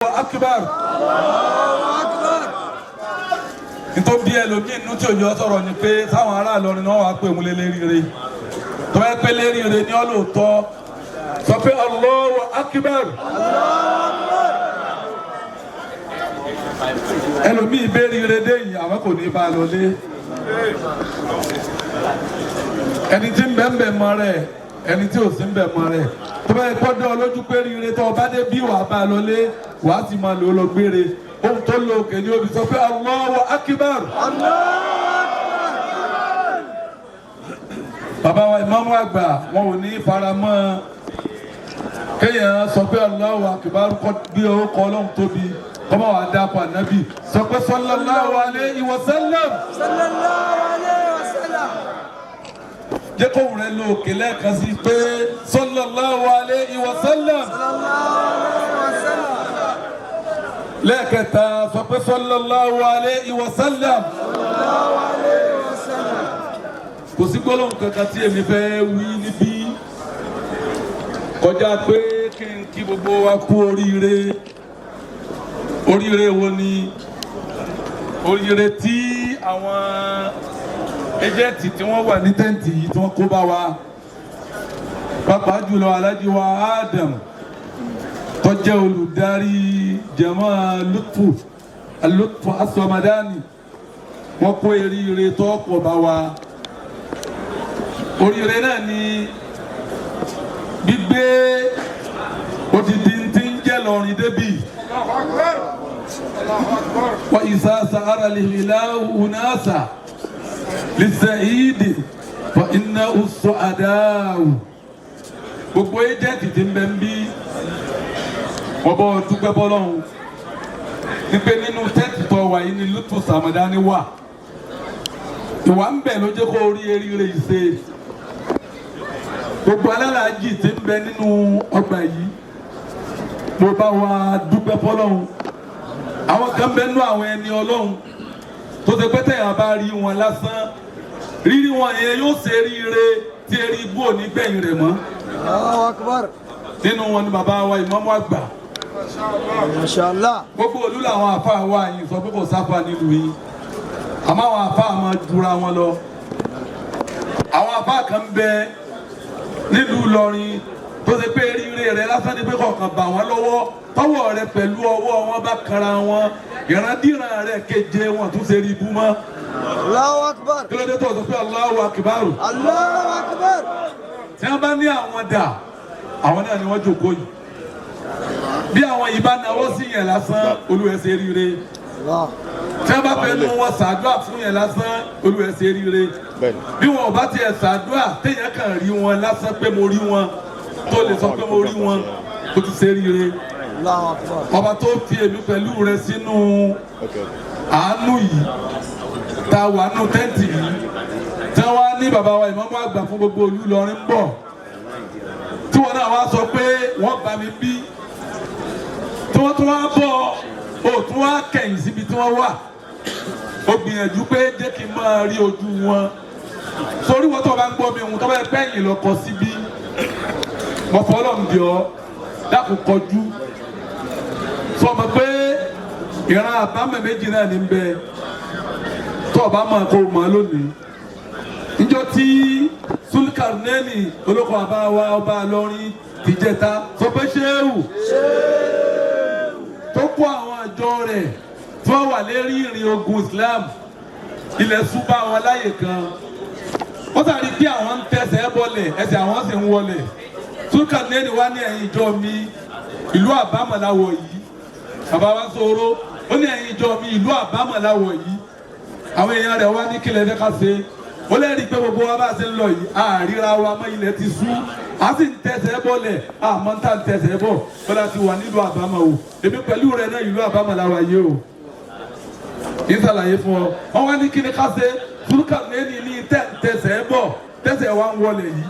Akbar. Nítorí bí ẹlòmíì inú tí òjò sọ̀rọ̀ ni pé sáwọn ará Ìlọrin náà wàá pè mú lé léríire tó bá pé léríire ní ọlọ́ọ̀tọ́ sọ pé Allahu Akbar. Ẹlòmíì béríire dé yìí, àwọn kò ní bá a lọ lé. Ẹni tí ń bẹ̀ ń bẹ̀ mọ́ rẹ̀, ẹni tí ò sí ń bẹ̀ mọ́ rẹ̀, tó bá yẹ kó dán ọ lójú pé ríire tó o bá dé bí wàá bá a lọ lé, wàá sì máa lò ó lọ gbére. Ohun tó lo òkè ni òbí sọ pé Allahu Akbar. Bàbá wa ìmáàmù àgbà, wọn ò ní faramọ́ kéèyàn sọ pé Allahu Akbar, kọ́ bí orúkọ Ọlọ́run tóbi, kọ́mọ wàá dápọ̀ ànábì, sọ pé sallallahu alayhi wa sallam. Sallallahu alayhi wa sallam. Jẹ́ kóhùn rẹ̀ lo òkè lẹ́ẹ̀kan sí pé sallallahu alayhi wa sallam. Sallallahu alayhi wa sallam. Lẹ́ẹ̀kẹta, sọ pé sallallahu alayhi wa sallam. Sallallahu alayhi wa sallam. Kò sí gbólóhùn kankan tí èmi fẹ́ wí níbí kọjá pé kí n kí gbogbo wa kú oríire. Oríire wo ni oríire tí àwọn ejẹ́ǹtì tí wọ́n wà ní tẹ́ǹtì yìí tí wọ́n kó bá wa, pàápàá jùlọ Alhaji wa Adam tó jẹ́ olùdarí jama Lutfu Lutfu Asọmadani, wọ́n kó oríire tó pọ̀ bá wa. Oríire náà ni gbígbé odidi tí ń jẹ́ lọ́rin débì. Wa isa sa'ara lihilahu unasa lisa'idi fa inna usu'adahu. Gbogbo ejẹ́ǹtì tí ń bẹ ń bí, wọ́n bọ́ dúpẹ́ bọ́lọ́hún wípé nínú tẹ́ǹtì tó wà yìí ni Lutfu Samadani wà. Ìwà ń bẹ ló jẹ́ kó rí eríire yìí ṣe. Gbogbo alálàájì tí ń bẹ nínú ọgbà yìí, mo bá wa dúpẹ́ fọlọ́hún. Àwọn kan bẹ nínú àwọn ẹni Ọlọ́hun tó ṣe pé tẹ̀yàn bá rí wọn lásán, rírí wọn yẹn yóò ṣe eríire tí eré ibú ò ní gbẹ̀yìn rẹ̀ mọ́. Allahu akbar. Nínú wọn ni bàbá wa ìmámù àgbà. Mashallah. Gbogbo olú làwọn àfa wa yìí sọ pé kò sáfà nílùú yìí, àmọ́ àwọn àfa máa jura wọn lọ. Àwọn àfa kan bẹ nílùú Ìlọrin tó ṣe pé eríire rẹ lásán ni pé kọ̀ọ̀kan bà wọ́n lọ́wọ́, tọwọ́ rẹ pẹ̀lú ọwọ́ wọn bá kanra wọn, ìrandíran rẹ keje wọn tún ṣe rí ibú mọ́. Allahu akbar. Kí ló dé tó sọ pé Allahu akbar? Allahu akbar. Tí wọ́n bá ní àwọn dà, àwọn náà ni wọ́n jókòó yìí. Bí àwọn yìí bá náwó sí yẹn lásán, Olúwa ṣe ríire. Allah. Tí wọ́n bá fẹ́ nu wọn ṣàdúrà fún yẹn lásán, Olúwa ṣe ríire. Bí wọn ò bá tiẹ̀ ṣàdúrà, téèyàn kàn rí wọn lásán pé mo rí wọn, tó lè sọ pé mo rí wọn, ó ti ṣe ríire. Allahu akbar. Ọba tó fi èmi pẹ̀lú rẹ sínú àánú yìí tá a wà nù tẹ́ǹtì yìí, tí wọ́n á ní bàbá wa ìmámù àgbà fún gbogbo olú Ìlọrin ń bọ̀, tí wọ́n náà wá sọ pé wọ́n bá mi bí, tí wọ́n tún wá bọ̀, ó tún wá kẹ̀yìn síbi tí wọ́n wà, ó gbìyànjú pé jẹ́ kí n máa rí ojú wọn. Sórí wọn tó bá ń gbọ́ mi, ohun tó bá yẹ pẹ́yìn lọ kọ síbí, mo fọ́ lọ́n bí ọ, dákun kọjú sọ ma pé ìran àbámọ̀ méjì náà ní bẹ tó o bá mọ̀ kó o mọ̀ lónìí. Níjọ́ tí Sulkarneni olóko àbá wa ọba Ìlọrin tìjẹta, sọ pé ṣéwù, tó kó àwọn àjọ rẹ̀ tí wọ́n wà lérí ìrìn ogun Islam, ilẹ̀ súbà wọn láyè kan, wọ́n sàrí pé àwọn ń tẹsẹ̀ bọ́lẹ̀, ẹsẹ̀ àwọn sì ń wọlẹ̀. Sulkarneni wá ní, "Ẹ̀yin ìjọ mi, ìlú àbámọ̀ láwọ̀ yìí." Bàbá wa sọ̀rọ̀, ó ní, "Ẹ̀yin ìjọ mi, ìlú àbámọ̀ láwọ̀ yìí." Àwọn èèyàn rẹ̀ wá ní, "Kílẹ̀ fẹ́ ká ṣe?" Ó lẹ́rìí pé gbogbo wa bá ṣe ń lọ yìí, àríra wa mọ́, ilẹ̀ ti sú, a sì ń tẹsẹ̀ bọ́lẹ̀, àmọ́ ń tà ń tẹsẹ̀ bọ̀ bọ́lá ti wà nílùú àbámọ̀ o. Èmi pẹ̀lú rẹ̀ náà, ìlú àbámọ̀ la wà yìí o, kì í ṣàlàyé fún ọ. Wọn wá ní, "Kí ni ká ṣe?" Túlùkà lẹ́ni ní tẹsẹ̀ bọ̀, tẹsẹ̀ wa ń wọlé yìí,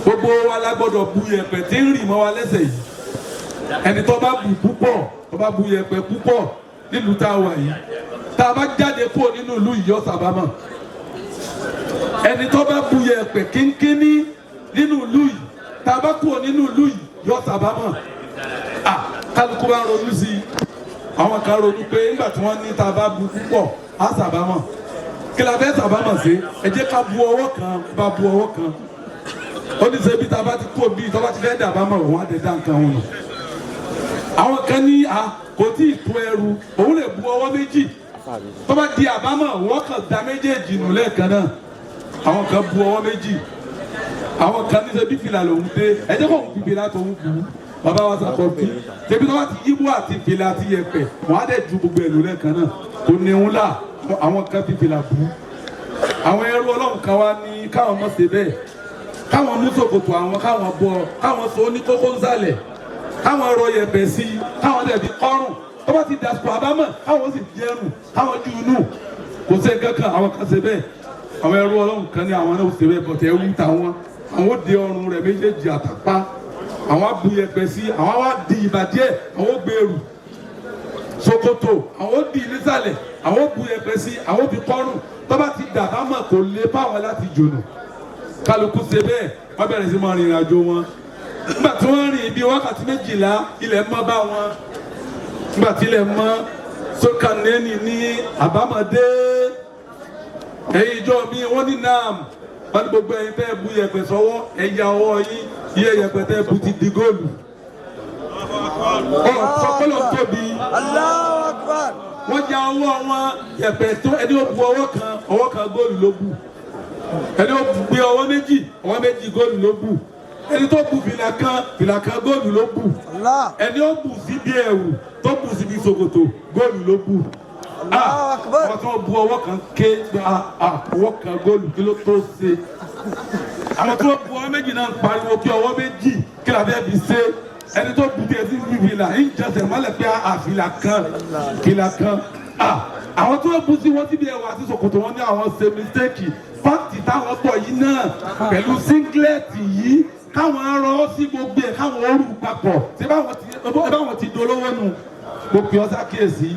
gbogbo wa la gbọ́dọ̀ bu yẹ̀pẹ̀ tí ń rì mọ́ wa lẹ́sẹ̀ yìí. Ẹni tó bá bù púpọ̀, tó bá bu yẹ̀pẹ̀ púpọ̀ nílùú tá a wà yìí, tá a bá jáde kúrò nínú ìlú yìí, yọ sábàámọ̀. Ẹni tó bá bu yẹ̀pẹ̀ kínkínní nínú ìlú yìí, tá a bá kúrò nínú ìlú yìí, yọ sábàámọ̀. Kálukú bá ń ronú sí i. Àwọn kan ronú pé nígbà tí wọ́n ní tá a bá bu púpọ̀ á sàbámọ̀. Kí la fẹ́ sàbámọ̀ sí? Ẹ jẹ́ ká bu ọwọ́ kan, bá bu ọwọ́ kan. Ó ní sẹ́bi tá a bá ti kó bíi tó bá ti fẹ́ dàbámọ̀ òun á dẹ̀ dá nǹkan wọn nù. Àwọn kan ní a kò tí ì tó ẹrù, òun lè bu ọwọ́ méjì. Tó bá di àbámọ̀, wọ́n kàn da méjèèjì nù lẹ́ẹ̀kan náà. Àwọn kan bu ọwọ́ méjì. Àwọn kan ní sẹ́bi fìlà lòun dé, ẹ jẹ́ kó òun fi fìlà tó ń bu. Bàbá wa sàkọ́ bí tẹbi tó bá ti yíwọ́ àti fìlà àti yẹ̀pẹ̀, wọ́n á dẹ̀ ju gbogbo ẹ̀ lò lẹ́ẹ̀kan náà. Kò ní ń là. Àwọn kan fi fìlà bú. Àwọn ẹrú Ọlọ́run kan wá ní káwọn mọ̀ ṣe bẹ́ẹ̀, káwọn mú ṣòkòtò àwọn, káwọn bọ, káwọn so ní kókó nsàlẹ̀, káwọn rọ yẹ̀pẹ̀ sí i, káwọn dẹ̀ fi kọ́rùn. Tó bá ti dàsùkò àbámọ̀, káwọn sì jẹrù, káwọn jù nù, kò sí nǹkan kan. Àwọn kan ṣe bẹ́ẹ̀. Àwọn ẹrú Ọlọ́run kan ní àwọn náà ṣe bẹ́ẹ̀, bọ̀tẹ̀ ẹrú táwọn, àwọn ó de ọrùn rẹ̀ méjèèjì àtàpá, àwọn á bu yẹ̀pẹ̀ sí, àwọn á di ìbàdí ẹ̀, àwọn ó gbèrú ṣòkòtò, àwọn ó di nísàlẹ̀, àwọn ó bu yẹ̀pẹ̀ sí, àwọn ó fi kọ́rùn. Tó bá ti dàbámọ̀, kò lè fáwọn láti jònà. Kálukú ṣe bẹ́ẹ̀, wọ́n bẹ̀rẹ̀ sí máa rìnrìn àjò wọn. Nígbà tí wọ́n rìn ibi wákàtí 12, ilẹ̀ mọ́ bá wọn. Nígbà tí ilẹ̀ mọ́, sókànnẹ́nì ní àbámọ̀dé. Ẹ̀yin ìjọ mi, wọ́n ní nam. Wọ́n ní gbogbo ẹ̀yin tẹ́ ẹ bu yẹ̀pẹ̀ sọ́wọ́, ẹ̀yà ọwọ́ yín, iye yẹ̀pẹ̀ tẹ́ ẹ bu ti di góòlù. Ọ̀ sọpọ́lọ̀ tóbi. Allahu Akbar. Wọ́n ya ọwọ́ wọn, yẹ̀pẹ̀ tó ẹni ó bu ọwọ́ kan, ọwọ́ kan góòlù ló bù. Ẹni ó gbé ọwọ́ méjì, ọwọ́ méjì góòlù ló bù. Ẹni tó bu fìlà kan, fìlà kan góòlù ló bù. Allah. Ẹni ó bù síbi ẹ̀wù, tó bù síbi ṣòkòtò, góòlù ló bù. Allahu Akbar. Wọ́n tún bu ọwọ́ kan ké, ọwọ́ kan góòlù, kí ló tó ṣe? Àwọn tó bu ọwọ́ méjì náà ń pariwo kí ọwọ́ méjì, kí la fẹ́ fi ṣe? Ẹni tó bu tiẹ̀ sí fìlà ń jẹsẹ̀ mọ́lẹ̀ pé àfìlà kan, fìlà kan. Àwọn tó bu sí wọn síbi ẹ̀wù àti ṣòkòtò, wọn ní àwọn ṣe mistake. Pant táwọn bọ̀ yìí náà pẹ̀lú singlet yìí, káwọn rọ sí gbogbo ẹ̀, káwọn orú papọ̀. Ṣé báwọn ti dolówó nu? Mo pè ọ́ sákìyèsí,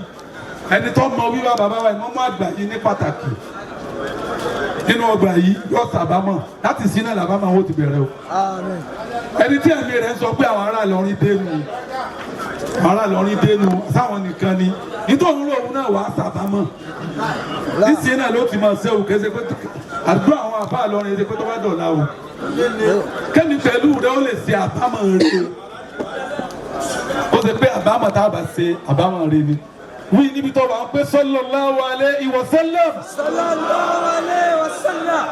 ẹni tó mọ wíwá bàbá wa ìmọ̀mọ́ àgbà yìí ní pàtàkì nínú ọgbà yìí, yóò sàbámọ̀ láti sí náà làbámọ̀ ó ti bẹ̀rẹ̀ o. Àmín. Ẹni tí ẹ̀mí rẹ̀ ń sọ pé àwọn ará Ìlọrin dénú, àwọn ará Ìlọrin dénú, sáwọn nìkan ni, nítorí òun náà wàá sàbámọ̀. Níṣẹ́ náà ló ti máa ṣẹ́wù kẹsẹ̀ pé àdúrà àwọn àbá Ìlọrin ṣe pé tó bá dọ̀la o, kẹ́mi pẹ̀lú rẹ̀ ó lè ṣe àbámọ̀ rẹ̀ o. Ó ṣe pé àbámọ̀ tá a bá ṣe, àbámọ̀ rẹ̀ ni. Wí níbi tó wà ń pé sallallahu alaihi wa sallam. Sallallahu alayhi wa sallam.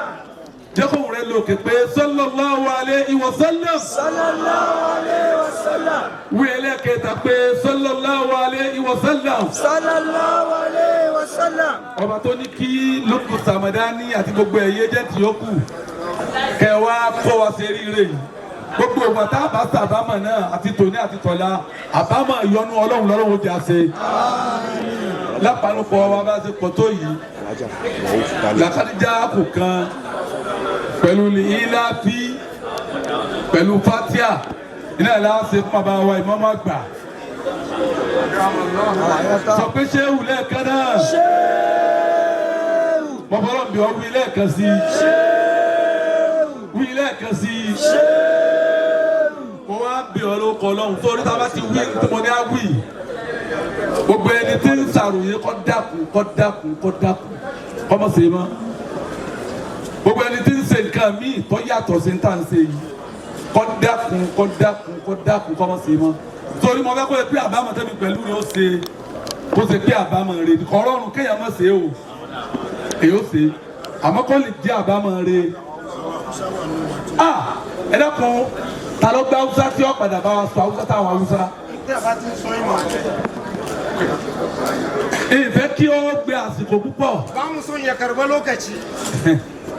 Jẹ́ kóhùn rẹ̀ lókè pé sallallahu alaihi wa sallam. Sallallahu alayhi wa sallam. Wí ẹlẹ́kẹta pé sallallahu alaihi wa sallam. Sallallahu alayhi wa sallam. Ọba tó ní kí lókù sàmàdání àti gbogbo ẹ̀yẹ jẹ́ tí ó kù kẹwàá kọ́ wa ṣe ríire yìí, gbogbo ìgbà tá a bá sàbámọ̀ náà, àti tòní àti tọ̀la, àbámọ̀ ìyọnu Ọlọ́run lọ́lọ́run ó jà ṣe lápánupọ̀ wa bá ṣe pọ̀ tó yìí. Làkàdíjà kù kan pẹ̀lú ìlàfí pẹ̀lú fatia iná ìlà ṣe fún bàbá wa ìmọ̀ọ́mọ́ àgbà. Sọ pé ṣéwù lẹ́ẹ̀kan náà. Ṣéwù. Bọ́bọ́lọ́ bí ọ wí lẹ́ẹ̀kan sí. Ṣéwù. Wí lẹ́ẹ̀kan sí. Ṣéwù. Mo wá bí ọ ló kọ lọ́hùn sórí tá a bá ti wí tí mo ní á wí. Gbogbo ẹni tí ń ṣàròyé, kó dákun, kó dákun, kó dákun, kó má ṣe mọ́. Gbogbo ẹni tí ń ṣe nǹkan míì tó yàtọ̀ sí ní tá à ń ṣe yìí, kó dákun, kó dákun, kó dákun, kó má ṣe mọ́, torí mo fẹ́ kó yẹ pé àbámọ̀ tẹ́mi pẹ̀lú ni ó ṣe, kó ṣe pé àbámọ̀ rẹ̀ kọ́ rọrùn kéèyàn má ṣe o. Èyí ó ṣe, àmọ́ kó lè jẹ́ àbámọ̀ rẹ̀. Ah, ẹ dákun, ta ló gbé Haúsá tí ó padà bá wa sọ Haúsá táwọn Haúsá? Ìfẹ́ kí ó gbé àsìkò púpọ̀. Ba mu son ya karba lokaci.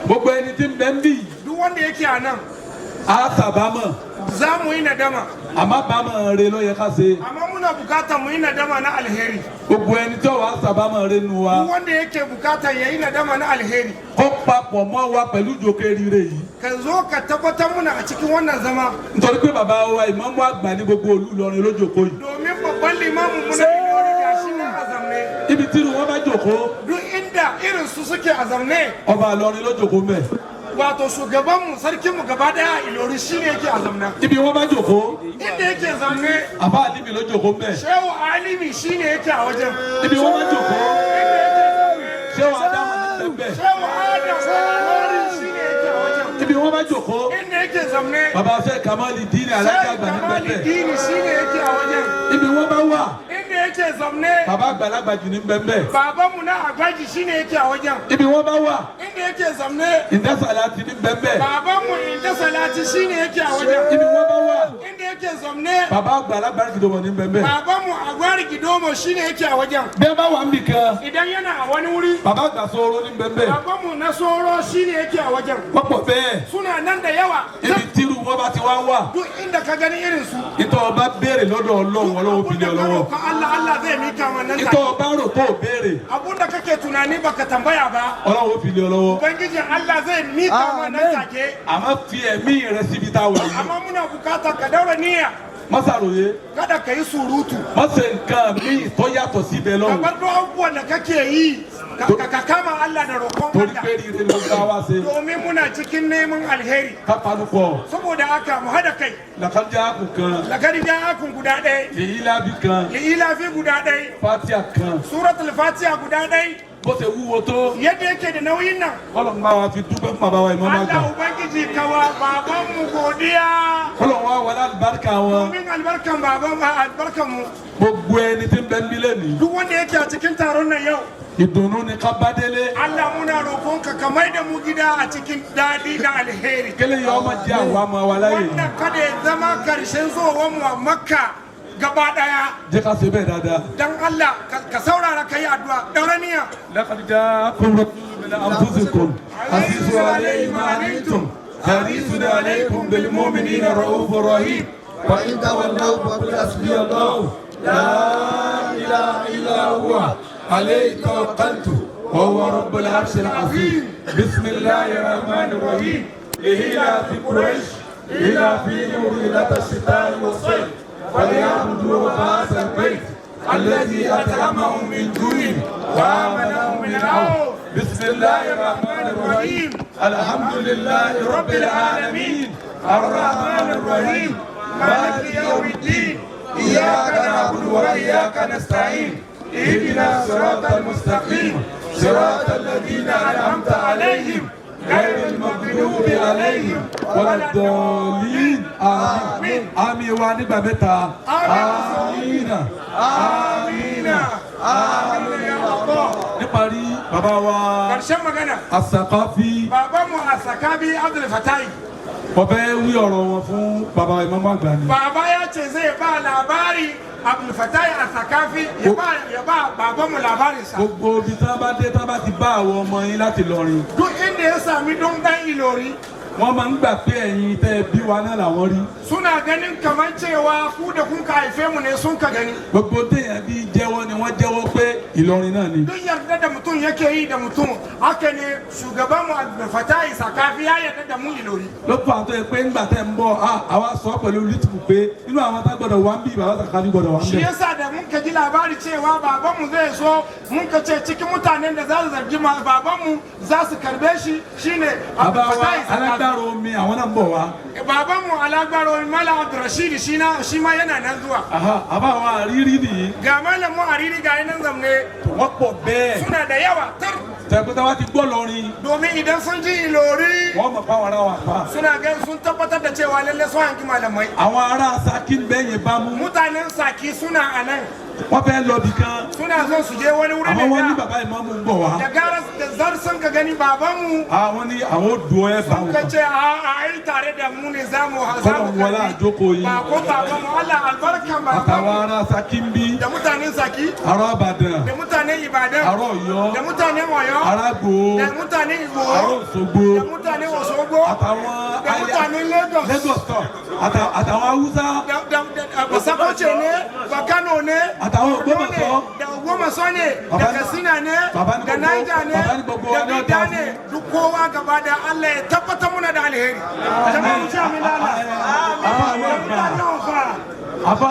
Gbogbo ẹni tí ń bẹ ń bì, Duk wanda yake a nan, á sàbámọ̀. Za mu yi nadama. Àmọ́ àbámọ̀ rẹ̀ ló yẹ ká ṣe. Amma muna bukatar mu yi nadama na alheri. Gbogbo ẹni tí ó wàá sàbámọ̀ rẹ̀ nu wa, Duk wanda yake bukatar ya yi nadama na alheri, kó papọ̀ mọ́ wa pẹ̀lú ìjókè rire yìí, ka zo ka tabbatar muna a cikin wannan zama. Nítorí pé bàbá wa ìmáàmù àgbà ní gbogbo olú Ìlọrin ló jókòó yìí. Domin babban limamin mu na Ilori gashi nan a zamne. Ibi tí irú wọn bá jókòó, Duk inda irin su suke a zamne, ọba Ìlọrin ló jókòó mẹ́. Wato shugabanmu, sarkinmu gaba daya a Ilori shine yake a zamna. Ibi wọ́n bá jòkó, Inda yake zamne, àfa Àlímì ló jòkó mbẹ̀. Shehu Alimi shine yake a wajen. Ibi wọ́n bá jòkó, Ṣéwù Ádámù ní bẹ́ẹ̀. Shehu Adam Ilori shine yake a wajen. Ibi wọ́n bá jòkó, Inda yake zamne, bàbá Fẹ́ Kamali Dini alájà Shehu àgbà ní Kamali bẹ́ẹ̀. Dini shine yake a wajen. Ibi wọ́n bá wà, Inda yake zamne, bàbá àgbàlagbà jù ní bẹ́ẹ̀. babanmu na Agbaji shine yake a wajen. Ibi wọ́n bá wà, Inda yake zamne, Ìdásàlá ti ní bẹ́ẹ̀. babanmu Inda Salati shine yake a wajen. Ibi wọ́n bá wà, Inda yake zamne, bàbá àgbàlagbà kìdọ̀mọ̀ ní bẹ́ẹ̀. babanmu Agwari Gidomo shine yake a wajen. Bí ẹ bá wà níbì kan, Idan yana a wani wuri, bàbá àgbà sọ̀rọ̀ ní bẹ́ẹ̀. babanmu na Soro shine yake a wajen. Wọ́n pọ̀ bẹ́ẹ̀. Suna nan da yawa. Ibi tíru wọn bá ti wá wà, Duk inda ka gani irin su, ìtọ́ ọba béèrè lọ́dọ̀ Ọlọ́run, Ọlọ́run fi lé ọ lọ́wọ́. ka Allah, Allah zai mika wannan Ìtọ́ take. ọba rò tó o béèrè, Abunda kake tunani baka tambaya ba, Ọlọ́run ó fi lé ọ lọ́wọ́. Ubangijin Allah zai mika wannan take. Àmọ́ fi ẹ̀mí rẹ síbi tá a wà yìí. Amma muna bukata ka daura niyya, Má ṣàròyé, kada ka yi surutu. má ṣe nǹkan míì tó yàtọ̀ síbẹ̀ Ka lọ́hùn. bar duk abubuwan da kake yi, ka kama Allah da roƙon Torí Allah. pé rire ló gbá wá ṣe. Domin muna cikin neman alheri. Ká panupọ̀, Saboda haka mu hada kai. làkàjá kù kan, Lagari ja'akum guda ɗaya, èyí lábí kan, li'ilafi guda ɗaya, fatia kan. suratul fatiha guda ɗaya. Bó ṣe wúwo tó, Yadda yake da nauyin nan, Ọlọ́run bá wa fi dúpẹ́ fún bàbá wa ìmọ̀ máa gbà. Allah Ubangiji kawa babanmu godiya. Ọlọ́run wa wọlé àlùbáríkà wọn. Domin albarkan baban albarkan mu. Gbogbo ẹni tí ń bẹ ń bí lẹ́nìí. Duk wanda yake a cikin taron nan yau, Ìdùnnú ni ká bá délé. Allah muna roƙonka ka mai da mu gida a cikin daɗi da alheri. Kélé yọ ọmọ jẹ́ àwọn ọmọ wa láyè. Wannan kada ya zama karshen zuwan mu a Makka gaba ɗaya. Jẹ́ ká ṣe bẹ́ẹ̀ dáadáa. Dan Allah ka saurara ka yi addu'a, daura niyya. لقد جاءكم رسول من أنفسكم عزيز عليه ما عنتم حريص عليكم بالمؤمنين رؤوف رحيم وإن تولوا فقل حسبي الله لا إله إلا هو عليه توكلت وهو رب العرش العظيم. بسم الله الرحمن الرحيم. إلى في قريش إلى في رحلة الشتاء والصيف فليعبدوا رب هذا البيت الذي أطعمهم من جوع وآمنهم من خوف. بسم الله الرحمن الرحيم. الحمد لله رب العالمين الرحمن الرحيم مالك يوم الدين إياك نعبد وإياك نستعين اهدنا الصراط المستقيم صراط الذين أنعمت عليهم غير المغضوب عليهم ولا الضالين. آمين. آمين. Wa nígbà mẹ́ta. آمين آمين آمين. Níparí, bàbá wa Karshen magana, Asakafi, babanmu Asakabi Abdul Fatai, mo fẹ́ wí ọ̀rọ̀ wọn fún bàbá ìmáàmù àgbà ni. Baba ya ce zai ba labari Abdul Fatai Asakafi ya ba babanmu labarinsa. Gbogbo ibi tí wọ́n bá dé, tí wọ́n bá ti bá àwọn ọmọ yín láti Ìlọrin, Duk inda ya sami don dan Ilori, wọ́n máa ń gbà pé ẹ̀yin tẹ́ ẹ bí wa náà làwọn rí. Suna ganin kamar cewa ku da kun ka haife mu ne sun ka gani. Gbogbo téèyàn bí jẹ́wọ́ ni wọ́n jẹ́wọ́ pé Ìlọrin náà ni. Duk yarda da mutum yake yi da mutum, haka ne shugabanmu Abdul Fatai Sakafi ya yarda da mu Ilori. Ló fà á tó yẹ pé ńgbà tẹ́ ń bọ̀ á, àwa sọ pẹ̀lú lítìkù pé nínú àwọn tá gbọ́dọ̀ wá ń bí, bàbá Sàkáfí gbọ́dọ̀ wá ń Shi bẹ̀. yasa da mun ka ji labari cewa babanmu zai so, mun ka ce cikin mutanen da za su zargi babanmu za su karbe shi shine Bàbá Abdul wa Fatai Sakafi. alágbára omi, àwọn náà ń bọ̀ wá. Babanmu alagbaro Malam Abdulrashid shi na shi ma yana nan zuwa. Aha, àbá wa àrírí nìyí. Ga malam mu Ariri ga nan zamne. Wọ́n pọ̀ bẹ́ẹ̀. Suna da yawa tar. Tẹ̀kútà wa ti gbọ́ lọrin, Domin idan sun ji Ilori, wọ́n mọ̀ fáwọn ará wa pa. suna gan sun tabbatar da cewa lalle sun hangi malamai. Àwọn ará Saki ń bẹ́yìn bá mú. Mutanen Saki suna a nan. Wọ́n fẹ́ lọ bì kan. Suna son su je wani wuri Àmọ́ ne wọ́n ní da bàbá ìmáàmù ń bọ̀ wá. da gara da zar sun ka gani babanmu, Àwọn ní àwọn ò dùn ẹ́ bá wọn. ka ce a ai tare da mu ne za mu za Kọ́lọ̀ mu ń wọlé karbi. àjókòó yìí. Ba ko babanmu Allah albarkan Àtàwọn babanmu ará Saki ń bí. da mutanen Saki, Ará Ìbàdàn, da mutanen Ibadan, ará Ọ̀yọ́, da mutanen Oyo, ará Ìgbòho, da mutanen Igbo, ará Òṣogbo, da mutanen Osogbo, àtàwọn da mutanen Lagos, Lagos tọ̀, àtàwọn Haúsá, da Basakoce ne, Bakano ne, àtàwọn Borno ne, Ògbómọ̀ṣọ́. da Ogbomoso ne, da Baba ní- Katsina ne, Baba ní da gbogbo- Niger ne, Baba ní gbogbo da wa ní ọ̀dà Bida fún. ne, duk kowa gaba da Allah ya tabbatar muna da alheri. Jama'a mu ce amin Allah. Àbá àwọn àgbà, Mutanen Ofa, àbá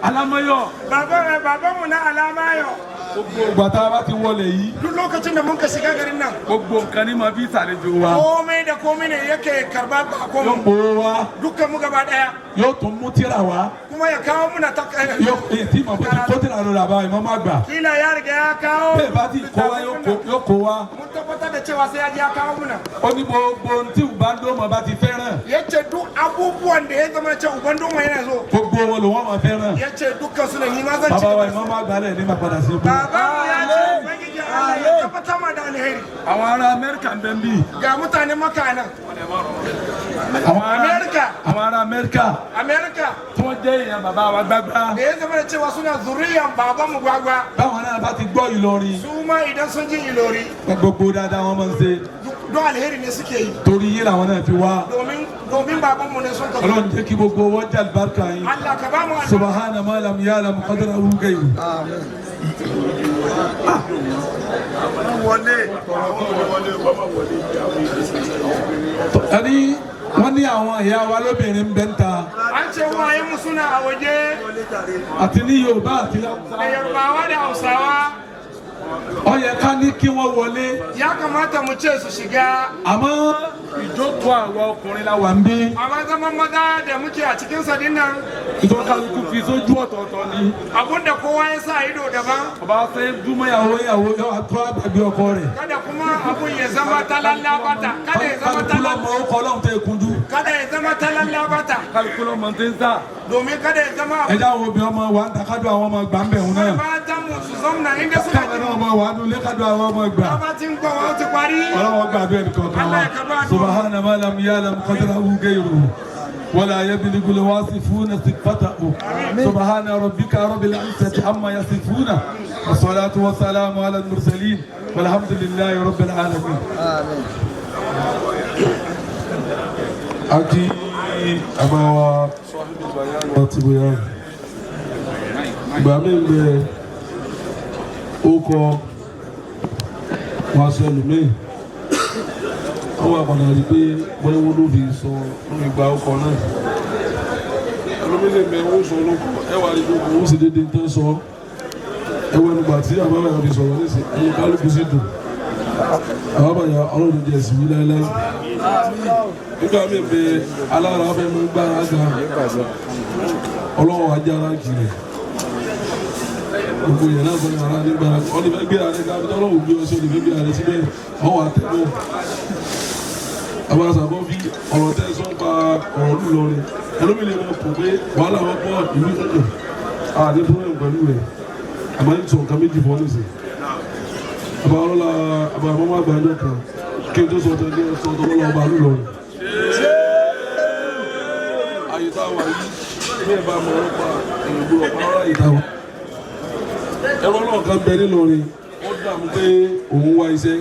Alámọ́yọ̀, babanmu na Alamayo, Ìgbà tá a bá ti wọlé yìí, Duk lokacin da muka shiga garin nan, gbogbo nǹkan ní ma fi ṣàlejò wa. Komai da komai ne yake karba bakon Yóò mu. kó wa, Dukkan mu gaba daya. Yóò tún mú tírà wá. Kuma ya kawo muna ta Yóò èyí tí màá bó ti kó tírà lọ àbá ìmọ̀ má gbà. Kila ya riga ya kawo. Bẹ́ẹ̀ bá ti kó wa yóò kó wa. Mun tabbatar da cewa sai ya ji ya kawo muna. Ó ní gbogbo ohun tí Ubandoma bá ti fẹ́ràn, Ya ce duk abubuwan da ya zama cewa Ubandoma yana so, gbogbo wọn ló wọ́n máa fẹ́ràn. Ya ce dukkan su ne ni ma zan ci Bàbá wa gaba da ìmọ̀ má gbálẹ̀ ní màá padà sí ibú. Babanmu ya ce Ubangiji Allah ya tabbatar ma da alheri. Àwọn ará Amẹ́ríkà ń bẹ ń bì. Ga mutanen Maka nan. Àwọn ará Amẹ́ríkà. Àwọn ará Amẹ́ríkà America tí wọ́n jẹ́ èèyàn bàbá wa gbágbá. Da ya zama da cewa suna zuriyan babanmu Gwagwa. Báwọn náà bá ti gbọ́ Ìlọrin, Su ma idan sun ji Ilori, gbogbo dáadáa wọn máa ń ṣe. Don alheri ne suke yi. Torí yín làwọn náà fi wá. Domin babanmu ne sun tafi. Ọlọ́run jẹ́ kí gbogbo wọn jẹ́ àlùbáríkà yín. Allah ka ba mu albarka. Subhana ma lam ya'lam qadrahu ghayru. Wọlé. Ẹni wọ́n ní àwọn ìyá wa lóbìnrin ń bẹ́ ń ta An ce uwayenmu suna a waje, àti ní Yorùbá àti Láwùsá. Da Yarbawa da Hausawa. Ó yẹ ká ní kí wọ́n wọlé. Ya kamata mu ce su shiga. Àmọ́ ìjókòó àwọn ọkùnrin la wà ń bí. Amma zaman maza da muke a cikin sa dinnan, Nítorí kálukú fi sójú ọ̀tọ̀ọ̀tọ̀ ni. Abunda kowa ya sa ido daban. Ọba fẹ́ dúmọ́ ìyàwó ìyàwó yóò wá tó àgbàgbé ọkọ rẹ̀. Kada kuma abun ya zama talallabata. Kada ya zama Kálukú talal lọ́mọ ó kọ́ ọlọ́run tó ekunjú. Kada ya zama talallabata. Kálukú lọ́mọ tó ń sà. Domin kada ya zama Ẹ jẹ́ àwọn obìnrin ọmọ wa ń ta kádùn àwọn ọmọ gbà ń bẹ̀ wọn náà. Matan mu su zauna inda suna Káwọn náà ọmọ wa nulẹ̀ kádùn àwọn ọmọ gbà. Gabatin gwa ti kwari. Ọlọ́wọ́ gbàdúrà ẹnì kọ̀ọ̀kan wa. Subhana ma lam ya'lam qadrahu ghayruhu. ولا يبلغ الواصفون صفته. سبحان ربك رب العزة عما يصفون، والصلاة والسلام على المرسلين، والحمد لله رب العالمين. Aki àbáwá ọtí bóyá ìgbà mi ń bẹ ó kọ wọn aṣọ ẹlòmíì wọn wà padà rí pé bóyá wọn ló fi sọ ló fi gba ọkọ náà ẹlòmíì lè mẹ wọn sọ lóko ẹ wà rí gbogbo wọn sì dédé tán sọ ẹ wọ ẹnugbà tí àbábà yà fi sọ̀rọ̀ nísì ẹ̀yìn kálukú sì dùn àbábà yà ọlọ́run jẹ ẹ̀sìn wí láéláé nígbà míì bẹ alára fẹ́ mú gbára gan ọlọ́wọ́ ajá ara kiri gbogbo yẹn náà sọ̀rọ̀ ara nígbà ọdún fẹ́ gbé ara ká ọlọ́wọ́ gbé ọsẹ ọdún fẹ́ gbé ara síbẹ̀ ọwọ́ àtẹ̀gbọ́ àwọn àṣàbọ̀ fi ọ̀rọ̀ tẹ́ sọ́n pa ọ̀rọ̀ lù lọ́rin ẹlòmíì lè mọ̀ pọ̀ pé wàhálà wọn pọ̀ ìlú ìfọ̀kọ̀ àdé fúnra pẹ̀lú rẹ̀ àmọ́ ní sọ nǹkan méjì fọ́ nísìn àbá ọlọ́la àbá àmọ́ àgbàjọ kan kí n tó sọ tẹ́ sọ tọ́ lọ́la ọba lù lọ́rin. Àyè tá a wà yìí ní ẹ̀ bá mọ ọlọ́pàá èèyàn gbọ́dọ̀ pa ọ́rọ́ àyè tá a wà. Ẹ̀rọ náà kan bẹ nílọrin ó dààmú pé òun wá iṣẹ́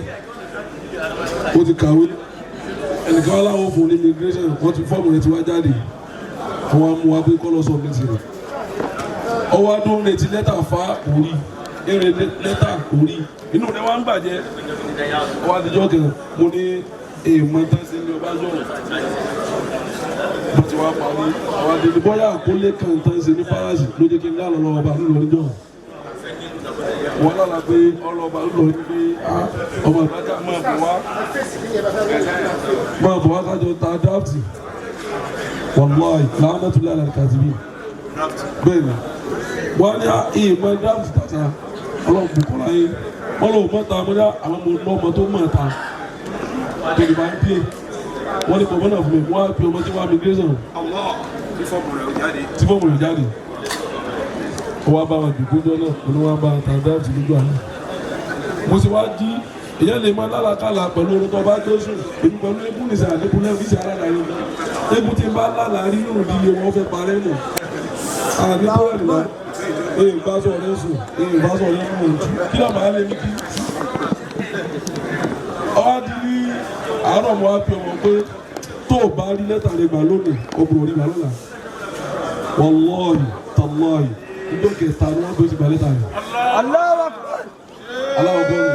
ó ti kàwé ẹnìkan wá láwọn fún ní immigration wọ́n ti fọ́ọ̀mù rẹ̀ ti wá jáde àwọn amú wa pé kọ́ lọ submit rẹ̀ ọwọ́ adó ń retí lẹ́tà fa kò rí eré lẹ́tà kò rí inú rẹ̀ wá ń bàjẹ́ ọwọ́ adijọ́ kan mo ní èèmọ̀ tán sí ní ọba jọ̀ọ́ bó ti wá parí àwọn adìní bọ́yá àkólé kan tán sí ní faransé ló jẹ́ kí n lálọ́ lọ́wọ́ ọba ńlọ níjọ́ wọn lára pé ọlọ́ba ńlọ ní pé ọmọ ìbájá máa bọ̀ wá kájọ ta dáàtì wàláì làánàtúlẹ̀ àlàkàtìbí bẹ́ẹ̀ ni wọ́n ní ìmọ̀ dáàtì tàtà ọlọ́run bùkún láyé wọ́n lọ́wọ́ mọ́ta mo ní àwọn ọmọ ọmọ tó mọ̀ ta tẹ̀lé bá ń pè wọ́n ní bọ̀bọ́ náà fún mi wọ́n á pe ọmọ tí wọ́n á migration tí fọ́ọ̀mù rẹ̀ jáde wọ́n á bá wọn dùkú jọ náà wọ́n á bá wọn ta dáàtì lójú àná mo sì wá jí èyàn lè máa lálàkàlà pẹ̀lú orun tó bá tó sùn èmi pẹ̀lú eégún nìṣẹ́ àlékún lẹ́nu níṣẹ́ alára yẹn eégún tí ń bá lálàá rí nínú ìdílé wọn fẹ́ parẹ́ nù àní tó rẹ̀ nìyà èyí bá sọ ọ̀rẹ́ sùn èyí bá sọ ọ̀rẹ́ mú òjú kí ló máa lé mi kí. Ọwọ́ di ní àárọ̀ mo wá fi ọmọ pé tó o bá rí lẹ́tà rẹ gbà lónìí o bò rí gbà lọ́la wàlọ́ọ̀yì tàlọ́ọ̀yì ìjọ kẹta ni wọ́n gbé ti gbà lẹ́tà rẹ. Allahu Akbar. Aláwọ̀ bọ́ọ̀lù.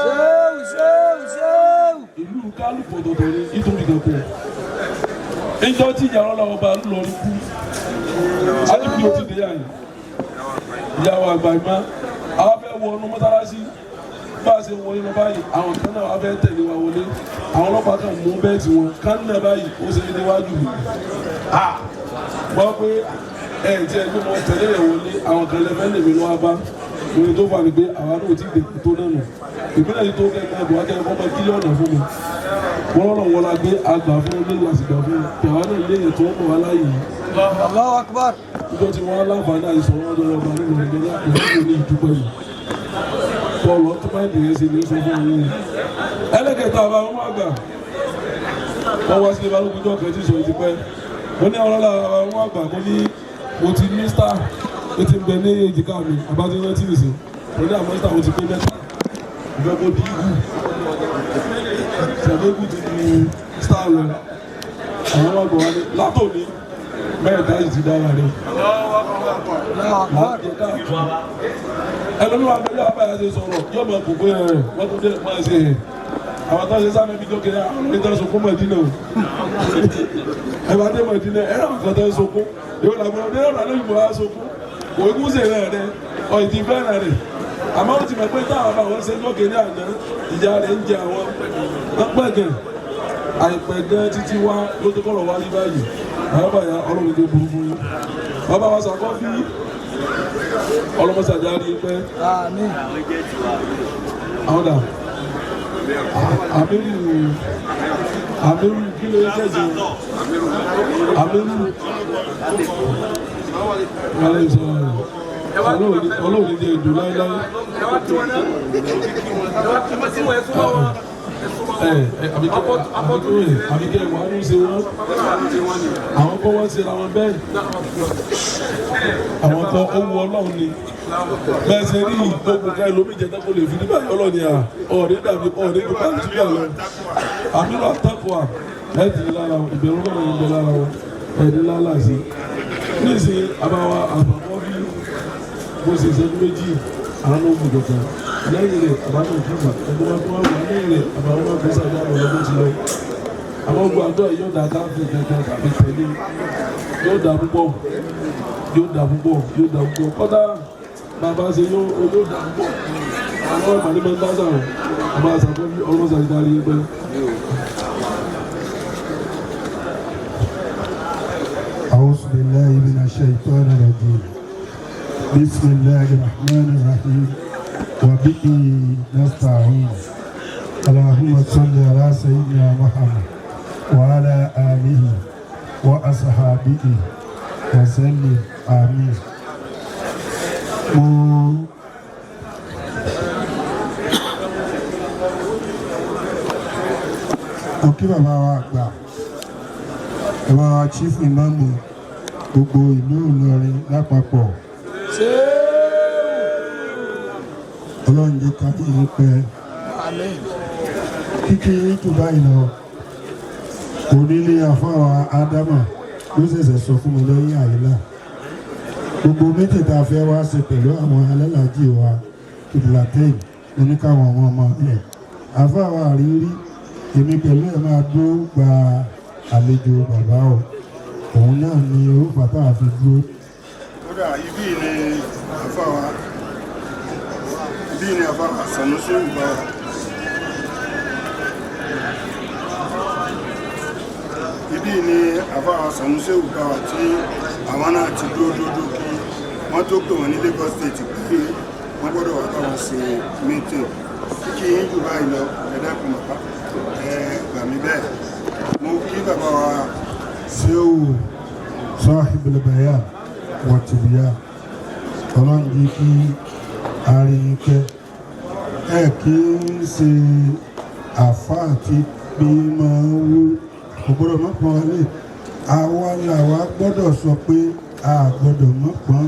Ṣéwù ṣéwù ṣéwù. Ìlú kálukú ọ̀tọ̀ọ̀tọ̀ ni nítorí kankan ìjọ tí ìyàwó làwọn bá lọ ní kú alíbi ò ti dé yà yìí ìyàwó àgbà ìmá àwọn fẹ́ wọnú mọ́sálásí bá a ṣe wọlé lọ báyìí, àwọn kan náà wá fẹ́ tẹ̀lé wa wọlé. Àwọn ọlọ́pàá kan mú bẹ́ẹ̀tì wọn kan náà báyìí, ó ṣe níwájú mi. Wọ́n pé ẹ̀ tí ẹ gbé mọ́ tẹ̀lé rẹ̀ wọlé, àwọn kan lẹ́fẹ́ lèmi lọ́wọ́ bá lórí tó fà ní pé àwa náà ti dèkù tó náà nù. Ìpínlẹ̀ yìí tó kẹ́kọ̀ọ́ ẹ̀bùn akẹ́kọ̀ọ́ ọmọ kílíọ̀nù fún mi. Wọ́n lọ́nà wọn la gbé àgbà fún olóyè àsìgbà fún mi. Àwa náà léyìn tó ń bọ̀ wá láàyè yìí. Allahu Akbar. Níjọ́ tí wọ́n láǹfààní àìsàn wọn lọ́wọ́ ọba nínú ìgbẹ́lá ìlú ní ìdúpẹ́ yìí. Bọ́ọ̀lù ọtún máa ń dìé sí ní sọ fún mi. Ẹlẹ́kẹ̀ẹ́ta àbá wọn máa gbà. Wọ́n wá sílé balógun jọ́ kan tí sọ ti pẹ́. Mo ní àwọn ọlọ́lá àbá wọn máa gbà, mo ní mo ti ní star ó ti ń bẹ ní èjìká mi àbájọ náà tí ì sìn. Mo ní àmọ́ star mo ti pé mẹ́ta. Ìfẹ́ kó di igu. Ṣàbẹ́kù ti di star lọ. Àwọn máa gbọ̀ wá ní látòní mẹ́ta yìí ti dára rẹ̀. Allahu Akbar. Ẹlòmíràn abẹ́lé abáyá ṣe sọ̀rọ̀ yóò máa kó pé ẹ̀ wọ́n tún dé máa ṣe ẹ̀ àwọn tó ń ṣe sáré bí lókè àwọn ọmọdé tó ń sunkún Mọ̀dínà o. Ẹ bá dé Mọ̀dínà ẹ rà nǹkan tó ń sunkún yóò làgbọ́n ọdẹ yóò làlẹ́ ìbò á sunkún kò ikú ṣe rẹ̀ rẹ̀ ọ̀ ìdí fẹ́ràn rẹ̀. Àmọ́ ó ti mọ̀ pé táwọn bá wọn ṣe lókè ní àná ìjà rẹ̀ ń jẹ àwọn pẹ́gàn àìpẹ́ gan títí wá ló tó kọ̀rọ̀ wá ní báyìí. Bàbá yà ọlọ́run tó burú fún yín. Bàbá wa sàkọ́fí ọlọ́mọsàjà rí pẹ́. Àmín. Àwọn dà àmírù àmírù kí ló jẹ́ jù àmírù wàlẹ́ sọ ọlọ́run ní jẹ́ ìdò láéláé. Àbíkẹ́ wà ní ṣe wọ́n àwọn kọ́ wọ́n ṣe ra wọn bẹ́ẹ̀, àwọn kọ́ ó wu ọlọ́run ni bẹ́ẹ̀ ṣe rí ìgbógun ká ẹlòmíì jẹ́ kó lè fi nígbà yọ lọ́ni à ọ̀rẹ́ dàbí ọ̀rẹ́ tó bá ti gbà lọ. Àmírù àtàkùn à ẹ̀ ti ní lára wọn, ìbẹ̀rù náà ń bẹ lára wọn, ẹ̀ ní lálà sí. Nísìnyí àbáwá àbàkọ́ bí bó ṣe ṣẹ́jú méjì àwọn ọmọ kankan lẹ́yìn rẹ̀ àbáwọn òkúta ẹgbẹ́ wọn tó wà wà lẹ́yìn rẹ̀ àbáwọn ọmọ gbèsè àti àwọn ọmọ ti lọ. Àwọn ogun àdó yìí yóò dá káfí kankan tàbí tẹ̀lé, yóò dá púpọ̀, yóò dá púpọ̀, yóò dá púpọ̀, kọ́dá bàbá ṣe yóò dá púpọ̀. Àwọn ọmọ ní máa ń dáṣà o àbá àṣàkọ́ ọlọ́mọ sàdídarí ẹgbẹ́. أعوذ بالله من الشيطان الرجيم. بسم الله الرحمن الرحيم وبه نستعين. اللهم صل على سيدنا محمد وعلى آله وأصحابه وسلم، آمين. Mo kí bàbá wa àgbà, bàbá wa chief imam gbogbo ìlú Ìlọrin lápapọ̀. Ọlọ́run jẹ́ ká yín pẹ́. Àmín. Kíkí yín jù báyìí lọ. Onílé afáwa Ádámà ló ṣẹ̀ṣẹ̀ sọ fún mi lẹ́yìn àyílà gbogbo mítìta fẹ́ wá ṣe pẹ̀lú àwọn alálàájì wa kìdìlátẹ́yìn oníkàwọn ọmọ ọmọ ẹ̀ afáwa àrírí èmi pẹ̀lú ẹ̀ máa dúró gba àlejò bàbá o, òun náà ni ó bàtà àfi dúró. Kódà ibi ni àfàwà, ibi ni àfàwà Sanusi bá wa. Ibi ni àfàwà Sanusi bá wa tí àwọn náà ti dúró dúró kí wọ́n tó pè wọ́n ní Lagos State pé wọ́n gbọ́dọ̀ wá bá wọn ṣe meeting. Kí yín jù báyìí lọ, ẹ dákun bàbá, ẹ gbà mí bẹ́ẹ̀. Mo kí bàbá wa. Sehu Sahibul Bayan wa Tibiyan, ọlọ́run jẹ́ kí arin pẹ́. Ẹ kì í ṣe àfáà tí bí máa ń wú kò gbọ́dọ̀ mọ́ pọ́n wálé. Àwa làwa gbọ́dọ̀ sọ pé a gbọ́dọ̀ mọ́ pọ́n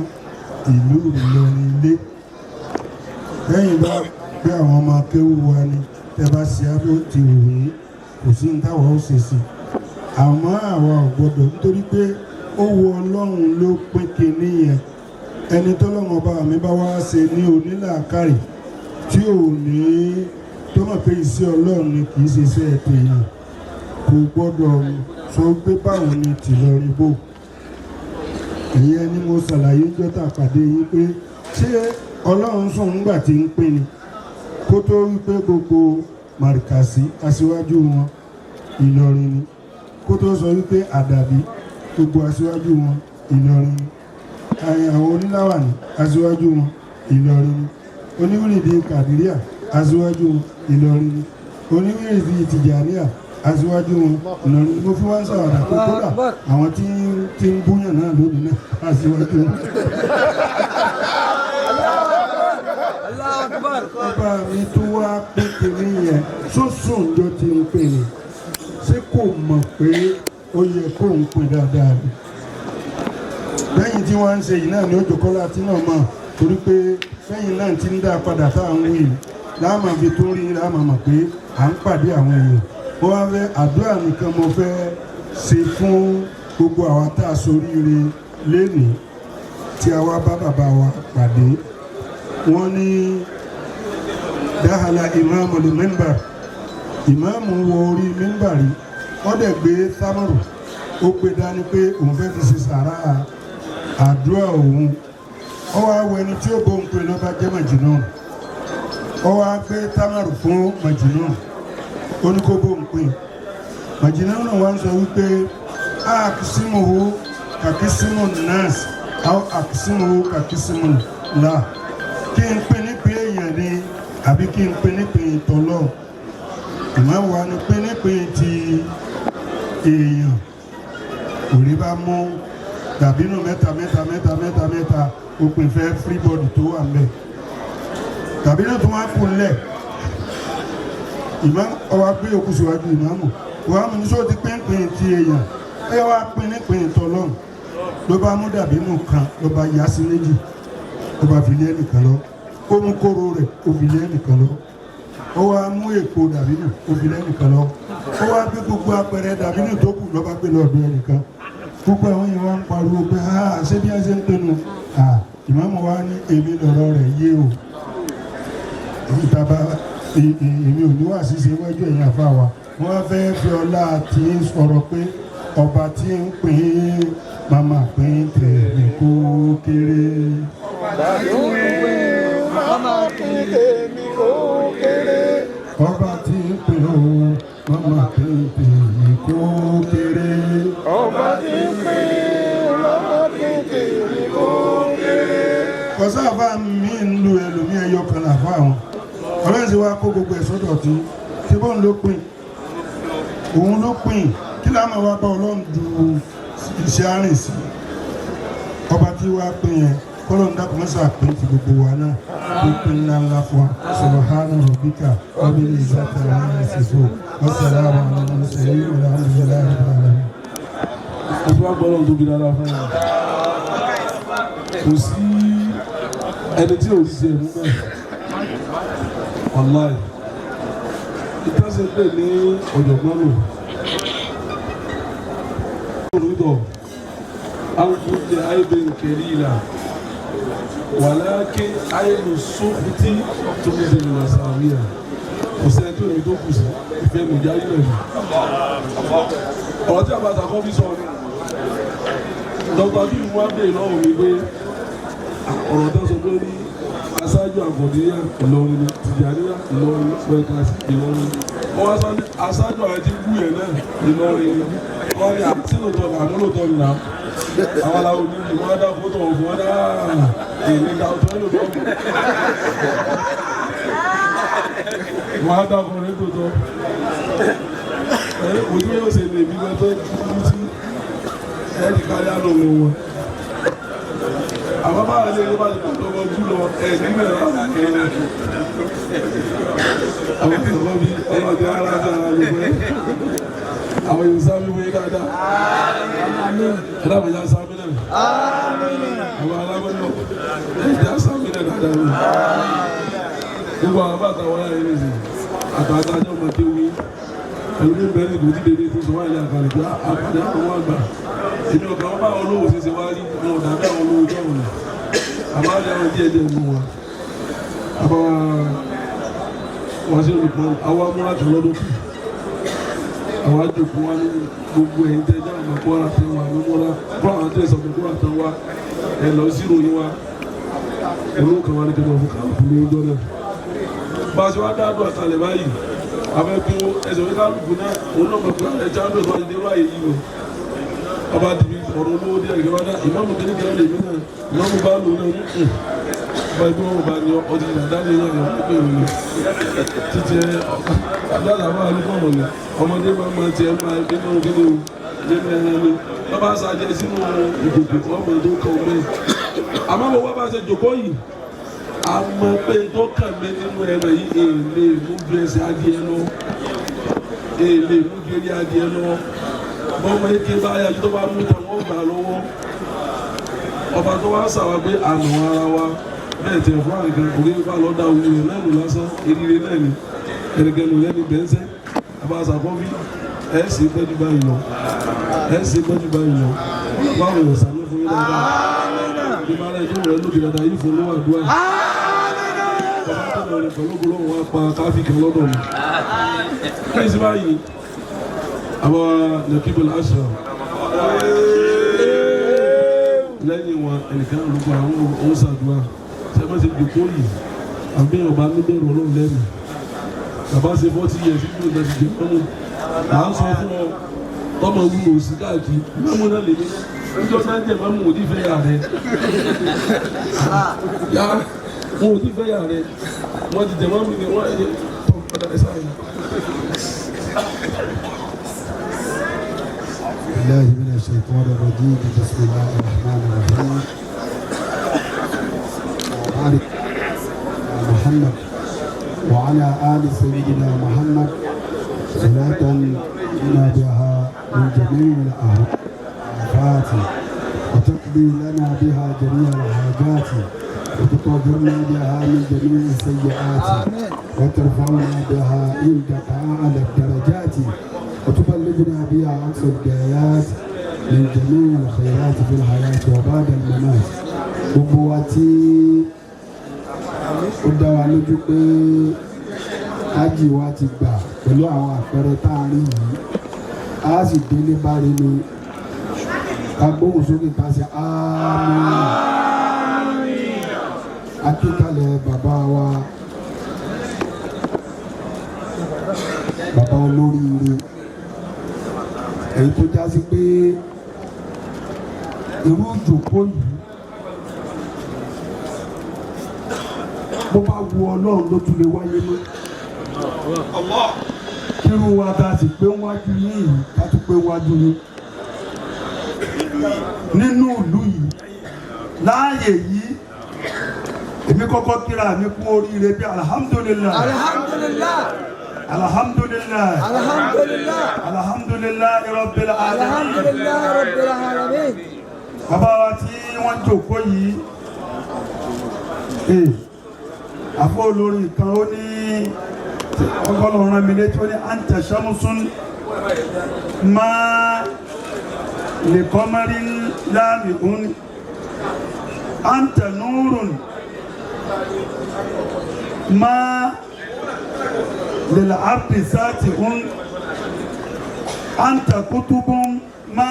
ìlú Ìlọrin lé. Lẹ́yìn bá pé àwọn ọmọ akéwù wa ni tẹ́ bá ṣe abó ti wù yín, kò sí ní táwa ó ṣe sí, àmọ́ àwa ò gbọ́dọ̀ nítorí pé ó wu ọlọ́run ló pín kinní yẹn. Ẹni tọ́lọ́run ọba mi bá wá ṣe ní onílàákàrè tí ò ní tó mọ̀ pé iṣẹ́ ọlọ́run ni kì í ṣe iṣẹ́ tèèyàn, kò gbọ́dọ̀ sọ pé báwo ni tìlọrin bò. Ìyẹn ni mo ṣàlàyé jọ́tà pàdé yín pé ṣé Ọlọ́run sùn nígbà tí ń pín ni kó tó wípé gbogbo màrìkàsí aṣíwájú wọn Ìlọrin ni, kó tó sọ wípé àdàbí gbogbo aṣíwájú wọn Ìlọrin ni, àwọn oníláwàní aṣíwájú wọn Ìlọrin ni, oníwìrìdì Kàdíríà aṣíwájú wọn Ìlọrin ni, oníwìrìdì Tìjàníà aṣíwájú wọn Ìlọrin ni. Mo fi wá ń sàwádà pé kódà àwọn tí ń búyàn náà lónìí náà aṣíwájú wọn. Allahu Akbar. Ọba mi tó wá pé kiri yẹn sọ́sùn jọ ti ń pè ní, ṣé kò mọ̀ pé ó yẹ kó ń pè dáadáa ni? Lẹ́yìn tí wọ́n ń ṣe yìí náà ni ó jòkó láti náà mọ̀, torí pé lẹ́yìn náà ti ń dá padà tá à ń wí láàmà fi tó rí láàmà mọ̀ pé à ń pàdé àwọn èèyàn. Mo wá fẹ́ àdúrà nìkan mo fẹ́ ṣe fún gbogbo àwa tá a soríire lénìí tí a wá bá bàbá wa pàdé. Wọ́n ní dáhàlà ìmáàmù lè mẹ́mbà, ìmáàmù wọ orí mẹ́mbà rí, ó dẹ̀ gbé sámọ̀rù, ó gbé dání pé òun fẹ́ fi ṣe sàrà àdúrà òun. Ó wá wọ ẹni tí ó bóun pé lọ́ba jẹ́ màjìnnà, ó wá gbé támàrù fún màjìnnà, ó ní kó bóun pé. Màjìnnà náà wá ń sọ wípé àkísímùhù kàkísímù nọ́ọ̀sì àwọn àkísímùhù kàkísímù là, kí n pín nípìn èèyàn ni àbí kí n pín nípìn tọlọ? Ìmáàmù wa ni pín nípìn ti èèyàn. Òrí bá mú dàbínú mẹ́ta mẹ́ta mẹ́ta mẹ́ta mẹ́ta, ó pín fẹ́ everybody tó wà ńbẹ̀. Dàbínú tó wá kú lẹ̀, ìmáàmù ọwọ́ gbé òkú síwájú ìmáàmù. Ìmáàmù ní sọ ti pín pín ti èèyàn, ẹ wá pín nípìn tọlọ. Ló bá mú dàbínú kan, ló bá yá sí méjì, ó bá fi lé ẹnìkan lọ. Ó mú kóró rẹ̀, ó fi lé ẹnìkan lọ. Ó wá mú èpo dàbínú, ó fi lé ẹnìkan lọ. Ó wá gbé gbogbo apẹ̀rẹ̀ dàbínú tó kù, ló bá gbé lọ́dọ̀ ẹnìkan. Gbogbo àwọn yẹn wá ń pariwo pé ah, ṣé bí wọ́n ṣe ń pinnu? Ah, ìmáàmù wa ní èmi lọ̀rọ̀ rẹ̀ yé o, ìtaba èmi ò ní wà ṣíṣe wájú ẹ̀yìn àfa wa. Wọ́n fẹ́ fi ọlá tí ń sọ̀rọ̀ pé ọba tí ń pín màmá pín tèmi kó kéré. Mama pín tèmi kó kéré. Ọba tí ń pín o, màmá pín tèmi kó kéré. Ọba tí ń pín, mama pín tèmi kó kéré. Kọsáfà mi ń lu ẹlòmí ẹyọ kan làfà àwọn ọlọ́run sì wá kó gbogbo ẹ̀ sọ́dọ̀ tí bọ́n ló pín, òun ló pín. Kí láà máa wá bá ọlọ́run du iṣẹ́ àrìn sí? Ọba tí wàá pín yẹn, kọ́lọ́n dákun mọ́sá pín ti gbogbo wa náà, tó pín ńlá ńlá fún wa. Subhana rabbika rabbil izzati amma yasifun wa salamun ala al-mursalin walhamdulillahi rabbil alamin. Ẹtí wàá gbọ́ lọ́wọ́ tóbi dáadáa fún wa. Kò sí ẹni tí ò ṣe ẹ̀mú bẹ́ẹ̀, wàláì ìtàsí pè ní ọ̀jọ̀gbọ́n lò olùdọ̀ alùpùpù àìbẹ̀ nkẹ́rì ìlà wàlákè àìlù sófìtì tó ń ṣe ìlú sàríà. Kò sẹ́ni tí òní tó kù sí ìfẹ́ mi jáde lẹ́nu ọ̀rọ̀ tí a bá sàkọ́ fi sọ ni dr abiy wá bèèrè lọ́wọ́ mi pé ọ̀rọ̀ tó sọ pé ní aṣáájú àgọ̀díyà Ìlọrin ni, Tìjàníyà Ìlọrin, wẹ̀kàsí Ìlọrin, wọ́n wá sọ ní aṣáájú àwọn tí ń bú yẹn náà Ìlọrin ni. Wọ́n ní àti lóòótọ́ ní àmọ́ lóòótọ́ ní nà àwọn aláwọ̀ ní ìlú wọn dá fótó wọn fún wọn dá èmi dá ọtọ́ lóòótọ́, wọ́n á dá ọkùnrin tó tọ́ ẹ ojú yóò ṣe lè bí wọn tó dúró sí ẹnì kárí àná wọn wọn àwọn báwa lè bá ti pàtó ọmọ ojú lọ ẹ níbẹ̀ láti ẹ àwọn ìsọ̀rọ̀ bí ọlọ́dẹ ara ti ara lè pẹ́ àwọn yóò sábẹ́ wọlé dáadáa ẹ dábàá yá sábẹ́ náà àwọn alágbọ́dọ̀ ẹ já sábẹ́ náà dáadáa ni gbogbo àwọn bàtà wọn láyé nìyí àtàtà àjọ ọmọ kéwì ẹlòmí bẹ́ẹ̀ ni kò tí dédé tó sọ wáyé àkàlẹ̀ pé àpàdé àwọn àgbà èmi ọ̀gá wọn bá àwọn olówó ṣẹṣẹ wá rí wọn ò dàbí àwọn olówó jọ̀wọ́ ni àmọ́ àdé àwọn díẹ̀ díẹ̀ mú wọn àbá wọn sí olùkọ́ àwọn amúrájọ lọ́dún kù àwọn àjòkó wa ní gbogbo ẹ̀yin tẹ́ jáwọ́ ọmọ kóra tẹ́ wà ní múra kó àwọn tẹ́ sọ̀tún kóra tẹ́ wá ẹ̀ lọ sí ìròyìn wa. Olówó kan wá ní kí wọ́n fún kálukú ní ọjọ́ náà. Bá a ṣe wá dáadọ́ àkàlẹ̀ báyìí, abẹ́ pé ẹsẹ̀ orí kálukú náà òun náà mọ̀ pé ẹja ń dọ̀tọ̀ àti dérò àyè yìí o. Ọba dìbí ọ̀rọ̀ olówó díẹ̀ kí wọ́n dá ìmáàmù kìíní kan lè mí náà, ìmáàmù bá lò náà ń bá ẹgbẹ́ wọn bá ní ọtí ìdàdá ní ìyá ìyá pé òun títí ẹ ọ̀dọ́ àbá alúkọ̀ọ̀mọ̀ ni ọmọdé máa ma tiẹ̀ máa gbé náà kéde o nínú ẹran ni wọ́n bá ṣàjẹ sínú ìkòkò ọmọ tó kàn mọ́ ẹ̀. Àmọ́ mo wá bá ṣe jòkó yìí, a mọ̀ pé tó kàn mí nínú ẹran yìí, èlé mú ju ẹsẹ̀ adìẹ lọ, èlé mú ju eré adìẹ lọ. Bọ́mọ eke bá yájú tó bá mú tán wọ́n gbà lọ́wọ́. Ọba tó wá sàwá pé àná ara wa bẹ́ẹ̀ tẹ̀ fún àgbẹ̀ òkè bá lọ́ọ́ da òun rẹ̀ náà lò lásán, eré náà ni ẹ̀rẹ̀gẹ̀lò lẹ́ni bẹ́ńsẹ́ abáṣà kọ́fí. Ẹ̀ ṣe gbẹ́jú báyìí lọ, ẹ̀ ṣe gbẹ́jú báyìí lọ. Báwo yóò sàmì fún yín dáadáa? Bí bá rẹ̀ tó rẹ̀ lókè dáadáa yìí fún lówó àdúrà bàbá tó lọ rẹ̀ pẹ̀lú gbólóhùn wa pa káfí kan lọ́dọ̀ mi. Káyìí báyìí àbá Nakibul Ashraf lẹ́yìn wọn ẹnìkan olùkọ́ àwọn òun ṣàdúrà sẹ́fẹ̀sì jòkó yìí àbí ọba níbẹ̀rù Ọlọ́run lẹ́nu. Bàbá ṣe 40 years nínú ìgbà tí jẹ́ mọ́mú à ń sọ fún ọ tọmọ wúlò sí káàkiri mọ́mú náà lè ní níjọ́ náà jẹ́ mọ́mú òdì fẹ́ yà rẹ yá wọn òdì fẹ́ yà rẹ wọ́n ti jẹ́ mọ́mú ni wọ́n ẹ̀ tọ́ padà ẹ̀ sáré. بالله من الشيطان الرجيم. بسم الله الرحمن الرحيم. وبارك على محمد وعلى آل سيدنا محمد صلاة لنا بها من جميع الآفات، وتقضي لنا بها جميع الحاجات، وتطهرنا بها من جميع السيئات، وترفعنا بها عندك أعلى الدرجات، وتبلغنا بها أقصى الغايات من جميع الخيرات في الحياة وبعد الممات. Gbogbo wa tí ó dá wa lójú pé ájì wa ti gbà pẹ̀lú àwọn àpẹẹrẹ tá a rí yìí, a sì délé bá rí ni. Ká gbóhùn sókè, ká ṣe àmín. Akíkalẹ̀ bàbá wa, bàbá olóríire, èyí tó já sí pé irú ìjòkó yìí, bó bá wu Ọlọ́run ló tún lè wáyé mọ́. Kírú wa ta sì pé wájú yín yìí, ká tún pé wájú yín nínú ìlú yìí láàyè yìí, èmi kọ́kọ́ kíra mi kú oríire bí alhamdulilayi. Alhamdulillah. Alhamdulilayi. Alhamdulillah. Alhamdulilayi rabbil alamin. Alhamdulillah rabbil alamin. Bàbá wa tí wọ́n jókòó yìí, ee àfọ olórin kan ó ní ọgọ́lọ́ rán mi létí, ó ní anta shamsun ma li qamarin lami'un, anta nurun ma lil ardi sati'un, anta kutubun ma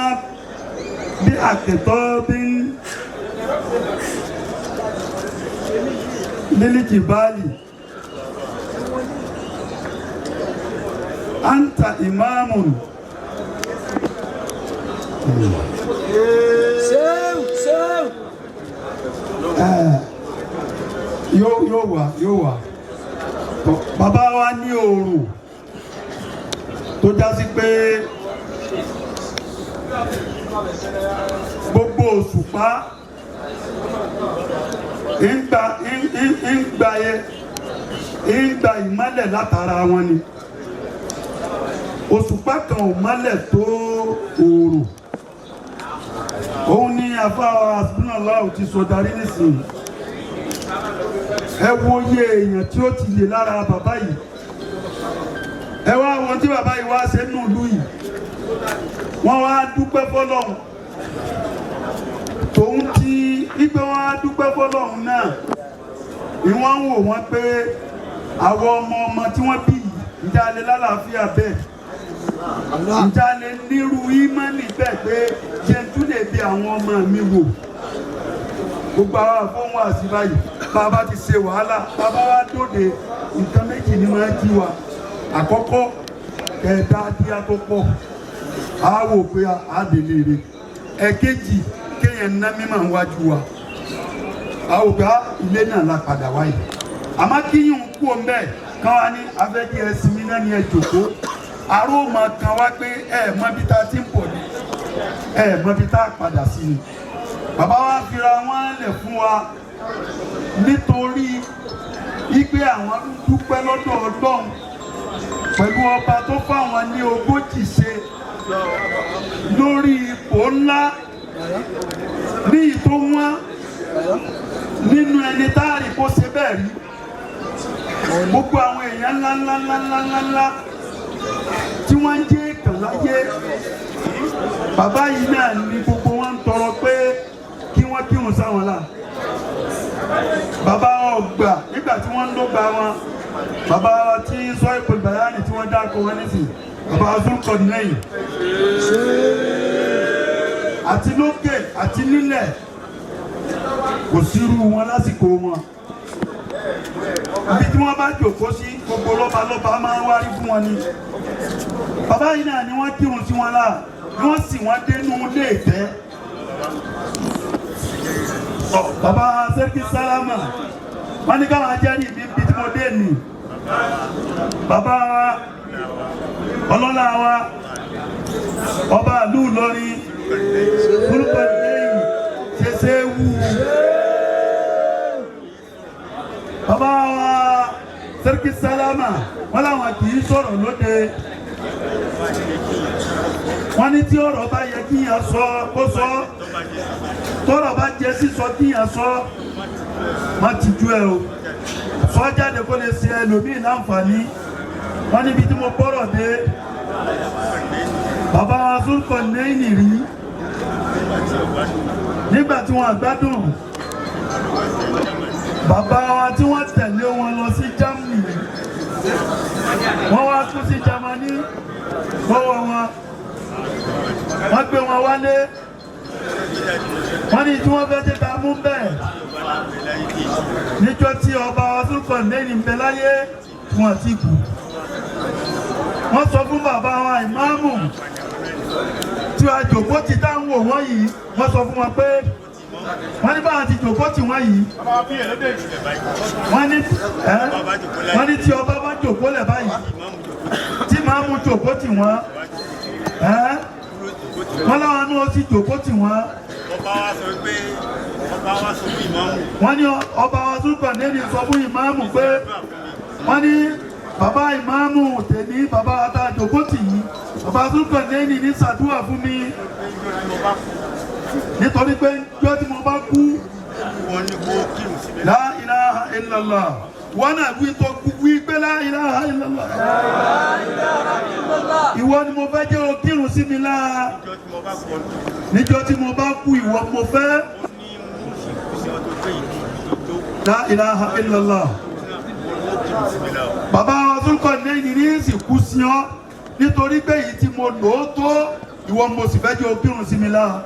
bí àkẹ́tọ́ bí lílíkì báàlì, anta imamun. Sew sew. Yóò wà, yóò wà. Tọ́, bàbá wa ní oòrùn tó já sí pé gbogbo òṣùpá ń gba ń gba ìmọ́lẹ̀ látara wọn ni. Òṣùpá kan ò mọ́lẹ̀ tó oòrùn. Òun ni àfáà asúnàláwò ti sọ darí nísìnyí. Ẹ wo iye èèyàn tí ó ti lè lára bàbá yìí. Ẹ wá wọn tí bàbá yìí wá ṣe nínú ìlú yìí, wọ́n wá dúpẹ́ fọ́lọ́run tòun ti wípé wọ́n á dúpẹ́ fọ́lọ́run náà ni wọ́n ń wò wọ́n pé àwọn ọmọ ọmọ tí wọ́n bí yìí, ǹjẹ́ a lè lálàáfíà bẹ́ẹ̀? Ǹjẹ́ a lè nírú ímánì bẹ́ẹ̀ pé jẹ́ n tún lè bí àwọn ọmọ mi wò? Gbogbo àwọn àfọwọ́n àti báyìí, bàbá ti ṣe wàhálà, bàbá wa dóde, nǹkan méjì ni máa jí wa. Àkọ́kọ́, kẹta díá tó pọ̀, á wò pé á délé rè. Ẹ̀kejì, kéèyàn ná mímọ̀ wájú wa, á wò pé ilé náà la padà wáyé. Àmọ́ kíyùn kú o mbẹ́ kán wá ní afẹ́kí ẹ sinmi náà ní ẹ jòkó, àrò máa kan wá pé ẹ mọ bí tá a ti ń bọ̀ ni, ẹ mọ bí tá a padà sí ni. Bàbá wa fira wọn lẹ̀ fún wa nítorí wípé àwọn dúpẹ́ lọ́dọ̀ Ọlọ́run pẹ̀lú ọba tó fáwọn ní 40 ṣe lórí ipò ńlá ní ìtò wọn nínú ẹni táàrí kó ṣe bẹ́ẹ̀ rí. Gbogbo àwọn èèyàn ńlá ńlá ńlá ńlá ńlá ńlá tí wọ́n ń jẹ́ èèkàn láyé, bàbá yìí náà ni gbogbo wọn ń tọrọ pé kí wọ́n kírun sáwọn la. Bàbá ọgbà nígbà tí wọ́n ń dọ́gba wọn, bàbá tí sọ ìpè bàyánì tí wọ́n dáko wọn nísìn, bàbá azúkọ̀ lẹ́yìn àti lókè àti nílẹ̀, kò sírú wọn lásìkò wọn. Ibi tí wọ́n bá jòkó sí, gbogbo lọ́balọ́ba máa ń wárí fún wọn ni. Bàbá yìí náà ni wọ́n kírun sí wọn láà, ni wọ́n sì wọ́n dénú ilé ìtẹ́. Bàbá Sẹ́ríkì Sálámà, wọ́n ní káwọn ajẹ́rìí mi bí tí mo dé nì. Bàbá wa ọlọ́lá wa, ọba ìlú Ìlọrin, orúkọ ìlẹ́yìn ṣẹṣẹ wù. Bàbá wa Sẹ́ríkì Sálámà, wọ́n láwọn kì í sọ̀rọ̀ lóde. Wọ́n ní tí ọ̀rọ̀ bá yẹ kí yẹn sọ kó sọ, tọ́rọ̀ bá jẹ sísọ kí yẹn sọ, má ti ju ẹ o, sọ jáde kó lè ṣe ẹlòmíì láǹfààní. Wọ́n níbi tí mo bọ́rọ̀ dé, bàbá wa Zulkon lẹ́yìn rí nígbà tí wọ́n àgbádùn bàbá wa tí wọ́n tẹ̀lé wọn lọ sí Germany, wọ́n wá kú sí Germany lọ́wọ́ wọn, wọ́n gbé wọn wálé. Wọ́n ní tí wọ́n fẹ́ jẹ́ ká mú bẹ́ẹ̀ níjọ́ tí ọba Zulkon lẹ́yìn ń bẹ láyé, wọn ti kú. Wọ́n sọ fún bàbá wa ìmáàmù tí a jòkó ti dáhùn wò wọ́n yìí, wọ́n sọ fún wọn pé wọ́n ní báwọn ti jòkó tì wọ́n yìí, wọ́n ní tí ọba bá jòkó lẹ̀ báyìí, tí màámu jòkó tì wọ́n, wọ́n láwọn náà sì jòkó tì wọ́n. Wọ́n ní ọba wa Zulkon lẹ́yìn sọ fún ìmáàmù pé wọ́n ní bàbá ìmáàmù tèmi, bàbá ata jòkó tì yìí, bàbá Zulkon lẹ́yìn ní ṣàdúrà fún mi nítorí pé jọ́ tí mo bá kú, la ilaha illallah. Wọ́n náà wí tó wí pé la ilaha illallah. Ìwọ ni mo fẹ́ jẹ́ o kírun sí mi lára níjọ́ tí mo bá kú, ìwọ mo fẹ́. La ilaha illallah. Bàbá wa Zulkon lẹ́yìn ní ìsìnkú sí ọ nítorí pé èyí tí mo lò ó tó, ìwọ mo sì fẹ́ jẹ́ o kírun sí mi lára.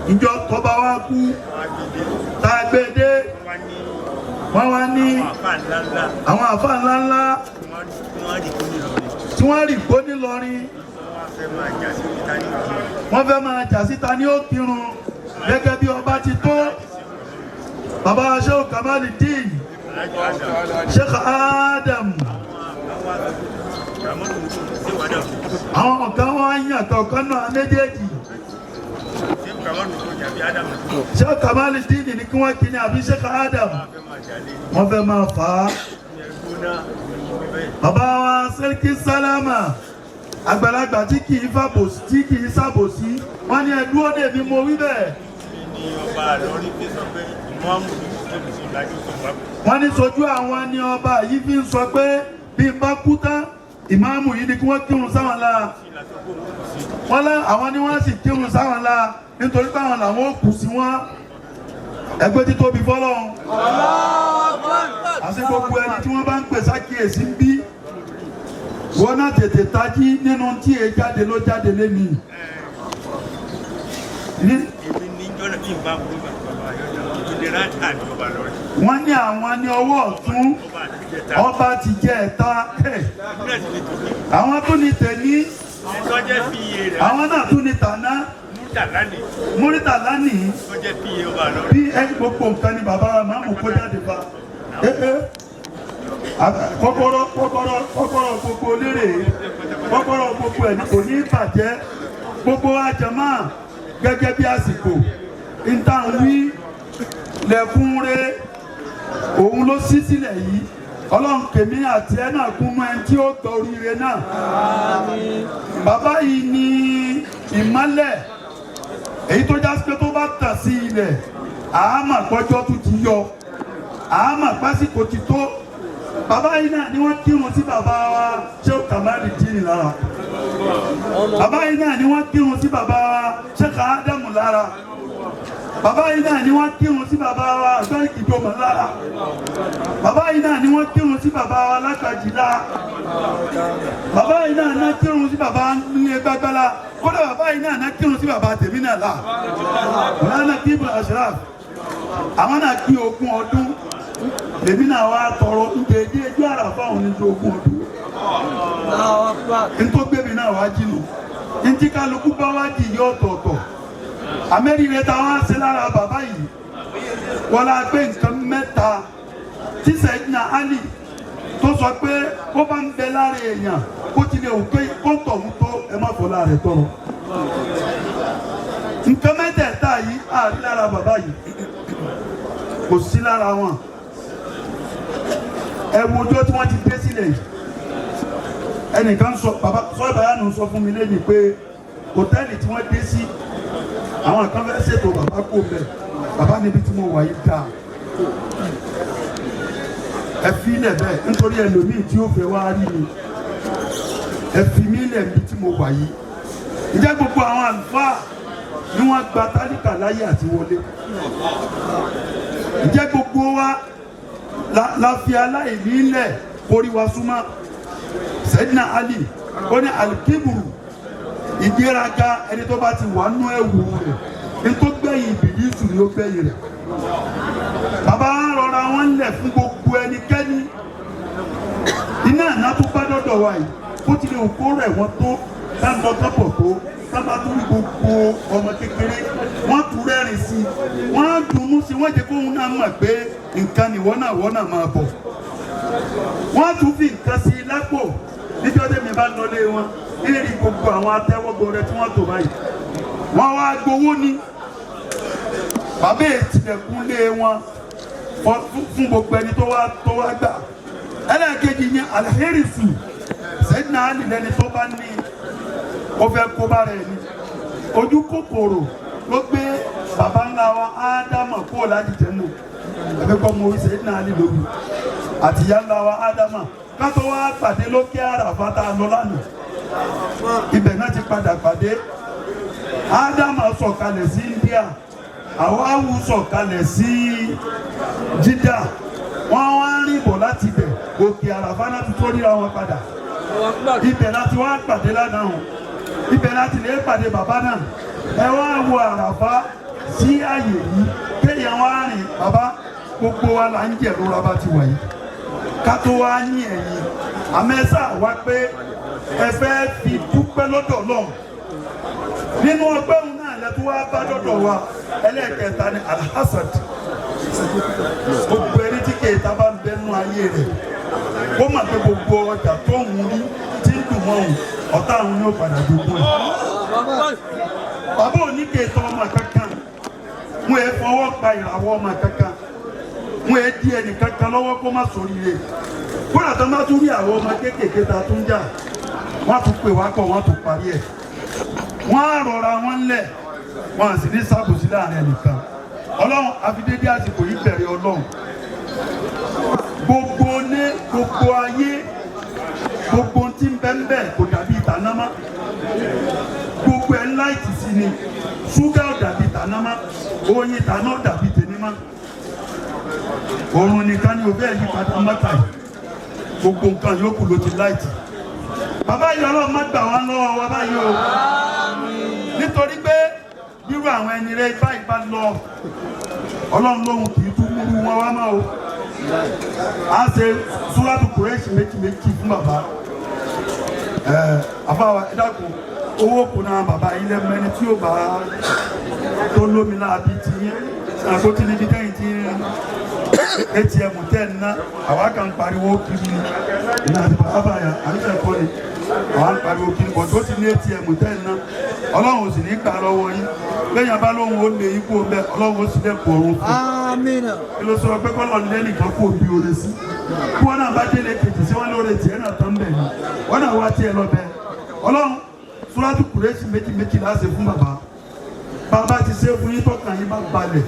Ìjọ tọba wa kú tá a gbé dé, wọ́n wá ní àwọn àfa ńláńlá tí wọ́n rì kó nílọrin, wọ́n fẹ́ máa jà síta ní ó kírun gẹ́gẹ́ bí ọba ti tó. Bàbá Sheikh Kamaludeen, Sheikh Adam, àwọn ọ̀gá wọn yàn kọ̀ọ̀kan náà méjèèjì. Sheikh Kamaludeen ní kí wọ́n kí ni àbí Sheikh Adam, wọ́n fẹ́ máa fà á. Bàbá wa Sẹ́ríkì Sálámà, àgbàlagbà tí kì í fàbòsí, tí kì í ṣàbòsí, wọ́n ní ẹdú ó dèbí mo wí bẹ́ẹ̀. Wọ́n ní sojú àwọn ni ọba yìí fi ń sọ pé bí n bá kú tán, ìmáàmù yìí ni kí wọ́n kírun sáwọn lára. Wọ́n lá àwọn ni wọ́n sì kírun sáwọn lára nítorí pé àwọn làwọn ò kù sí wọn. Ẹgbẹ́ títóbi fọlọ́run. Àti gbogbo ẹni tí wọ́n bá ń pè sákìyèsí ń bí, wọ́n náà tètè tají nínú tí èé jáde ló jáde lémi. Wọ́n ní àwọn ní ọwọ́ ọ̀tún ọba ti jẹ́ ẹ̀ta. Àwọn tún ní tẹ̀lé, àwọn náà tún ní tàná. Múrítàlá ní bí ẹ gbogbo nǹkan ni bàbá wa máa mú kó jáde fa. Kọ́kọ́rọ́, kọ́kọ́rọ́, kọ́kọ́rọ́ gbogbo lérè, kọ́kọ́rọ́ gbogbo ẹ̀ kò ní bàjẹ́. Gbogbo àjàmá gẹ́gẹ́ bí àsìkò ìtàn wí lẹ́kúnrẹ́, òun ló ṣí sílẹ̀ yìí. Ọlọ́run kèmí àti ẹ̀ náà kún mọ́ ẹni tí ó gbọ́ oríire náà. Bàbá yìí ní ìmọ́lẹ̀ èyí tó já sí pé tó bá tàn sí ilẹ̀, àámà pọ́jọ́ tún ti yọ, àámà pásìkò ti tó. Bàbá yìí náà ni wọ́n kírun sí bàbá wa Sheikh Kamali Dini lára. Bàbá yìí náà ni wọ́n kírun sí bàbá wa Sheikh Adamu lára. Bàbá yìí náà ni wọ́n kírun sí bàbá wa Àgbáyé Kìjọba lára. Bàbá yìí náà ni wọ́n kírun sí bàbá wa Lákàjì lára. Bàbá yìí náà ná kírun sí bàbá ní gbàgbàlá. Kódà bàbá yìí náà ná kírun sí bàbá tèmi náà la ọ̀lànà kíbla Ashraf. Àwọn náà kí 20 ọdún, lèmi náà wá tọrọ ndèdè ẹjọ́ àràfà òun ní ju 20 ọdún ntọ́gbẹ́mi náà wá jìnnà ntí kálukú bá wá jì yọ ọ̀tọ̀ọ̀tọ̀. Amẹ́rìnrẹ́ ta wá sí lára bàbá yìí, wọ́n la gbé nǹkan mẹ́ta tí Sayyidina Ali tó sọ pé ó bá ń bẹ lára èèyàn, kó tilẹ̀ ò pé kó tọ̀hún tó ẹ má fọ́ lára ẹ̀ tọrọ. Nǹkan mẹ́tẹ̀ẹ̀ta yìí àrí lára bàbá yìí, kò sí lára wọn. Ẹ wo ọjọ́ tí wọ́n ti dé sílẹ̀ yìí. Ẹnìkan sọ, bàbá sọ ìbáyánu sọ fún mi lẹ́yìn pé hòtẹ́ẹ̀lì tí wọ́n dé sí, àwọn kan fẹ́ ṣètò bàbá kó bẹ̀. Bàbá níbi tí mo wà yìí dáa, ẹ fi ilẹ̀ bẹ́ẹ̀, nítorí ẹlòmíì tí ó fẹ́ wá rí mi, ẹ fi mí lẹ̀ níbi tí mo wà yìí. Ìjẹ́ gbogbo àwọn àlùfáà ni wọ́n gba tálíkà láyé àti wọlé? Ìjẹ́ gbogbo wa la fi aláìní lẹ̀ kórí wa súnmọ́? Sayyidina Ali ó ní alikiburu, ìgbéraga, ẹni tó bá ti wà nú ẹ̀wù rẹ̀ ní tó gbẹ̀yìn ìbílísù ni ó gbẹ̀yìn rẹ̀. Bàbá rọra wọn lẹ̀ fún gbogbo ẹnikẹ́ni. Iná àná tó bá dọ́dọ̀ wa yìí, bó tilẹ̀ kó rẹ̀ wọ́n tó sáńdọ̀ tọ́pọ̀ tó sábà tó rí gbogbo ọmọ kékeré, wọ́n tún rẹ́rìn sí i, wọ́n á dunnú sí i, wọ́n jẹ́ kóun náà mọ̀ pé nǹkan ni wọ́n náà wọ́n náà máa bọ̀. Wọ́n tún fi nǹkan sí i lápò. Níjọ́ tẹ́mi bá lọlé wọn, lérí gbogbo àwọn atẹ́wọ́gbọ rẹ tí wọ́n tò báyìí, wọ́n wá gbowó ni. Bàbá ìtìlẹ̀kùn lé wọn fún gbogbo ẹni tó wá gbà. Ẹlẹ́ẹ̀kejì ni alherisu. Sayyidina Ali lẹni tó bá ní ó fẹ́ kó bá rẹ̀ ni. Ojú kòkòrò ló gbé baba ńlá wa Ádámà kó láti jẹ́ nù. Ẹ̀fẹ́ kọ́ mo Sayyidina Ali lóbi àti ìyá ńlá wa Ádámà kátó wá pàdé lókè Àràfá tá a lọ lánàá, ibẹ̀ náà ti padà pàdé. Ádámà sọ̀kalẹ̀ sí India, Àwáwù sọ̀kalẹ̀ sí Jídà, wọ́n wá ń rìn bọ̀ láti ibẹ̀. Òkè Àràfá náà ti tó ríra wọn padà. Ibẹ̀ láti wá pàdé lánàá o, ibẹ̀ láti lè pàdé bàbá náà. Ẹ wá wo Àràfá sí àyè yìí, kéèyàn wá rìn. Bàbá, gbogbo wa là ń jẹ̀rora bá ti wà yìí, ká tó wá ní ẹ̀yìn àmẹ́sà wá pé ẹ fẹ́ fi dúpẹ́ lọ́dọ̀ Ọlọ́run. Nínú ọgbẹ́ òun náà lẹ́tọ́ wá bá dọ́dọ̀ wa. Ẹlẹ́ẹ̀kẹta ni alhassad. Gbogbo ẹni tí kèéta bá ń bẹnu ayé rẹ̀, kó mà pé gbogbo ọjà tó ń rí tí ń dùn mọ́ òun, ọ̀tá òun yóò padà jogún ẹ̀. Bàbá òní kèéta ọmọ kankan, wọn ẹ fọwọ́ pa ìràwọ̀ ọmọ kankan, wọn ẹ di ẹnì kankan lọ́wọ́ kó má ṣoríire. Kódà tó má tún rí àwọn ọmọ kéékèèké ta tún jà, wọ́n tún pè wá pọ̀, wọ́n tún parí ẹ̀. Wọ́n á rọra wọn lẹ̀, wọ́n á sì ní sábòsí láàrin ẹnìkan. Ọlọ́run àfidédé àsìkò yìí bẹ̀rẹ̀. Ọlọ́run, gbogbo ní gbogbo ayé, gbogbo tí ń bẹ ń bẹ kò dàbí ìtànámá. Gbogbo ẹ̀ láìtì sí ni. Ṣúgà ò dàbí ìtànámá, oyin ìtàná ò dàbí tèmímá. Òrùn nìkan ni òbẹ́ yí padà mọ́ta yìí, gbogbo nǹkan yòókù ló ti láìtì. Bàbá yìí, Ọlọ́run má gbà wá lọ́wọ́ wa báyìí o, nítorí pé bírú àwọn ẹni rẹ báyìí bá lọ Ọlọ́run lóhun kì í tún múrú wọn wá máa o. A ṣe súrátù Kùrẹ́ṣì méjì méjì fún bàbá. Ẹ àfàwà, ẹ dákun, owó kùnà bàbá yín lẹ́nu ẹni tí yóò bá tó lómi láàbí ti yín àkótí níbi tẹ́yìn tí ATM tẹ́ ń ná. Àwa kan pariwo kiri ni ìlànà àti bàbá yà àdúgbò ẹ̀kọ́ ni àwa ń pariwo kiri bọ̀ tó ti ní ATM tẹ́ ń ná. Ọlọ́run ò sì ní gbà lọ́wọ́ yín. Lẹ́yìn abá lóhùn ó lè ikú ọbẹ̀, Ọlọ́run ó sì lẹ́kọ̀ọ́ ọ̀run fún Amina. Kí ló sọ pé kọ́lọ̀ lé nìkan kó bí oore sí kí wọ́n náà bá délé kejì sí wọn lóore tiẹ̀ náà tán bẹ̀ ni wọ́n náà wá tiẹ̀ lọ bẹ́ẹ̀. Ọlọ́run, Súrátù Kùrẹ́ṣì méjì méjì láṣẹ fún bàbá. Bàbá ti ṣe fún yín, tọkàn yín bá balẹ̀.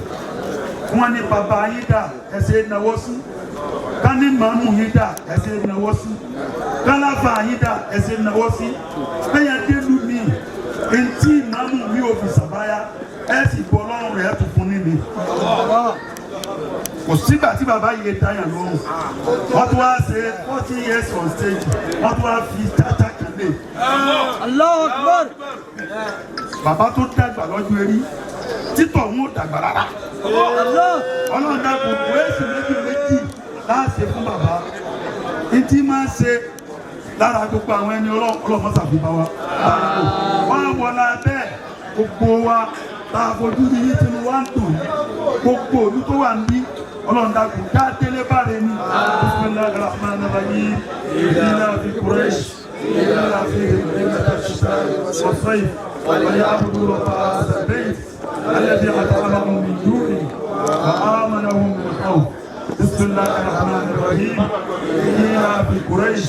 Wọ́n ní bàbá yín dà, ẹsẹ̀ náwó sí. Ká ní màmú yín dà, ẹsẹ̀ náwó sí. Káláfà yín dà, ẹsẹ̀ náwó sí. Bẹ́ẹ̀ délu mi ntí màmú mi ò fi sàbáyá, ẹ sì bọ́ lọ́rùn rẹ̀ tuntun ní mi. Kò sígbà tí bàbá yìí dáyà lọ́rùn. Wọ́n tún wá ṣe 40 years on stage, wọ́n tún wá fi tata kan lé. Allahu Akbar. Bàbá tó dàgbà lọ́jọ́ erí, títọ̀ ń ò dàgbà rárá. Allah. Ọlọ́run dàpọ̀, wéèsì méjì méjì láàṣẹ fún bàbá. Etí máa ń ṣe lára gbogbo àwọn ẹni ọlọ́mọ ṣàfihàn wa, wọ́n á wọlé abẹ́ gbogbo wa tá a fojú ní yín, tinú wa ń dùn yìí. Gbogbo olú tó wà ń bí, Ọlọ́run dàpọ̀, dá délé báre ní. Bismillahir rahmanir rahim. Ilafi Quraish ilafi والصيف وليعبدوا رب هذا البيت الذي أطعمهم من جوع وآمنهم من خوف. بسم الله الرحمن الرحيم. إيلاف قريش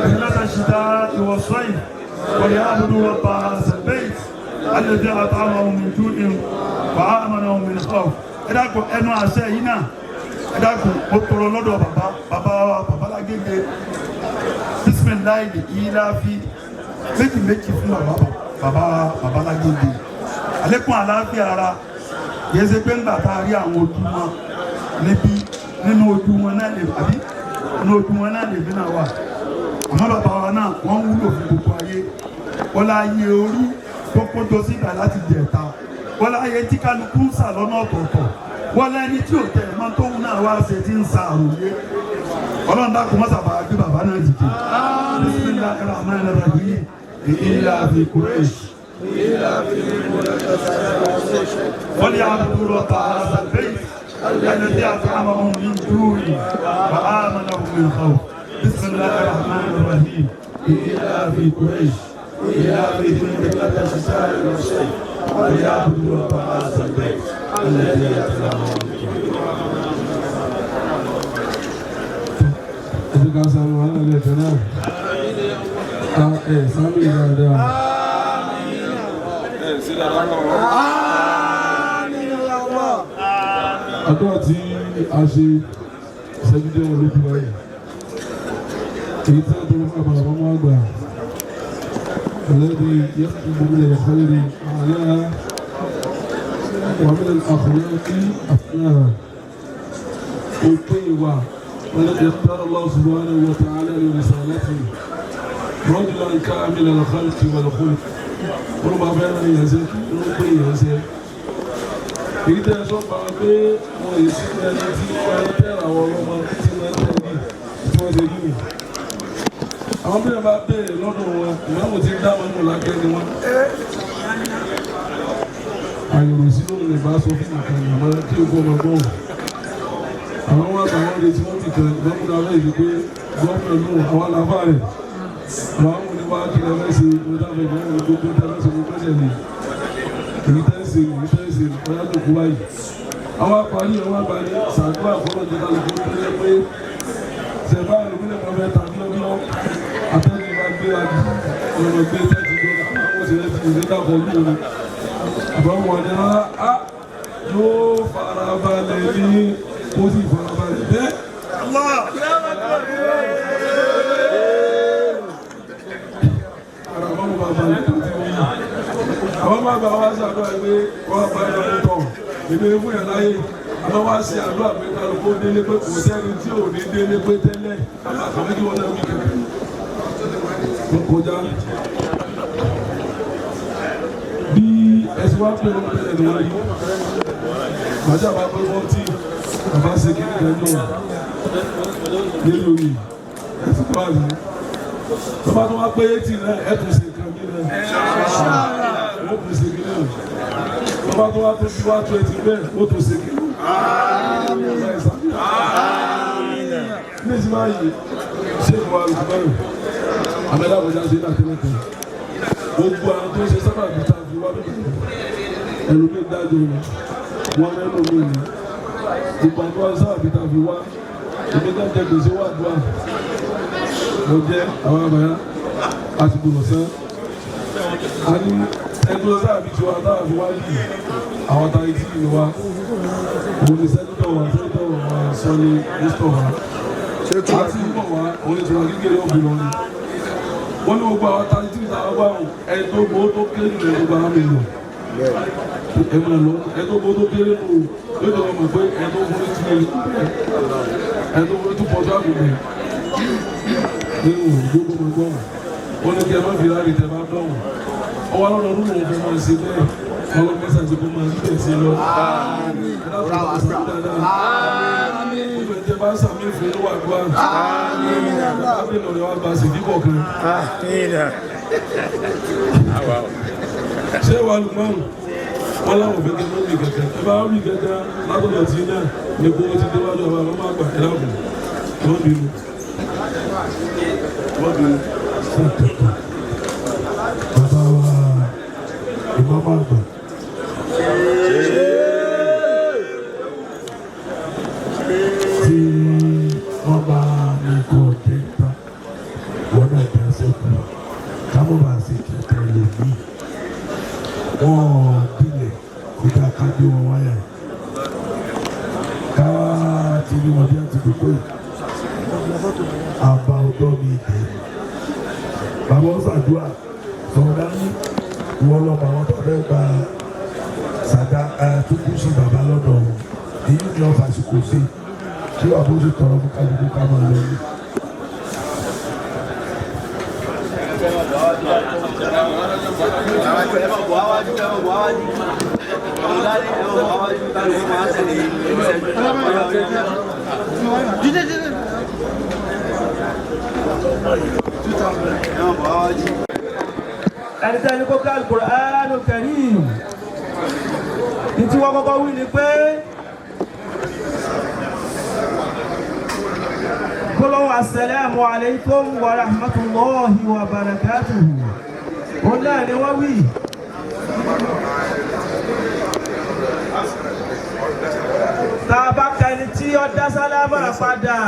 رحلة الشتاء والصيف وليعبدوا رب هذا البيت الذي أطعمهم من جوع وآمنهم من خوف. Ẹ dákun, ẹnu àṣẹ yìí náà, ẹ dákun, mo tọrọ lọ́dọ̀ bàbá, bàbá wa, bàbá lágége, bisimilayi ìlàfi méjì méjì fún bàbá, bàbá, bàbá lágége. Àlékún àlàáfíà ara. Kìí ṣe pé ńgbà tá a rí àwọn ojú wọn níbí, nínú ojú wọn náà lè àbí nínú ojú wọn náà lè bí náà wà. Àmọ́ bàbá wa náà, wọ́n wúlò fún gbogbo ayé. Wọ́n láyé orí tó kójọ sígbà láti jẹ̀ta, wọ́n láyé tí kálukú ń sà lọ́nà ọ̀tọ̀ọ̀tọ̀, wọ́n lẹ́ni tí ò tẹ̀ mọ́ tóun náà wá ṣe tí ń sa àròyé. Ọlọ́run dákun, mọ́sàbà gbé bàbá náà dìde. Bismillahir rahmanir rahim. Ilafi Quraish وليعبدوا رب هذا البيت الذي أطعمهم من جوع وآمنهم من خوف. بسم الله الرحمن الرحيم. إيلاف قريش إيلافهم رحلة الشتاء والصيف وليعبدوا رب هذا البيت الذي أطعمهم من جوع. Ẹ̀sìn kan sáré wọn náà lẹ́ẹ̀kan náà. Ẹ sáré dáadáa. Amina ya Allah. Àdúrà tí a ṣe ìṣẹ́jú díẹ̀ wọn ló kú báyìí. Èyí tí a tó fún àbàlà mọ́mọ́ àgbà. الذي يكتب من الخير أعلاها ومن الأخلاق أفناها. الطيبة والذي اختار الله سبحانه وتعالى لرسالته رجلا كامل الخلق والخلق. Olùbá fẹ́ràn yẹn ṣe ló ń pè yẹn ṣe. Èyí tẹ́ ẹ sọ pa pé wọ́n yìí sí ẹni tí wọ́n ń tẹ̀ra àwọn ọlọ́mọ tí wọ́n ń tẹ̀lé tí wọ́n ṣe rí mi. Àwọn bí wọ́n bá béèrè lọ́dọ̀ wọn, ìmáàmù ti dá wọn nù lákẹ́ ni wọ́n. Àyòrò sí lóun lè bá sọ fún nǹkan àmọ́ kí o kó ọmọ gbọ́n. Àwọn wọn àtàwọn retí wọn ti kan ìmáàmù náà lẹ́yìn pé gómìnà lóun àwọn aláfáà rẹ̀. Àwọn àwọn oníwà kí lè fẹ́ ṣe ìwé táwọn ìmáàmù ní gbogbo táwọn ṣe gbogbo ṣẹ̀ lè. Èyí tẹ́ ń ṣe, èyí tẹ́ ń ṣe, ọ̀yá tó kú báyìí. Àwọn apárí, àwọn àgbáyé ṣàdúrà fọlọ́ jẹ́ kálukú tó yẹ pé ṣẹ̀fà ìlúmílẹ̀ kan fẹ́ ta bíọ́bíọ́ atẹ́gùn bá gbé wa jù ọ̀rọ̀ gbé tẹ́tí lọ àwọn òṣèré ti ìwé dàpọ̀ lóru àbáwọn ọ̀dẹ rárá á yóò farabalẹ̀ ní kó sì farabalẹ̀ bẹ́ẹ̀. Ara wọn bá balẹ̀ tó ti wí. Àwọn bàbá wa ṣàdúrà pé wọ́n bá ẹ̀rọ tọ̀ èmi fún yàrá láyé. Àwọn wá ṣe àdúrà pé kálukú délé, pé kò sẹ́ni tí ò ní délé pé tẹ́lẹ̀ àbí kí wọ́n náà wí kẹ̀kẹ́ tó kọjá. Bí ẹsẹ̀ wá pé wọ́n tẹ́lẹ̀ ni wọ́n rí. Bàjẹ́ àbá pé 40, bàbá ṣe kí ní kẹjọ nílùú yìí, ẹ ti tó àlè. Tọ́ba tó wá pé 80 náà, ẹ tún ṣe nǹkan mí náà. Ó tún ṣe kí náà. Tọ́ba tó wá tó ti wá 20 bẹ́ẹ̀, ó tún ṣe kí náà. Ní ìsìn báyìí, ṣé ìwà olùkọ́ àmẹ́lá àbújá ṣe ní àtẹlẹ́kọ̀ọ́? Gbogbo àwọn tó ń ṣe sábà bíi tá a fi wá bíbí, ẹlòmíì dájọ́ ni wọ́n, ẹlòmíì ni gbogbo àwọn tó ń sábà bíi tá a fi wá. Èmi náà jẹ gbèsè wà dùn à, mo jẹ àwọn àbáyá àti gbòòrò sán. A ní ẹgbẹ́ sábà bíi tiwa tá a fi wá bíi àwọn tá a ti ní wa, òun ni sẹ́ńtọ̀ wa, sẹ́ńtọ̀ wa sọ ní Mustapha àti ń bọ̀ wá. Òun ni tiwa kékeré òbí lọ ni wọ́n ní gbogbo àwọn tá a ti ní ta wá, ẹni tó gbowó tó kéré jù lẹ́nu gba mílíọ̀nù ẹ máa lọ. Ẹni tó gbowó tó kéré nù yóò jẹ́ wọn mọ̀ pé ẹni tó fún ní 2 million, ẹni tó fún ní 2.5 million nínú gbogbo gbogbo wọn ní kí ẹ má fi ráàlì tẹ bá dọ̀wọ̀. Ọwọ́ alọ́dọọdún lòun fẹ́ máa ṣe bẹ́ẹ̀. Ọlọ́mọ sàṣẹ kó máa rí bẹ́ẹ̀ sí lọ. Ẹ dákun, ẹ sàmì dáadáa. Gbogbo ẹ̀ tẹ́ bá ń sàmì ìfẹ́ ló wà gbọ́ àmì lọ́rẹ̀ wa gba sèdí kọ̀ọ̀kan. Ṣé wàá lùmọ́ọ̀nù wọn láwọn òfin kẹ́ lórí kẹ̀kẹ́ ẹ bá rí kẹ̀kẹ́ látọ̀dọ̀ tí náà ní kó ti déwájú ọba ọmọ àgbà? Ẹ dákun, wọ́n bínú, wọ́n bínú. Bàbá wa ìmọ̀mọ́ àgbà, tí wọ́n bá ní kó dé tán, wọ́n náà dá sẹ́kù ká mọ̀ bá ṣe kẹ̀kẹ́ lòmíì wọ́n dilẹ̀ kódà ká gbé wọn wáyà yìí ká ti rí wọn bí wọ́n ti dòkó yìí. Àbá ọ̀dọ́ mi dé, bàbá ọ̀sàdúrà sọ̀rọ̀ dání. Wọ́n lọ bá wọn tó fẹ́ gba sàdá ẹ̀ tó kú sí bàbá lọ́dọ̀ wọn. Èyí ni wọ́n fàṣìkò sí kí wàá bó ṣe tọrọ fún kálukú ká máa lọ ní. Ẹni tẹ́ni kó ká Al-Qur'anul Karim ní tí wọ́n kọ́kọ́ wí ni pé gbólóhùn assalamu alaikum wa rahmatullahi wa barakatuhu, òun náà ni wọ́n wí. Tá a bá ka ẹni tí ó dá sálámà padà,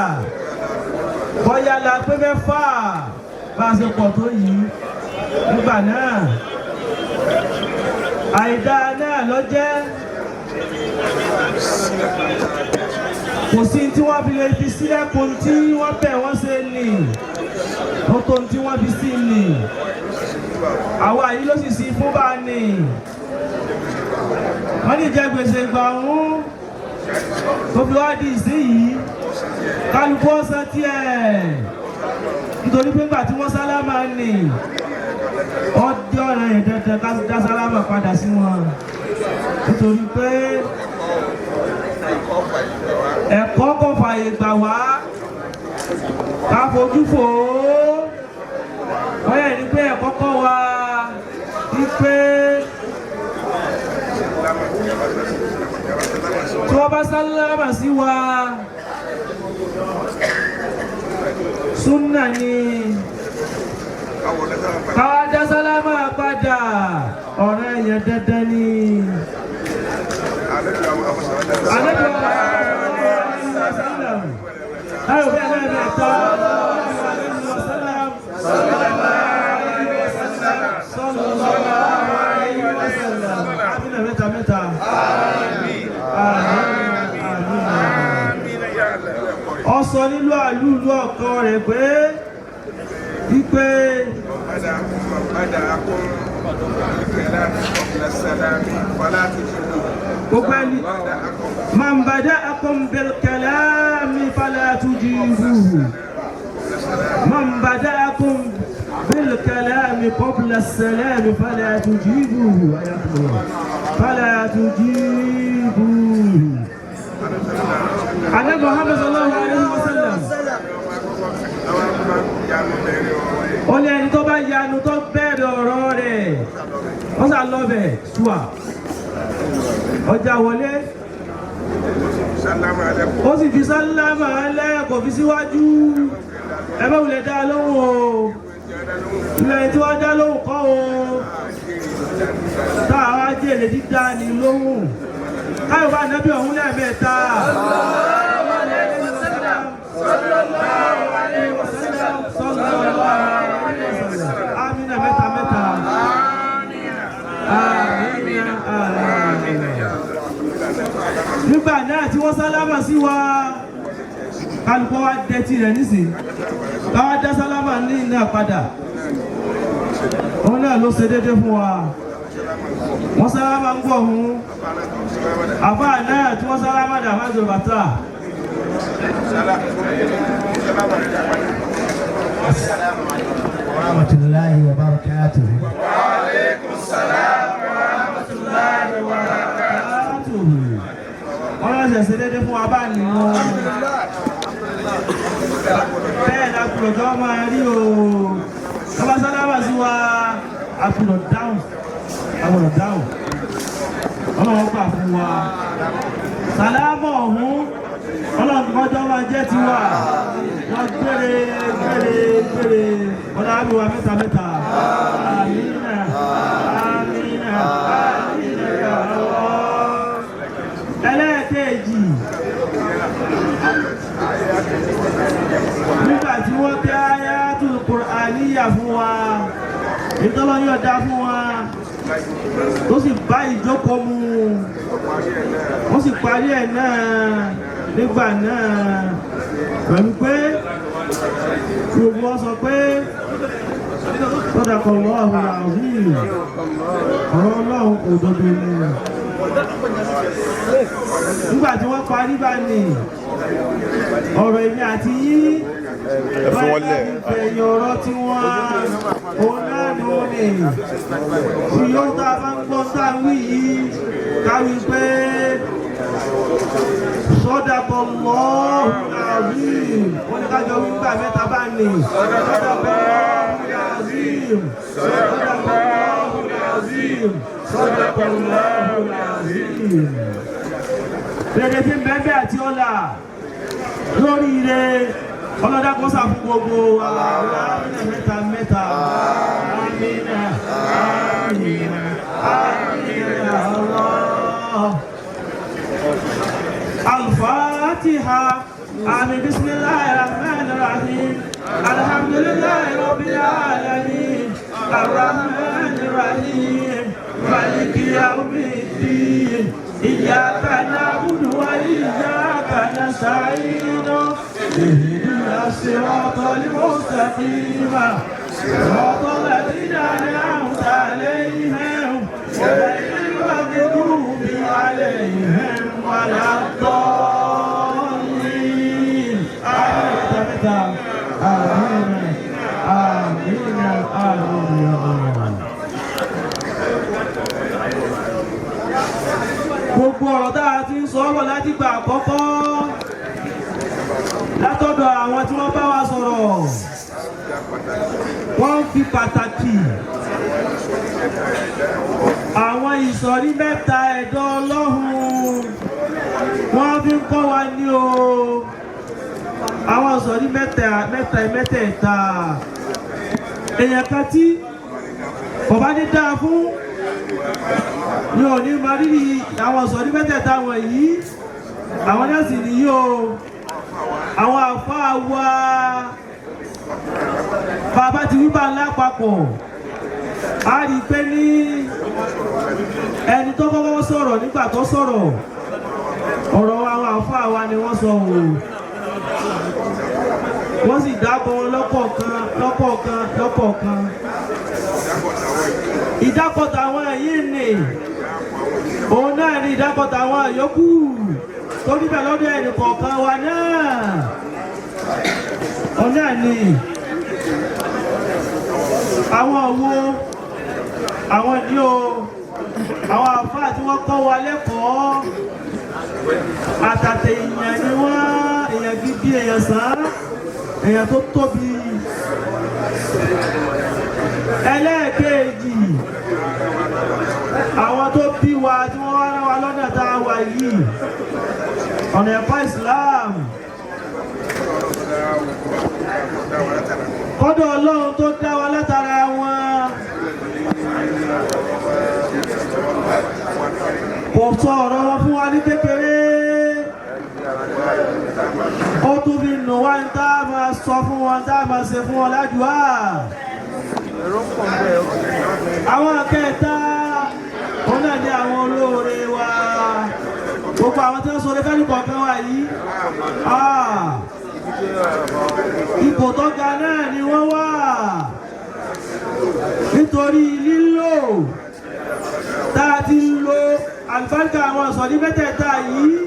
bóyá la pé mẹ́fà bá a ṣe pọ̀ tó yìí nígbà náà, àìdá náà ló jẹ́. Kò sí tí wọ́n fi lè fi sílẹ̀kùn tí wọ́n bẹ̀ wọ́n ṣe nì ó tó tí wọ́n fi sí nì. Àwa yìí ló sì sí fún bá a nì. Wọ́n ní jẹ gbèsè ìgbà ọ̀hún tó fi wá di ìsín yìí, kálukú ọ̀sán tiẹ̀, nítorí pé ńgbà tí wọ́n sálámà nì, ọjọ́ ọ̀rẹ́ yẹn dandan ká dá sálámà padà sí wọn, nítorí pé ẹ̀kọ́ kò fààyè gbà wá ká fojú fò ó. Wọ́n yẹ ní pé ẹ̀kọ́ kọ́ wa wípé tí wọ́n bá sálámà sí wa, súnà ni káwá dá sálámà padà, ọ̀rẹ́ yẹn dandan ni. Ànábì wa láyò bẹ́ẹ̀ lẹ́ẹ̀mẹ́ta sallallahu alayhi wa sallam. Àmín mẹ́ta mẹ́ta. Àmín. Àmín. Ó sọ nílùú àlúùlú ọkọ rẹ̀ pé wípé بدأكم بالكلام قبل السلام فلا تجيبوه. Gbogbo ẹni man bada'akum bil kalami fala tujibuhu, man bada'akum bil kalami qabla as-salami fala tujibuhu. Ayakumullah. Fala tujibu. Ànábì Muhammad sallallahu alaihi wasallam. Ó ní ẹni tó bá yanu tó bẹ̀rẹ̀ ọ̀rọ̀ rẹ̀, wọ́n sà lọ́bẹ̀ ṣùà. Ọjà wọlé. Ó sì fi sálámà lẹ́ kò fi síwájú. Ẹ bá wulẹ̀ dá lóhùn o. Ilẹ̀ tí wọ́n dá lóhùn kọ́ o. Tá a wá jèrè dídá ni lóhùn. Káyọ̀ bá nẹ́bí ọ̀hún lẹ́ẹ̀mẹ́ta. Amina mẹ́ta mẹ́ta. Amina amina. Nígbà náà tí wọ́n sálámà sí wa, kálukọ́ wa dẹ́tí rẹ̀ nísìn. Káwá dá sálámà ní iná padà. Òun náà ló ṣe déédéé fún wa. Wọ́n sálámà ń gbọ̀ hún. Àbá náà tí wọ́n sálámà dà má jọ bàtà. ورحمة الله وبركاته. Wọ́n lọ ṣẹ̀ṣẹ̀ déédéé fún wa bá nínú. Bẹ́ẹ̀ la kúrò tó máa rí o. Tọ́ba sálámà sí wa, a kúrò dáhùn. A kúrò dáhùn. Ọlọ́run gbà fún wa. Sàlámà ọ̀hún, Ọlọ́run kọjọ́ máa jẹ́ tiwa. Wọ́n gbére gbére gbére. Ọlọ́run á bí wa mẹ́ta mẹ́ta. Àmínà, àmínà, àmínà ya Allah. Ẹlẹ́ẹ̀kejì, nígbà tí wọ́n tẹ Ayatul Qur'aniyya fún wa, ìtọ́lọ́ yóò dá fún wa, tó sì bá ìjókòó mu, wọ́n sì parí ẹ̀ náà nígbà náà pẹ̀lú pé gbogbo wọn sọ pé Sadaqallahu al-azim, ọ̀rọ̀ Ọlọ́run òdodo ni. Nígbà tí wọ́n parí bá ní ọ̀rọ̀ èmi àti yín báyìí ẹ̀yìn ọ̀rọ̀ tí wọ́n òun náà nù ní tí yóò tá a bá ń gbọ́ tá a ń wí yìí káwí pé Sadaqallahu al-azim, wọ́n ní kájọ wí gbà mẹ́ta bá ní Sadaqallahu al-azim, Sadaqallahu al-azim, Sadaqallahu al-azim. Rere tí ń bẹ́ẹ̀ bẹ́ẹ̀ àti ọ̀la lórí ire ọlọ́dà kó sà fún gbogbo àmínà mẹ́ta mẹ́ta, àmínà àmínà àmínà Allah. Al-Fatiha. Àmín, bismillahir rahmanir rahim. Alhamdulillahi rabbil alamin. Arrahmanir rahim. Maliki yawmiddin. Iyyaka na'budu wa iyyaka nasta'in. اهدنا الصراط المستقيم، صراط الذين أنعمت عليهم غير المغضوب عليهم ولا الضالين. آمين آمين آمين آمين يا الله. Gbogbo ọ̀rọ̀ tá a ti ń sọ ọ́ láti gbà àkọ́kọ́ látọ̀dọ̀ àwọn tí wọ́n bá wa sọ̀rọ̀, wọ́n fi pàtàkì àwọn ìsọ̀rí mẹ́ta ẹ̀dọ́ Ọlọ́run wọ́n fi ń kọ́ wa ní o. Àwọn ìsọ̀rí mẹ́ta mẹ́ta mẹ́tẹ̀ẹ̀ta, èèyàn kan tí bàbá ní dáa fún ni ò ní mọ rírì àwọn ìsọ̀rí mẹ́tẹ̀ẹ̀ta wọ̀nyí. Àwọn náà sì nìyí o, àwọn àfáà wa bàbá ti wí bá ńlá papọ̀, a rí i pé ní ẹni tó kọ́kọ́ sọ̀rọ̀ nígbà tó sọ̀rọ̀ ọ̀rọ̀ àwọn àfáà wa ni wọ́n sọ o, wọ́n sì dábọ̀ wọn lọ́kọ̀ọ̀kan lọ́kọ̀ọ̀kan lọ́kọ̀ọ̀kan. Ìdákọ̀tà àwọn yìí ni òun náà ni ìdákọ̀tà àwọn yòókù tó níbẹ̀ lọ́dọ̀ ẹnì kọ̀ọ̀kan wa náà, òun náà ni àwọn wo àwọn ní o. Àwọn àfáà tí wọ́n kọ́ wa lẹ́kọ̀ọ́, àtàtẹ̀ èèyàn ni wọ́n, èèyàn gidi, èèyàn sàn, èèyàn tó tóbi. Ẹlẹ́ẹ̀kejì, àwọn tó bí wa tí wọ́n wá rán wa lọ́nà tá a wà yìí, ọ̀nà ẹ̀kọ́ Islam, kọ́dọ̀ Ọlọ́run tó dá wa látara wọn, kò sọ ọ̀rọ̀ wọn fún wa ní kékeré, ó tún fi nù wá ní tá a máa sọ fún wọn, tá a máa ṣe fún wọn ládùúgbà. Àwọn kẹta, òun náà ní àwọn olóore wa, gbogbo àwọn tí wọ́n sọ lẹ́fẹ́ nìkọ̀ọ̀kan wa yìí, ipò tó ga náà ni wọ́n wà, nítorí lílò tá a ti lo àlùbáríkà àwọn ìsọ̀rí mẹ́tẹ̀ẹ̀ta yìí.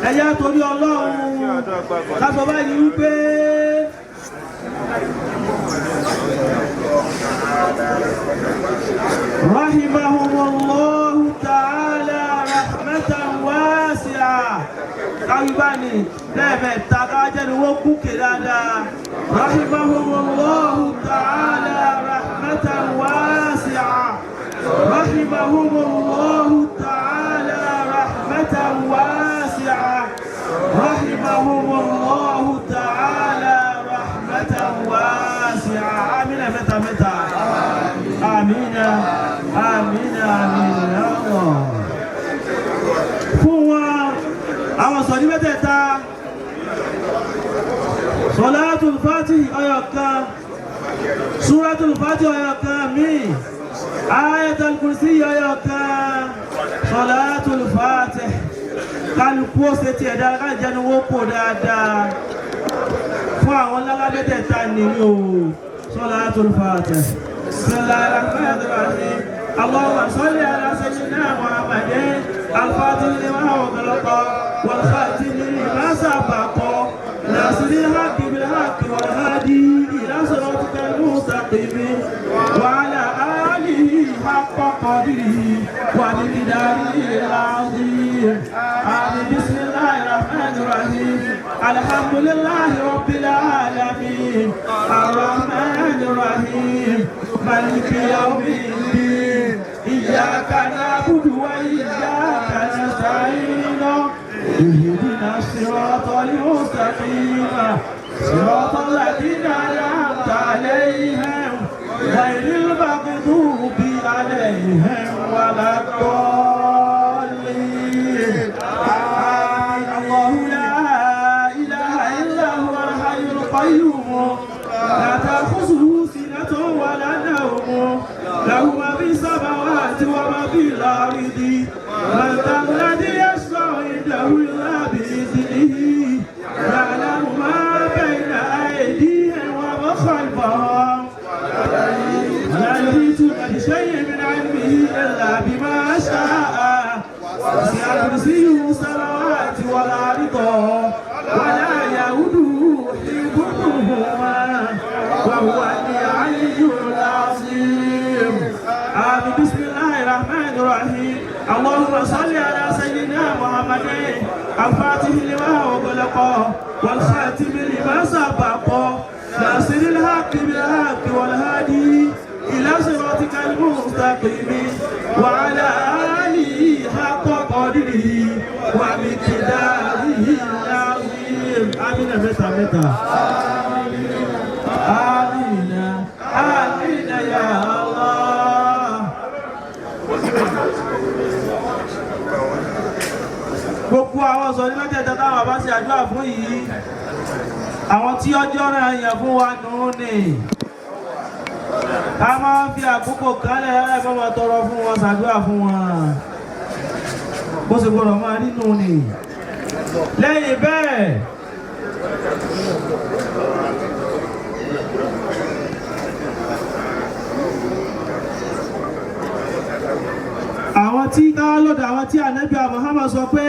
Ẹ̀yà torí Ọlọ́run lásọ báyìí wípé rahimahumullahu ta'ala rahmatan wasi'a, káwíbáni lẹ́ẹ̀mẹ́ta káwájẹ́ ni wọ́n kúkè dáadáa. Rahimahumullahu ta'ala rahmatan wasi'a, rahimahumullahu ta'ala rahmatan wasi'a, rahimahumullahu ta'ala rahmatan wasi'a. Amina mẹ́ta mẹ́ta. Amina, amina, amina. Allah fún wọn àwọn sọ̀rí mẹ́tẹ̀ẹ̀ta, Salatul Fatihi ọyọ̀ kan, Suratul Fatihi ọyọ̀ kan míì, Ayatul Kursi ọyọ̀ kan, Salatul Fatihi. Kálukú ó ṣe tiẹ̀ dáadáa, ká jẹnu wó kó dáadáa fún àwọn lálá mẹ́tẹ̀ẹ̀ta nìyí o. Salatul Fatihi. Bismillahir Rahmanir Rahim. Allahumma salli ala sayyidina Muhammadin al-Fatih lima ughliqa wal-khatim lima sabaqa nasiril haqqi bil haqqi wal hadi ila siratikal mustaqim wa ala alihi haqqa qadrihi wa miqdarihi al-azim. Amin. Bismillahir Rahmanir Rahim. Alhamdulillahi Rabbil alamin. Ar-Rahmanir Rahim. Maliki yawmiddin. Iyyaka na'budu wa iyyaka nasta'in. Ihdina as-siratal mustaqim. Siratal ladzina an'amta 'alaihim ghayril maghdubi 'alaihim waladdallin. Amin. Allahu la ilaha illa huwal hayyul qayyum. La ta'khuzuhu sinatun wa la nawm. Lahu ma fis samawati wa ma fil ardi. Man dhal ladhi yashfa'u 'indahu illa bi'idhnihi. Ya'lamu ma bayna aydihim wa ma khalfahum. La yuhituna bi shay'in min 'ilmihi illa bima sha'a. Wasi'a kursiyyuhu samawati wal arda wa la ya'uduhu hifdhuhuma wa huwa al-'aliyyul 'azim. Amin. Bismillahir Rahmanir Rahim. Allahumma salli ala sayyidina Muhammadin al-Fatih lima ughliqa wal khatim lima sabaqa nasiril haqqi bil haqqi wal hadi ila siratikal mustaqim wa ala alihi haqqa qadrihi wa miqdarihi al-azim. Amina mẹ́ta mẹ́ta. Amina, amina ya Allah. Gbogbo àwọn sọ ní mẹ́tẹ̀ẹ̀ta táwọn bá ṣe àdúrà fún yìí, àwọn tí ọjọ́ rẹ̀ yàn fún wa nù ní. Ká máa ń fi àkókò kálẹ̀ ẹ̀rẹ́ máa tọrọ fún wọn, ṣàdúrà fún wọn. Bó ṣe gbọ́dọ̀ máa rí nù ní. Lẹ́yìn bẹ́ẹ̀, àwọn tí káwá lọ́dọ̀ àwọn tí Ànábì Muhammad sọ pé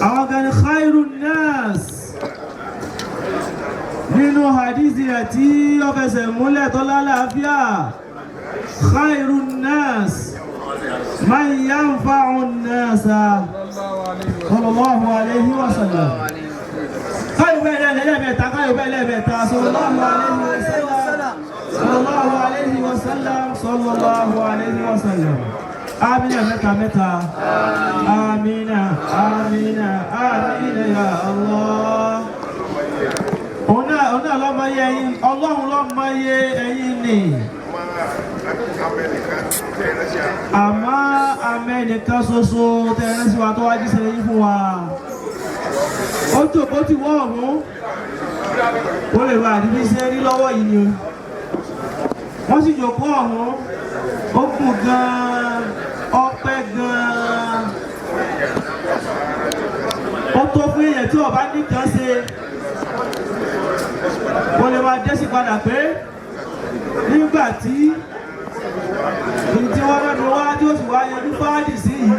àwọn kan ní khairun nas nínú hadithi rẹ̀ tí ó fẹsẹ̀ múlẹ̀ tó lálàáfíà. Khairun nas man yanfa'u an-nasa sallallahu alayhi wa sallam. Káyọ̀ bẹ́ẹ̀ lẹ́ẹ̀mẹ́ta, káyọ̀ bẹ́ẹ̀ lẹ́ẹ̀mẹ́ta, sallallahu alayhi wa sallam, sallallahu alayhi wa sallam, sallallahu alayhi wa sallam. Amina mẹ́ta mẹ́ta. Amina, amina, amina ya Allah. Òun náà lọ́mọ yẹ ẹyin, Ọlọ́run lọ́mọ yẹ ẹyin ni. Àmọ́ amẹ́nìkan ṣoṣo tẹ̀lé sí wa tó wá jíṣẹ́ yín fún wa. Ó jòkó tí wọ́n ọ̀hún. Ó lè ba àdìbí ṣe rí lọ́wọ́ yìí ni o. Wọ́n sì jòkó ọ̀hún. Ó kù gan-an, ọpẹ́ gan-an. Ó tó fún èèyàn tí ọba nìkan ṣe. Ó lè máa dẹ́sí padà pé nígbà tí tí wọ́n rán mi wá tí ó sì wá yanjú fáàdì sí yìí.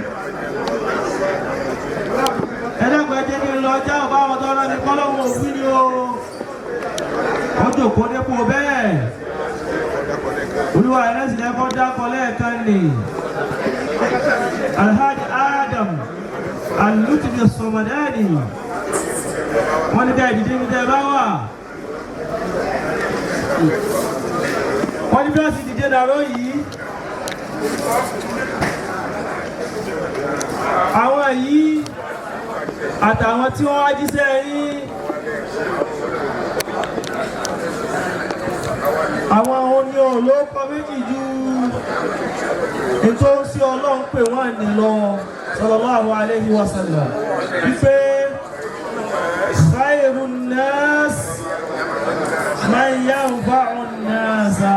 Ẹ dákun, ẹ jẹ́ kí n lọ já ọba àwọn tó rán mi kọ́ lọ́wọ́ òfin ni o. Ó jòkó dépò bẹ́ẹ̀. Olúwa ẹlẹ́sìn lẹ́kọ́ dákọ lẹ́ẹ̀kan nì. Alhaji Adam Alutimi Sọmọdẹ́ni. Wọ́n ní ká ìdíje mi tẹ́ bá wà. Wọ́n ní bí wọ́n sì dìde dàrọ́ yìí. Àwọn yìí àtàwọn tí wọ́n wá jíṣẹ́ yín, àwọn oní olóòkọ méjì ju ètò sí Ọlọ́run pè wọ́n ní lọ sallallahu alayhi wa sallam, wípé khairun nas man yanfa'un nasa.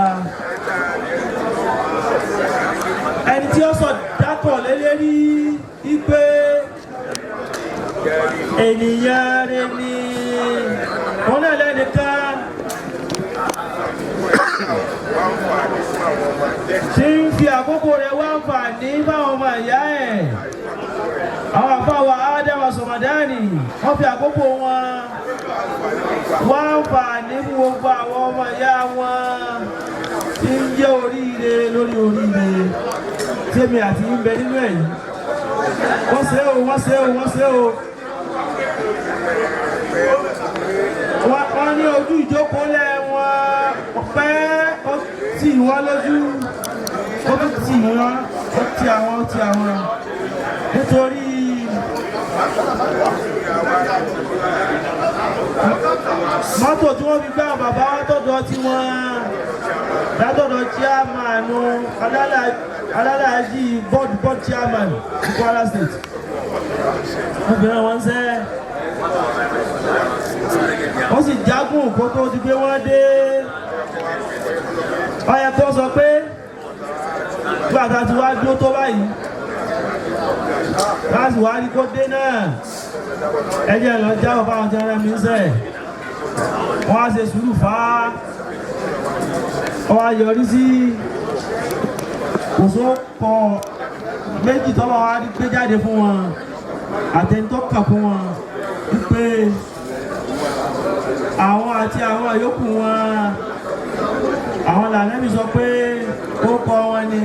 Ẹni tí ó sọ dátọ̀ lélẹ́rí wípé ènìyàn rẹ̀ ni wọn náà lẹ́nìkan tí ń fi àkókò rẹ̀ wá àǹfààní báwọn ọmọ ìyá ẹ̀. Àwọn àfáwà Ádámà Sọ̀mọ̀dánì wọ́n fi àkókò wọn wá àǹfààní fún gbogbo àwọn ọmọ ìyá wọn tí ń jẹ́ oríire lórí oríire tèmi àti ń bẹ nínú ẹ̀yìn. Wọ́n ṣe o, wọ́n ṣe o, wọ́n ṣe o. Wọ́n ní ojú ìjókòó lẹ̀ wọ́n pẹ́, ó tì wọ́n lójú, ó tún tì wọ́n, ó tì àwọn, ó tì àwọn, nítorí mọ́tò tí wọ́n fi gbá bàbá wa tọ̀dọ̀ tí wọ́n látọ̀dọ̀ chairman alálàájì board chairman Kwara State, wọ́n fi rán wọn sẹ́, wọ́n sì jágùn kó tó di pé wọ́n dé. Ó yẹ kó sọ pé gbàtà tí wàá dúró tó báyìí láti wàá rí kó dé náà, ẹ jẹ́ lọ jáwọ́ fáwọn tí wọ́n rán mi ń sẹ́. Wọ́n á ṣe sùúrù fá, wọ́n á yọrí sí kò sóko méjì tọ́lọ́ wa gbé jáde fún wọn àtẹnitọ́kà fún wọn wípé àwọn àti àwọn yòókù wọn, àwọn lànàbí sọ pé ó kọ wọn ní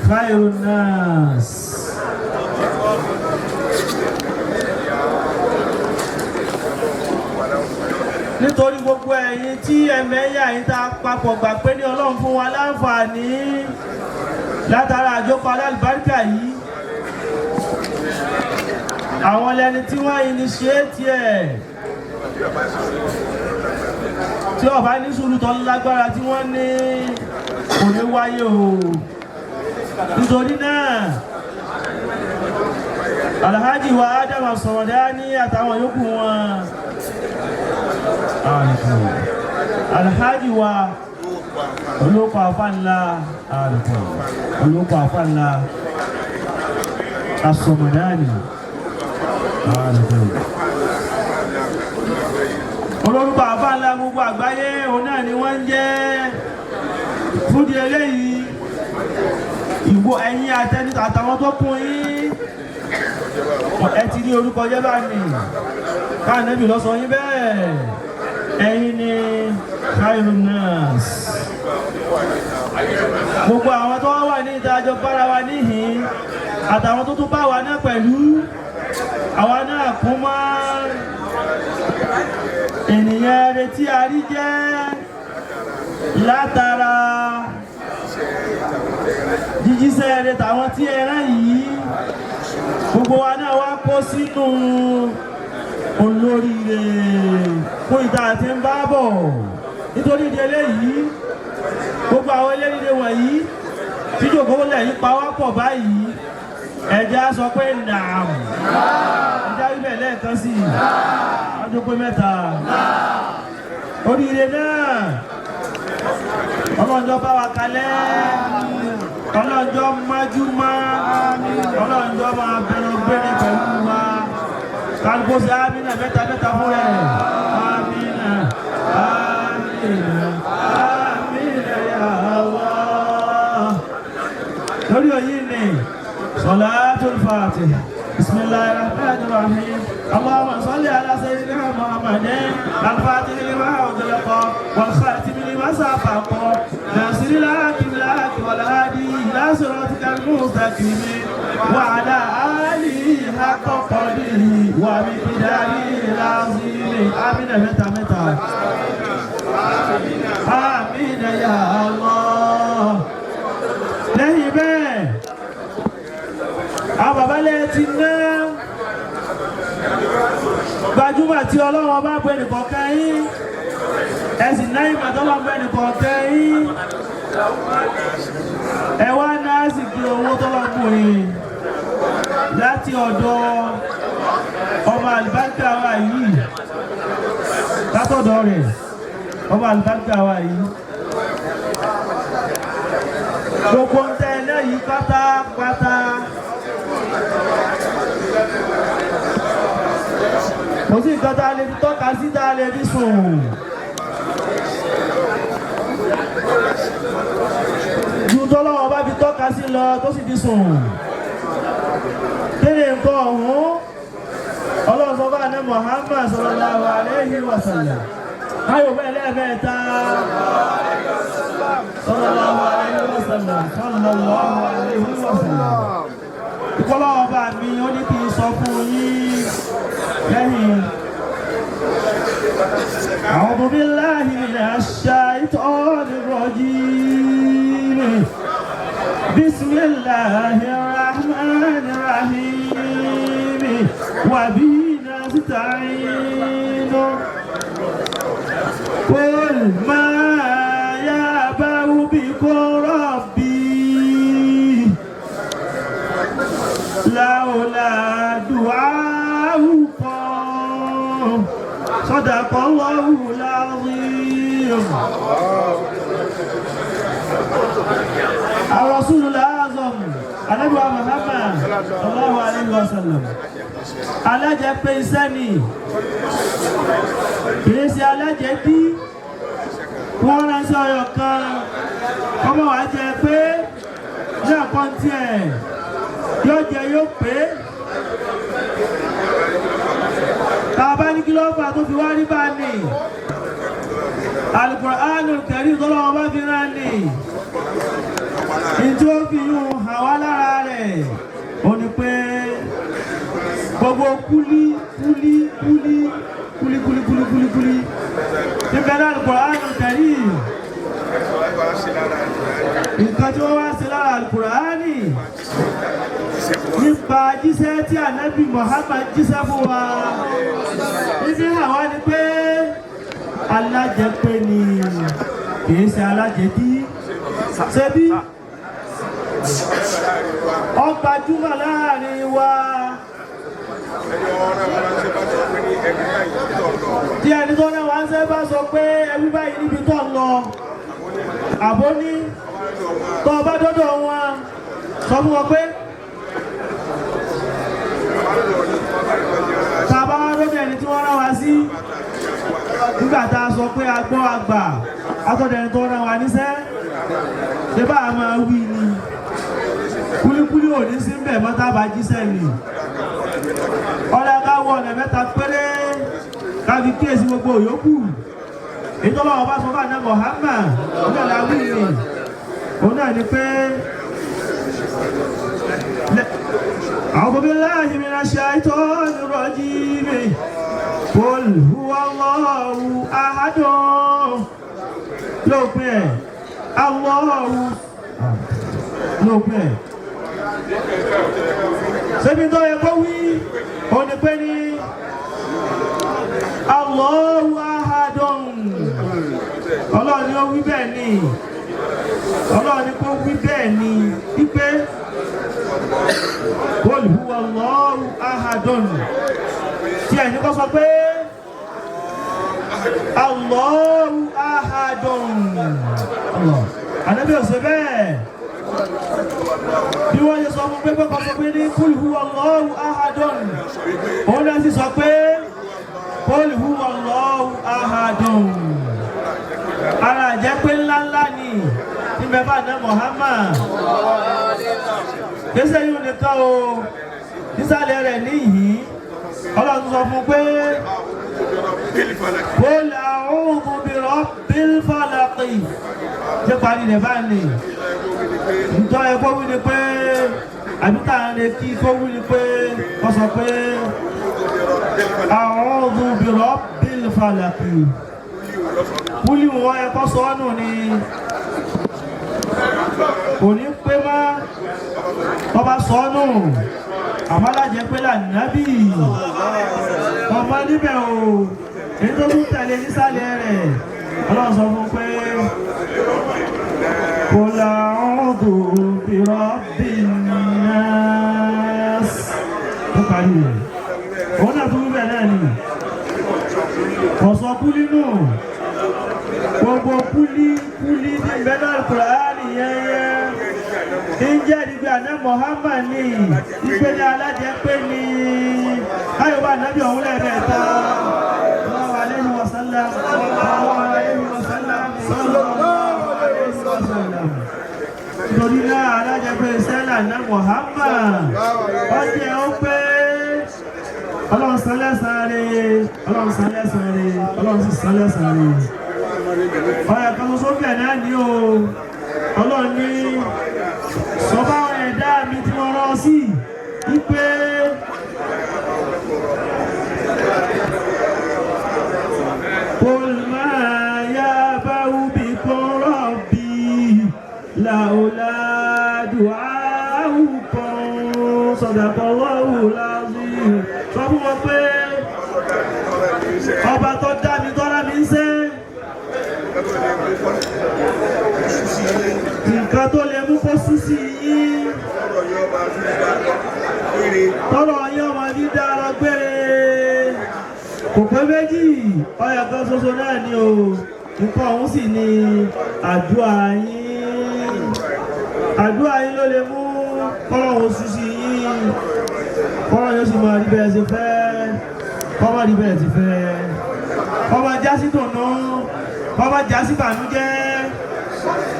khairun nas. Nítorí gbogbo ẹ̀yin tí ẹ̀mẹ́yà yìí tá a papọ̀ gbà pé ní Ọlọ́run fún wa láǹfààní látara àjọpọ̀ alálùbáríkà yìí, àwọn lẹni tí wọ́n initiate ẹ̀ tí ọba ní sùúrù tó lágbára tí wọ́n ní kò ní wáyé o. Nítorí náà Alhaji wa Adam Sọ̀rọ̀dání àtàwọn yòókù wọn, Alhaji wa olóko àfáànlá, olóko àfáànlá Asọ̀mọ̀dání, olórúkọ àfáànlá gbogbo àgbáyé, òun náà ni wọ́n ń jẹ́. Fúdi eléyìí ìwọ ẹ̀yin àtẹni àtàwọn tó kún yín, ẹ ti ní orúkọ jẹ́ bá ní káànẹ́bì lọ sọ yín bẹ́ẹ̀. Ẹ̀yin ni khairun nas. Gbogbo àwọn tó wà ní ìdájọ́ bára wa níhìn àtàwọn tó tún bá wa náà pẹ̀lú àwa náà kún mọ́ ènìyàn retí àrí jẹ́ látara jíjíṣẹ́ rẹ̀ tàwọn tí ẹ rán yìí. Gbogbo wa náà wá kó sínú olóríire fún ìta àti ń bá bọ̀. Nítorí ìdí eléyìí, gbogbo àwọn eléríire wọ̀nyí tí jòkó lẹ̀ yí pa wá pọ̀ báyìí, ẹ̀jẹ̀ á sọ pé nàám. Ẹ̀jẹ̀ á wí bẹ́ẹ̀ lẹ́ẹ̀kan sí i, ọjọ́ pé mẹ́ta. Oríire náà, ọlọ́njọ́ bá wa kalẹ̀, ọlọ́njọ́ májúmọ́, ọlọ́njọ́ máa bẹ̀rẹ̀ gbére pẹ̀lú wa. Kálukú sí amínà mẹ́ta mẹ́ta fún rẹ̀. Amínà, amínà, amínà ya Allah. Lórí òyìn ni Salatul Fatiha. Bismillahir Rahmanir Rahim. اللهم صل على سيدنا محمد الفاتح لما أغلق والخاتم لما سبق ناصر الحق بالحق والهادي إلى صراطك المستقيم وعلى آله حق قدره ومقداره العظيم. آمين. متى متى. آمين يا الله. Lẹ́yìn bẹ́ẹ̀, àwọn bàbá lẹ́yìn ti ná gbajúmọ̀ tí Ọlọ́run bá gbé nìkọ̀ọ̀kan yín, ẹ sì ná ìmọ̀ tọ́lọ́ gbé nìkọ̀ọ̀kan yín, ẹ wá ná sì kí owó tọ́lọ́ bù yín láti ọ̀dọ̀ ọmọ àlùbáríkà wa yìí, látọ̀dọ̀ rẹ̀, ọmọ àlùbáríkà wa yìí. Gbogbo ń tẹ́ eléyìí pátápátá, kò sí nǹkan tá a lè fi tọ́ka sí, tá a lè fi sùn ju tọ́lọ́wọ́ bá fi tọ́ka sí lọ tó sì fi sùn. Kéde nǹkan ọ̀hún, Ọlọ́run sọ fún àná Muhammad sallallahu alayhi wa sallam, káyọ̀ bẹ́ẹ̀ lẹ́ẹ̀mẹ́ta, sallallahu alayhi wa sallam, sallallahu alayhi wa sallam. Ìkọlọ́wọ́ bá mi ó ní kí n sọ fún yín lẹ́yìn. أعوذ بالله من الشيطان الرجيم. بسم الله الرحمن الرحيم. وبه نستعين. قل ما يعبأ بكم ربي لولا دعاؤكم. صدق الله العظيم. الرسول الأعظم النبي محمد صلى الله عليه وسلم, alájẹ pé iṣẹ́ ni, kìí ṣe alájẹ bí wọ́n ránṣẹ́ ọyọ kan kọ́mọ wàá jẹ pé ní àkọ́ntì ẹ̀ yóò jẹ yóò pé. Tàbá ní kí ló fà tó fi wá rí bá ní Al-Qur'anul Karim tọ́lọ́wọ́ bá fi rán ní ìtí ó fi yún hàn wá lára rẹ̀, ó ní pé gbogbo kúlí kúlí kúlí kúlí kúlí kúlí kúlí kúlí níbẹ̀ náà Al-Qur'anul Karim, nǹkan tí wọ́n wá sí lára Al-Qur'ani nípa jíṣẹ́ tí ànábì Muhammad jíṣẹ́ fún wa níbi hàn wá ni pé alájẹpé ni, kìí ṣe alájẹdí. Ṣebí ó gbajúmọ̀ láàrin wa tí ẹni tó náà wá ń sẹ́ bá sọ pé ẹbí báyìí níbi tó ń lọ, àbó ní tó bá dọ́dọ̀ wọn, sọ fún wọn pé tàbá lóde ẹni tí wọ́n rán wa sí, nígbà tá a sọ pé a gbọ́ àgbà látọ̀dọ̀ ẹni tó rán wa níṣẹ́, ṣé bá a máa wí ni kúlíkúlí ò ní sí mbẹ̀ mọ́ tá a bá jíṣẹ́ ni. Ọ̀rẹ́ ká wọ ọ̀nà mẹ́ta péré ká fi kíyèsí gbogbo òyòkù. Ìtọ́lọ́wọ́ bá sọ fún àná Muhammad òun náà la wí ni òun náà ni pé أعوذ بالله من الشيطان الرجيم قل هو الله أحد lópin ẹ̀ Allahu lópin ẹ̀ ṣébi tó yẹ kó wí òun ni pé ní Allahu ahadun Ọlọ́run ni ó wí bẹ́ẹ̀ ni Ọlọ́run ni kó wí bẹ́ẹ̀ ni wípé qul huwa Allahu ahadun tí ẹ̀yin kọ́ sọ pé Allahu ahadun Allah ànábì ò ṣe bẹ́ẹ̀ bí wọ́n ṣe sọ fún pé pé kọ́ sọ pé ní qul huwa Allahu ahadun òun náà sì sọ pé qul huwa Allahu ahadun ara jẹ́ pé ńláńlá ni níbẹ̀ bá ná Muhammad kéṣe yìí nìkan o nísàlẹ̀ rẹ̀ níyìí Ọlọ́run sọ fún pé qul a'udhu bi rabbil falaq ṣé parí rẹ̀ báyìí ntọ́ ẹ kó wí ni pé àbí tá à ń retí kó wí ni pé kó sọ pé a'udhu bi rabbil falaq kúlì wọn ẹ kó sọ ọ́ nù ni kò ní pé má tọ́ba sọ ọ́ nù àmọ́ alájẹ pé lànàbì ọmọ níbẹ̀ o èyí tó tún tẹ̀lé nísàlẹ̀ rẹ̀ Ọlọ́run sọ fún pé qul a'udhu bi rabbin nas tó parí rẹ̀ òun náà tún wíbẹ̀ náà ni ọ̀sọ̀ kúlí nù gbogbo kúlí kúlí ní bẹ́ẹ̀ Al-Qur'ani yẹ́yẹ́ ń jẹ́ ìgbé àná Muhammad ní ìpele alájẹpé ní káyọ̀bá ànábì ọ̀hún lẹ́ẹ̀mẹ́ta sallallahu alayhi wa sallam sallallahu alayhi wa sallam sallallahu alayhi wa sallam nítorí náà alájẹpé sẹ́là àná Muhammad ọjẹ́ ó pé Ọlọ́run san lẹ́san rẹ̀ Ọlọ́run san lẹ́san rẹ̀ Ọlọ́run sì san lẹ́san rẹ̀ ọ̀yà kan ṣoṣo bẹ̀ náà ní o Ọlọ́run ní sọ fáwọn ẹ̀dá mi tí mo rán sí wípé qul ma ya'ba'u bikum rabbi lawla du'a'ukum sadaqallahu al-azim sọ fún wọn pé ọba tó dá mi tọ́lá mi ń sẹ́ nǹkan tó lè mú kó sú sí yín tọ́lọ̀ yín ọmọ ní dára gbére kò pé méjì ọyà kan ṣoṣo náà ni o nǹkan ọ̀hún sì ni àdúrà yín àdúrà yín ló lè mú kọ́lọ̀ òun sú sí yín kọ́lọ̀ yóò sì máa rí bẹ́ẹ̀ ṣe fẹ́ kọ́ máa rí bẹ́ẹ̀ ti fẹ́ kọ́ máa já sí dùnú kọ́ máa já sí bànújẹ́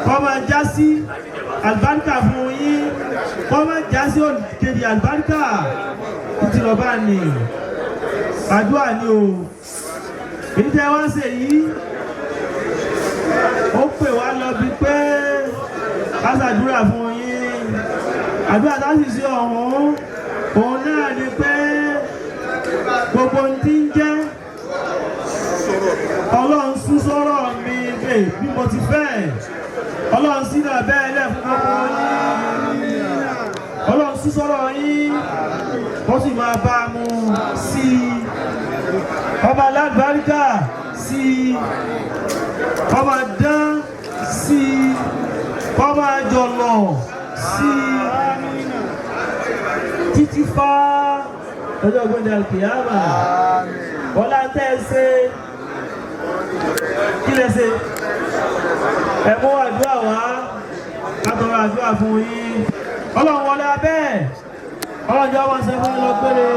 kọ́ máa já sí àlùbáríkà fún yín kọ́ máa já sí òkèdè àlùbáríkà títí lọ bá ní àdúrà ni o èyí tẹ́ wá ṣe yìí ó pè wá lọ bí pé ká ṣàdúrà fún yín àdúrà tá sì ṣe ọ̀hún òun náà ni pé gbogbo ohun tí ń jẹ́ Ọlọ́run sún sọ́rọ̀ mi lè bí mo ti fẹ́ Ọlọ́run sí náà bẹ́ẹ̀ lẹ̀ fún gbogbo yín Ọlọ́run sún sọ́rọ̀ yín ó sì máa bá a mu sí i ọba alábàríkà sí i ọba dán sí i ọba jọlọ sí i títí fá ọjọ́ gbọ́dọ̀ alkiyama ọlá tẹ́ ẹ ṣe kí lẹ ṣe ẹ mú àdúrà wá látọrọ àdúrà fún yín Ọlọ́run wọlé abẹ́ Ọlọ́run jẹ́ wọn ṣe fún lọ péré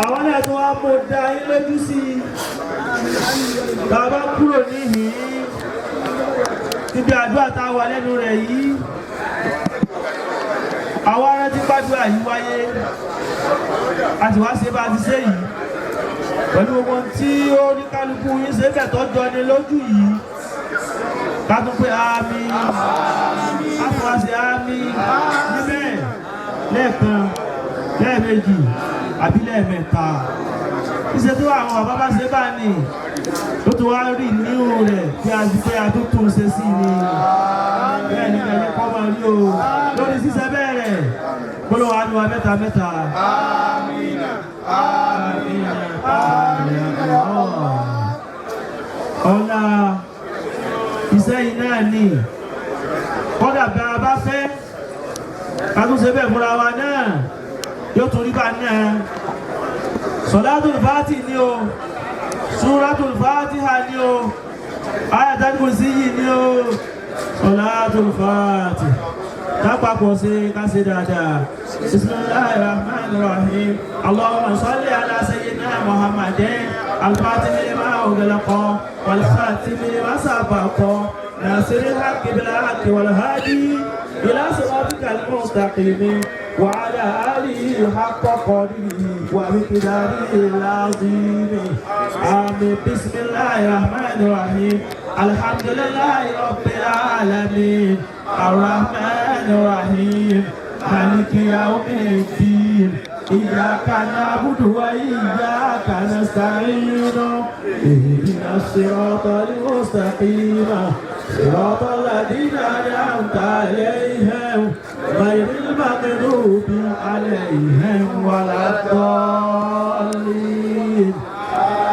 àwọn náà tún wá mú da yín lójú sí i bàbá kúrò níhìn níbi àdúrà tá a wà lẹ́nu rẹ̀ yìí àwọn arántí gbàdúrà yìí wáyé a sì wá ṣe bá a ti ṣe yìí Pẹ̀lú gbogbo tí ó ní kálukú yín ṣe bẹ̀ tó jọni lójú yìí, ká tún pé àmín, ká tún wá ṣe àmín níbẹ̀ lẹ́ẹ̀kan, lẹ́ẹ̀mejì àbí lẹ́ẹ̀mẹ́ta. Iṣẹ́ tó àwọn bàbá bá ṣe bá ní ó tún wá rí níhò rẹ̀ bí a ti pé a tó tún ṣe sí ni. Bẹ́ẹ̀ ni kẹ́kẹ́ kọ́ máa rí o lórí ṣíṣe bẹ́ẹ̀ rẹ̀ gbọ́dọ̀ wà ní wa mẹ́ta mẹ́ta. Àmín, àmín, ọ̀la iṣẹ́ yìí náà ni kọ́dà bá a bá fẹ́ ká tún ṣe bẹ́ẹ̀ fúnra wa náà yóò tún rí bá náà. Sọ̀látùl Fátì ni o, Súratul Fátíhà ni o, Ayatul Kursiyyi ni o, Sọ̀látùl Fátì kápapọ̀ sí ká ṣe dáadáa. Bismillahir Rahmanir Rahim. Allahumma salli ala sayyidina Muhammadin al-Fatihi lima ughliqa wal khatimi lima sabaqa nasiril haqqi bil haqqi wal hadi ila siratikal mustaqim wa ala alihi haqqa qadrihi wa miqdarihi al-azim. Amin. Bismillahir Rahmanir Rahim. Alhamdulillahi Rabbil alamin. Ar-Rahmanir Rahim. Maliki yawmiddin. Iyyaka na'budu wa iyyaka nasta'in. Ihdinas siratal mustaqim. Siratal ladzina an'amta 'alaihim ghayril maghdubi 'alaihim waladdallin.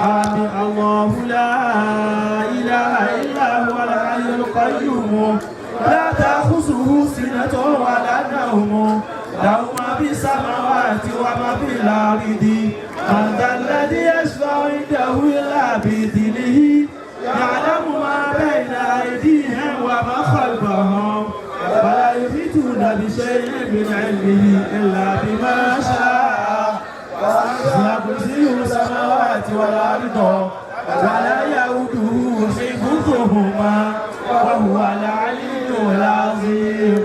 Amin. Allahu la ilaha illa huwal hayyul qayyum. La ta'khuzuhu sinatun wa la nawm. Lahu ma fis samawati wa ma fil ardi. Man dhal ladhi yashfa'u 'indahu illa bi'idhnihi. Ya'lamu ma bayna aydihim wa ma khalfahum. Wa la yuhituna bi shay'in min 'ilmihi illa bima sha'a. Wasi'a kursiyyuhu samawati wal arda wa la ya'uduhu hifdhuhuma wa huwa al-'aliyyul 'azim.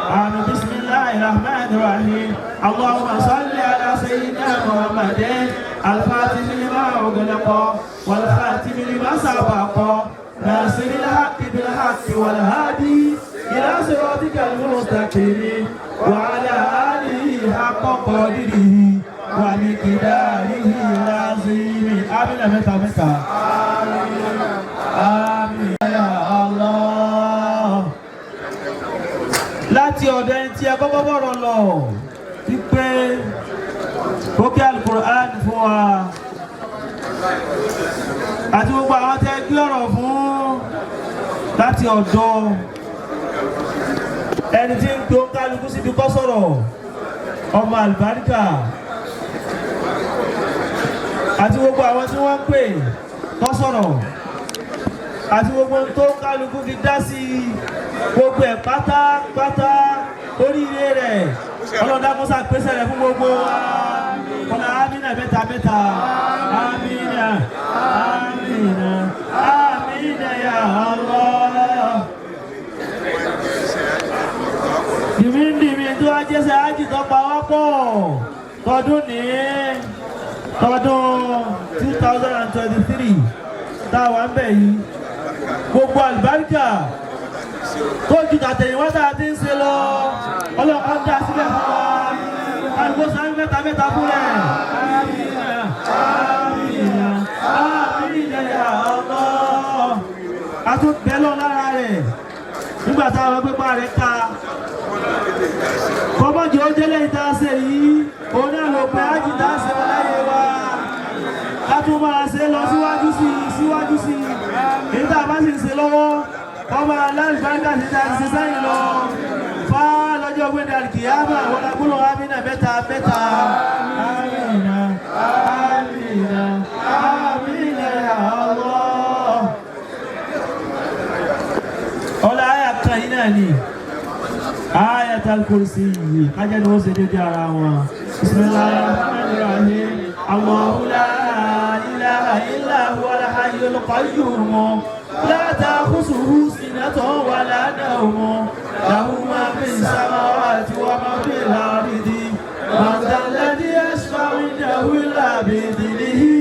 Amin. Bismillahir Rahmanir Rahim. Allahumma salli ala sayyidina Muhammadin al-Fatihi lima ughliqa wal khatimi lima sabaqa nasiril haqqi bil haqqi wal hadi ila siratikal mustaqim wa ala alihi haqqa qadrihi wa miqdarihi al-azim. Amin. Mẹ́ta mẹ́ta. Amin. Ya Allah. Láti ọ̀dọ̀ ẹni tí ẹ kọ́kọ́ bọ̀rọ̀ lọ wípé ó kí Al-Qur'an fún wa àti gbogbo àwọn tẹ́ gbé ọ̀rọ̀ fún, láti ọ̀dọ̀ ẹni tí ń gbé kálukú síbi kọ́ sọ̀rọ̀, ọmọ àlùbáríkà, àti gbogbo àwọn tí wọ́n ń pè kọ́ sọ̀rọ̀, àti gbogbo tó kálukú fi dá sí gbogbo ẹ̀ pátápátá, oríire rẹ̀ ọlọ́dà mọ́sá pèsè rẹ̀ fún gbogbo wa. Kọ́lá amínà mẹ́ta mẹ́ta. Amínà, amínà, amínà ya Allah. Dìmídìmí tó wá jẹ́sẹ̀ ájì tó pa wá pọ̀ tọdún ní tọdún 2023 tá a wà ń bẹ̀ yìí, gbogbo àlùbáríkà tó ju tàtẹ̀yìnwá tá a ti ń ṣe lọ, ọlọ́kan dá síbẹ̀ fún wa. Àlùkò sáré mẹ́ta mẹ́ta fún rẹ̀. Àmín, àmín, àmín ya Allah. A tún bẹ́ lọ lára rẹ̀ nígbà táwọn pípa rẹ̀ ká kọ́mọ́jì ó jẹ́lẹ̀ ìta ṣe yìí, òun náà ló pé ájì tá a ṣe wọn láyé wa, ká tún máa ṣe lọ síwájú sí i, síwájú sí i. Èyí tá a bá sì ń ṣe lọ́wọ́, kọ́ máa lálùbáríkà sí ta ṣe sẹ́yìn lọ fá lọ́jọ́ gbẹ́dẹ̀ àlìkìyámà. Wọn agbóhùn amínà mẹ́ta mẹ́ta. Amínà, amínà, amínà ya Allah. Ọlá àyà kan yìí náà ni Ayatul Kursi yìí kájẹ́ ni wọ́n ṣe dédé ara wọn. Bismillahir Rahmanir Rahim. Allahu la ilaha illa huwal hayyul qayyum. La ta'khuzuhu sinatun wa la nawm. Lahu ma fis samawati wa ma fil ardi. Man dhal ladhi yashfa'u 'indahu illa bi'idhnihi.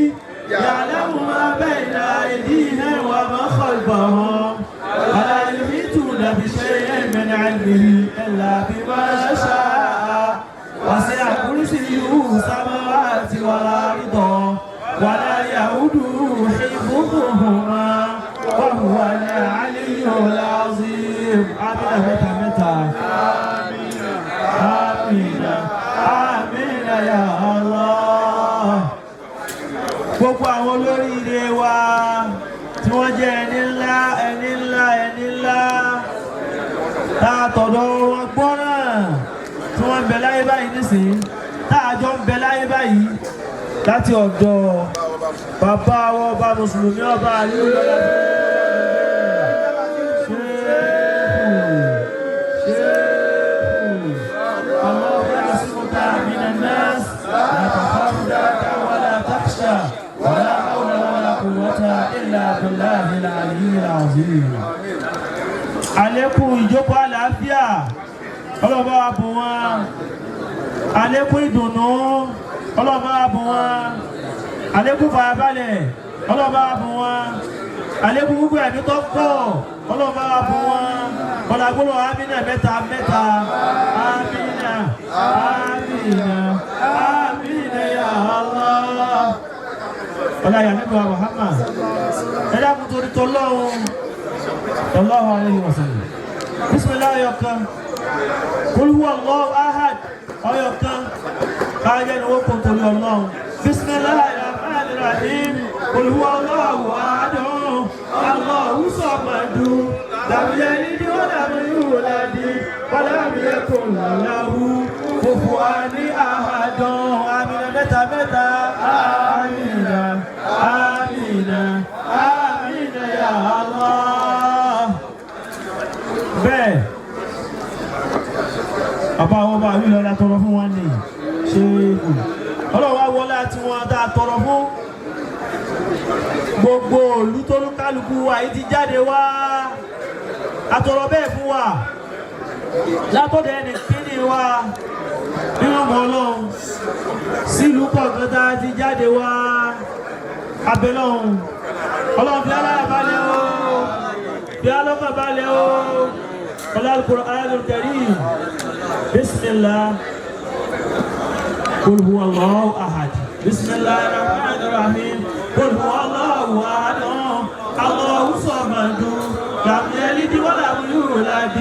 والأرض ولا يؤوده حفظهما وهو العلي العظيم. آمين mẹ́ta mẹ́ta. آمين آمين يا الله. Gbogbo àwọn olóríire wa tí wọ́n jẹ́ ẹni ńlá, ẹni ńlá, ẹni ńlá, tá a tọ̀dọ̀ wọn gbọ́ràn, tí wọ́n ń bẹ láyé báyìí nísìnyí, tá a jọ ń bẹ láyé báyìí, láti ọ̀dọ̀ bàbá wọn, ọba mùsùlùmí, ọba àlú lọ́la, شيخ الله يعصمك من الناس، لا تخاف دركا ولا تخشى، ولا حول ولا قوة إلا بالله العلي العظيم. Àlékún ìjókòó àlàáfíà, ọlọ́ba wa bùn wọn. Àlékún ìdùnnú, ọlọ́ba wa bùn wọn. Àlékún fàyàbalẹ̀, ọlọ́ba wa bùn wọn. Àlékún gbogbo ẹ̀mí tó pọ̀, ọlọ́ba wa bùn wọn. Ọ̀làgbọ́lọ̀ amínà mẹ́ta mẹ́ta. Amínà, amínà, amínà ya Allah. Ọlá yà nígbà Muhammad. Ẹ dákun torí tọ́lọ́hún sallallahu alayhi wa sallam. Bismillah ọyọ kan. Qul huwa Allahu ahad ọyọ kan. Káyọ̀ ni wọ́n kò torí Ọlọ́run. Bismillahir rahmanir rahim. Qul huwa Allahu ahad. Allahu samad. Lam yalid wa lam yulad wa lam yakun lahu kufuwan ahad. Àmín mẹ́ta mẹ́ta. Àmín, àmín, àmín ya Allah. Bẹ́ẹ̀ bàbá àwọn ọba àwílọ̀ la tọrọ fún wọn ní ṣe ọlọ́wọ́ wọlé àti wọn tá a tọrọ fún gbogbo òlú tó ní kálukú wa yìí ti jáde wá àtọrọ bẹ́ẹ̀ fún wa látọ̀dọ̀ ẹnì kíní wa nínú ọmọ Ọlọ́run sílùú kọ̀ọ̀kan tá a ti jáde wá abẹ́lọ́hún. Ọlọ́run fi alára balẹ̀ o, fi alọ́kàn balẹ̀ o. Ọlọ́run Al-Qur'anul Karim. Bismillah. Qul huwa Allahu ahad. Bismillahir rahmanir rahim. Qul huwa Allahu ahad. Allahu samad. Lam yalid wa lam yulad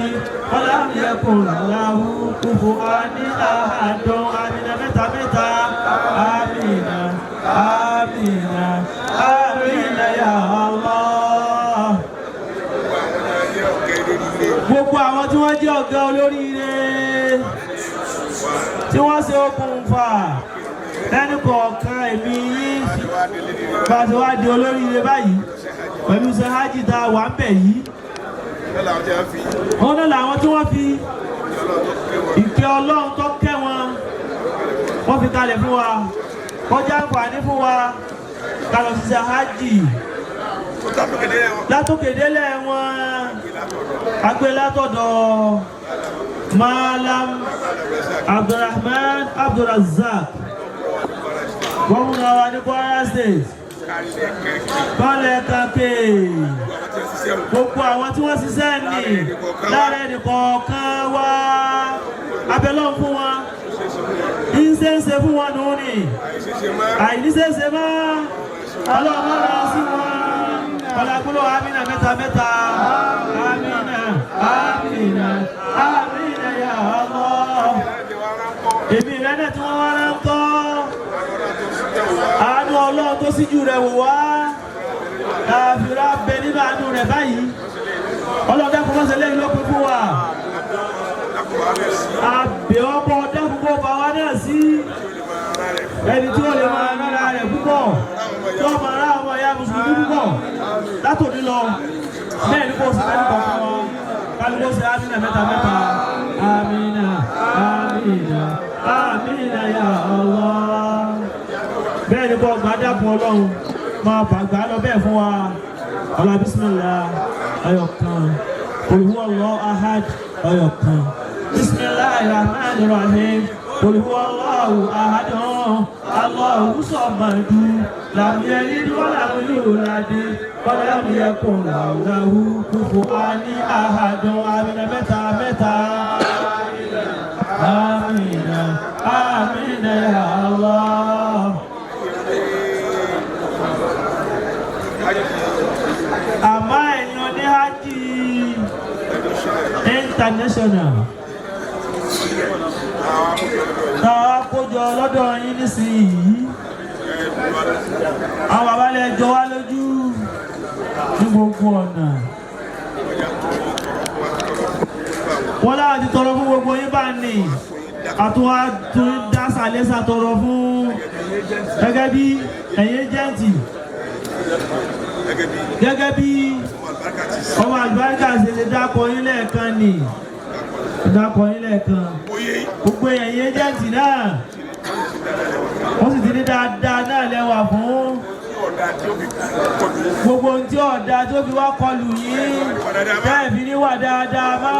wa lam yakun lahu kufuwan ahad. Àmín mẹ́ta mẹ́ta. Àmín, àmín, àmín ya Allah. Gbogbo àwọn tí wọ́n jẹ́ ọ̀gá olóríire tí wọ́n ṣe okùnfà lẹ́nu kọ̀ọ̀kan èmi yín bá ṣe wá di olóríire báyìí pẹ̀lú ṣe hajj tá a wà ń bẹ̀ yìí, wọn náà làwọn tí wọ́n fi ìkẹ́ Ọlọ́run tó kẹ́ wọn, wọ́n fi kalẹ̀ fún wa, kọjá àǹfààní fún wa kálọ̀ ṣiṣẹ́ hajj látòkèdélẹ̀ wọn. Agbé látọ̀dọ̀ Malam Abdulrahman Abdulrazak, gómìnà wa ní Kwara State, kọ́lẹ̀ kàkè gbogbo àwọn tí wọ́n ṣiṣẹ́ ní lára ẹnì kọ̀ọ̀kan wá, abẹ́lọ́n fún wọn ní ṣe ń ṣe fún wọn nù ní àìníṣeṣe mọ́. Ọlọ́run rà sí wọn. Ọlágbóló amínà mẹ́ta mẹ́ta. Amínà, amínà, amínà ya Allah. Èmi rẹ náà tí wọ́n wá rán kọ́, àánú Ọlọ́run tó síjú rẹ̀ wò wá káfíńrà bẹ nínú àánú rẹ̀ báyìí. Ọlọ́run dákun mọ́sẹ̀ lẹ́yìn ló pín fún wa. Àbẹ̀ ọmọ dákun kó bá wa náà sí ẹni tí ó lè máa rárá rẹ̀ púpọ̀, tí ó máa rá àwọn ẹ̀yà mùsùlùmí púpọ̀ látòní lọ. Bẹ́ẹ̀ ni kò sí mẹ́rin kọ̀ọ̀kan wọn kálukó sí. Amínà mẹ́ta mẹ́ta. Amínà, amínà, amínà ya Allah. Bẹ́ẹ̀ ni kò gbàdàpọ̀ Ọlọ́run máa bàgbà lọ bẹ́ẹ̀ fún wa. Ọlá bismillah ọyọ kan. Qul huwa Allahu ahad ọyọ kan. Bismillahir rahmanir rahim. Qul huwa Allahu ahad. Allahu samad. Lam yalid wa lam yulad wa lam yakun lahu kufuwan ahad. Àmín mẹ́ta mẹ́ta. Àmín, àmín ya Allah. International tá a kójọ lọ́dọ̀ yín nísìnyí, àwọn bàbá lè jọ wá lójú ní gbogbo ọ̀nà. Wọ́n láwọn ti tọrọ fún gbogbo yín bá ní àtúwá tún dásà lẹ́sà tọrọ fún gẹ́gẹ́ bí ẹ̀yin ẹ́jẹ̀ǹtì, gẹ́gẹ́ bí ọmọ àlùbáríkà ṣe lè dákọ̀ yín lẹ́ẹ̀kan nì, dákọ̀ yín lẹ́ẹ̀kan. Gbogbo ẹ̀yin ẹ́jẹ̀ǹtì náà, wọ́n sì ti ní dáadáa náà lẹ́wà fún gbogbo ohun tí ọ̀dà tó fi wá kọlù yín bẹ́ẹ̀ fi ní wà dáadáa má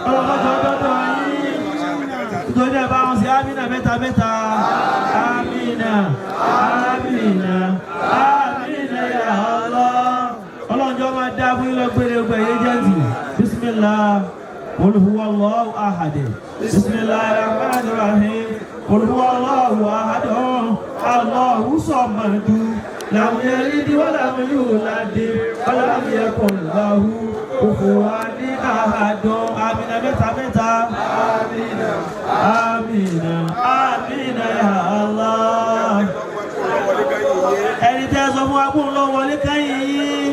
ọlọ́mọdé ọdọ́dọ̀ yín. Nítorí ẹ̀ bá wọn ṣe amínà mẹ́ta mẹ́ta: amínà, amínà, amínà ya Allah. Ọlọ́njọ́ máa dá fún yín lọ gbére gbẹ̀ yé jẹ́ǹtì. Bismillah, qul huwa Allahu ahad. Bismillahir rahmanir rahim. Qul huwa Allahu ahad, Allahu samad, lam yalid wa lam yulad wa lam yakun lahu kufuwan ahad. Amina mẹ́ta mẹ́ta: amina, amina, amina ya Allah. Ẹni tẹ́ sọ fún wa kó ń lọ wọlé kẹ́yìn yín,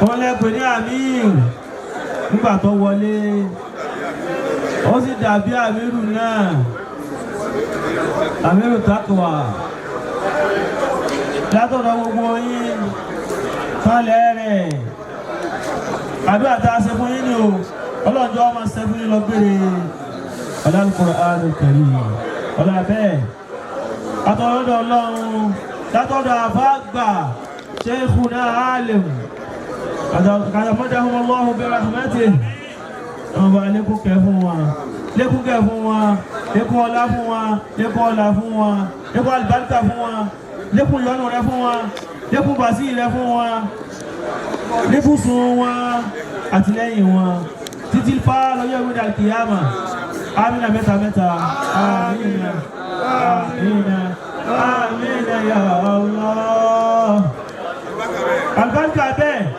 wọ́n lẹ́pẹ̀ ní Amir. Nígbà tó wọlé, ó sì dàbí Amiru náà, Amiru Takwa. Látọ̀dọ̀ gbogbo yín kálẹ̀ rẹ̀, àdúrà tá a ṣe fún yín ni o, ọlọ́njọ́ ọmọ ṣe fún yín lọ gbére. Al-Qur'an Al-Karim, ọlá bẹ́ẹ̀ látọ̀dọ̀ Ọlọ́run, látọ̀dọ̀ àfáàgbà Sheikhuna Alim kàdàmọ́dáhùn Allahu bi rahmatihi. Ọba lékún kẹ́ fún wa, lékún kẹ́ fún wa, lékún ọlá fún wa, lékún ọlá fún wa, lékún àlùbáríkà fún wa, lékún ìyọ́nú rẹ fún wa, lékún bàsí rẹ fún wa, níbùsùn wa, àtìlẹ́yìn wa títí fá lọ́jọ́ ìwé dàkíyàmà. Amina mẹ́ta mẹ́ta: amina, amina, amina ya Allah. Àlùbáríkà bẹ́ẹ̀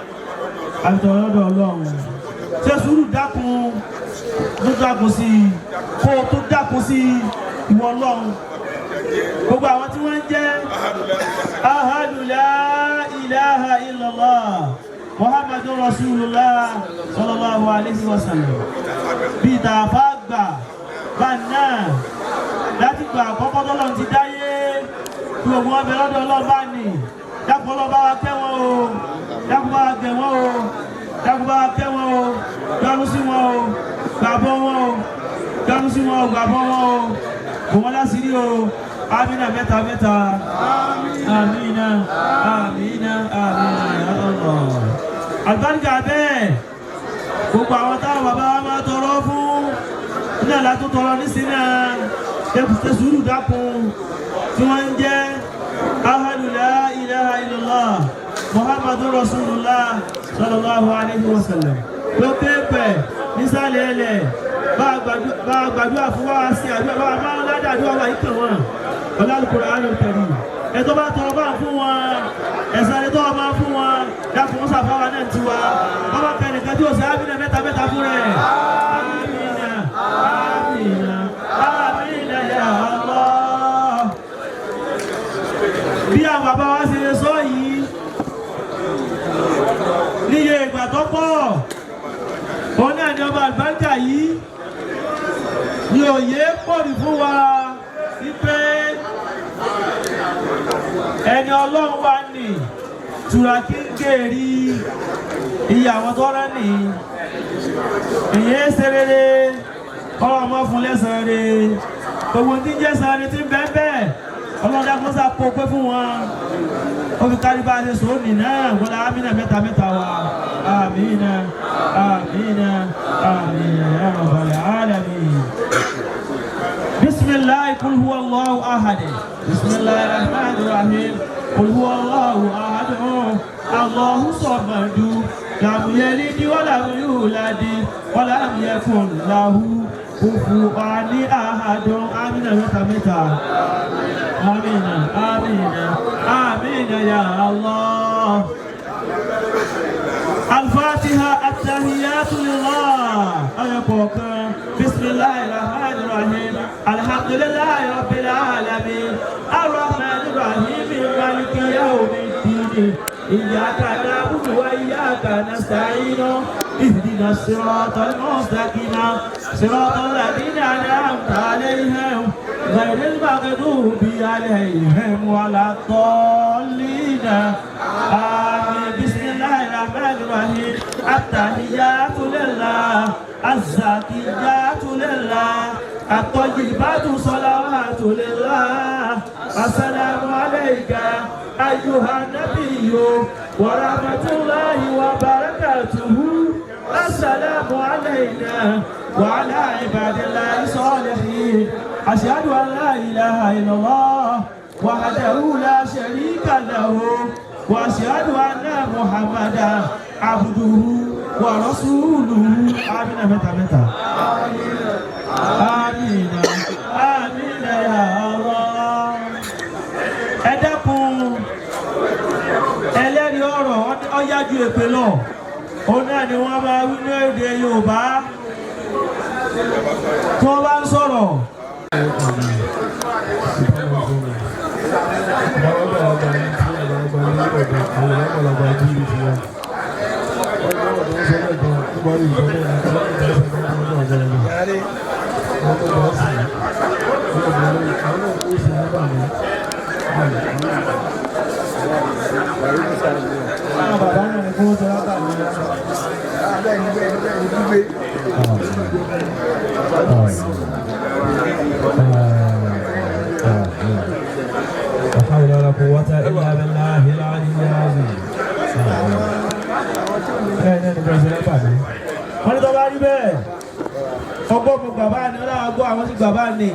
àtọ̀rọ̀dọ̀ Ọlọ́run. Ṣe sùúrù, dákun, tó dákun sí i, kó o tó dákun sí i. Ìwọ Ọlọ́run, gbogbo àwọn tí wọ́n ń jẹ́ ahadu la ilaha illallah Muhammadu rasulullah sallallahu alayhi wa sallam, bíi tààfà gbà bá náà láti gbà àkọ́kọ́ tọ́lọ́run ti dáyé tí gbogbo wọn bẹ lọ́dọ̀ Ọlọ́run bá nì. Dákun, Ọlọ́run bá wa kẹ́ wọn o, dákun bá wa gẹ̀ wọ́n o, dákun bá wa kẹ́ wọn o, gbárù sí wọn o, gbàbọ́ wọn o, gbárù sí wọn o, gbàbọ́ wọn o, kò wọ́n láṣìírí o. Amina mẹ́ta mẹ́ta: amina, amina, amina ya Allah. Àlùbáríkà bẹ́ẹ̀, gbogbo àwọn táwọn bàbá wa máa tọrọ fún náà látó tọrọ nísìnyí náà. Sùúrù, dákun, tí wọ́n ń jẹ́ ahadu la ilaha illallah Muhammadu rasulullah sallallahu alayhi wa sallam lókè pẹ̀ nísàlẹ̀ ẹlẹ̀, bá a gbàdúrà fún wa, sí àdúrà bá a máa ń ládàá wa yìí kàn wọ́n. Al-Qur'an Al-Karim, ẹ̀tọ́ bá tọrọ bá fún wọn, ẹ̀sán ẹ̀tọ́ máa fún wọn. Dákun, wọn sàfáwà náà tiwa bàbá kẹ́nìkan tí ó sẹ́. Amínà mẹ́ta mẹ́ta fún rẹ̀: amínà, amínà, amínà ya Allah. Bí àwọn bàbá wa ṣe lè sọ yìí níye ìgbà tó pọ̀, òun náà ni ọba àlùbáríkà yìí ni òye pọ̀jù fún wa wípé ẹni Ọlọ́run wà ní tùràkì ń gèrè iye àwọn tó rán ní ìyẹn ṣe rere, ọlọ́run mọ́ fún lẹ́sàn-án rere. Gbogbo tí ń jẹ́ sàn ni tí ń bẹ́ẹ̀ bẹ́ẹ̀, Ọlọ́run dákun sá kó pé fún wọn, ó fi kárí bá a ṣe sòó nì náà. Wọlé amínà mẹ́ta mẹ́ta wa: amínà, amínà, amínà ya rabbal alamin. Bisimilahi, kul huwa Allahu ahad. Bisimilahi rahman rahim. Kul huwa Allahu ahad, Allahu samadu, lam yalid wa lam yulad wa lam yakun lahu kufuwan ahad. Amínà mẹ́ta mẹ́ta: amínà, amínà, amínà ya Allah. Al-Fatiha at-tahiyatu lillah. Ọyọ kọ̀ọ̀kan. Bismillahir Rahmanir Rahim. Alhamdulillahi Rabbil Alamin. Ar-Rahmanir Rahim. Maliki yawmiddin. Iyyaka na'budu wa iyyaka nasta'in. اهدنا الصراط المستقيم صراط الذين أنعمت عليهم غير المغضوب عليهم ولا الضالين آمين. بسم الله الرحمن الرحيم. التحيات لله، الزكيات لله، الطيبات صلوات لله. السلام عليك أيها النبي ورحمة الله وبركاته. السلام علينا وعلى عباد الله الصالحين. أشهد أن لا إله إلا الله وحده لا شريك له وأشهد أن محمدا عبده ورسوله. آمين. متى متى آمين آمين يا الله. Ẹ dákun, ẹlẹ́rìí ọ̀rọ̀ ọ̀yájú èpè lọ, òun náà ni wọ́n máa wí ní èdè Yorùbá tí wọ́n bá ń sọ̀rọ̀. Àwọn bàbá náà ni kí wọ́n sọ látàrí. لا حول ولا قوة إلا بالله العلي العظيم. Bẹ́ẹ̀ náà ni President Bàbá. Wọ́n ní tó bá rí bẹ́ẹ̀, ọgbọ́n mo bàbá ni ọlọ́wọ́ gbọ́ àwọn sí bàbá ni.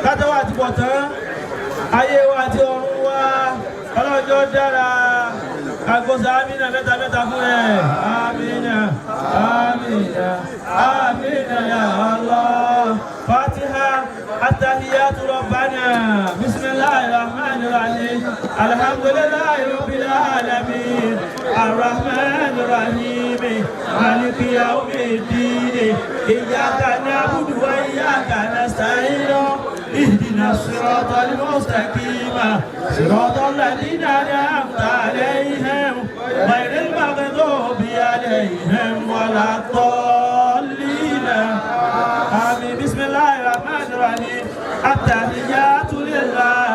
Kátọ́wà ti pọ̀ tán, ayé wa àti ọ̀run wa, ọlọ́jọ́ dára. Àgọ́sà Amina mẹ́ta mẹ́ta fún ẹ̀. Amina, Amina, Amina ya Allah. Fatiha. التحيات ربنا. بسم الله الرحمن الرحيم. الحمد لله رب العالمين، الرحمن الرحيم، مالك يوم الدين. إياك نعبد وإياك نستعين. اهدنا الصراط المستقيم، صراط الذين أنعمت عليهم غير المغضوب عليهم ولا الضالين. آمين. بسم الله الرحمن الرحيم. التحيات لله،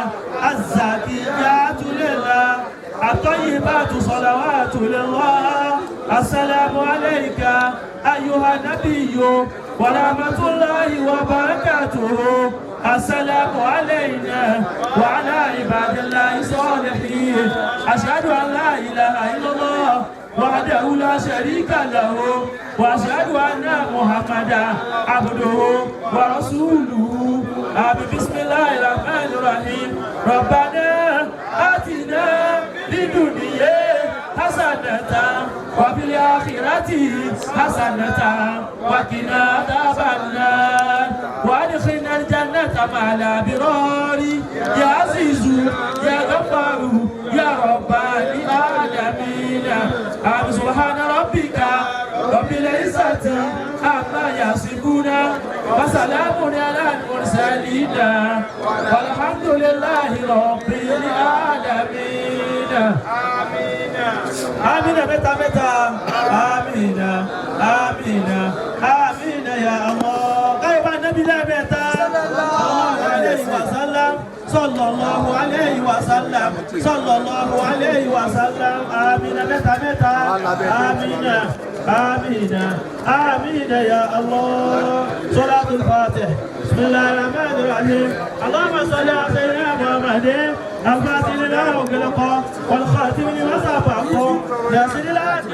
الزكيات لله، الطيبات صلوات لله. السلام عليك أيها النبي ورحمة الله وبركاته. السلام علينا وعلى عباد الله الصالحين. أشهد أن لا إله إلا الله وحده لا شريك له وأشهد أن محمدا عبده ورسوله. آمين. بسم الله الرحمن الرحيم. ربنا آتنا في الدنيا حسنة وفي الآخرة حسنة وقنا عذاب النار وأدخلنا الجنة مع الأبرار يا عزيز يا غفار يا رب العالمين. آمين. سبحان ربك رب العزة عما يصفون وسلام على المرسلين والحمد لله رب العالمين. آمين. متى متى آمين آمين آمين يا الله. كيف النبي لا متى صلى الله عليه وسلم، صلى الله عليه وسلم، صلى الله عليه وسلم. آمين. متى متى آمين آمين آمين يا الله. صلاة الفاتح. بسم الله الرحمن الرحيم. اللهم صل على سيدنا محمد الفاتح لما أغلق والخاتم لما سبق ناصر الحق.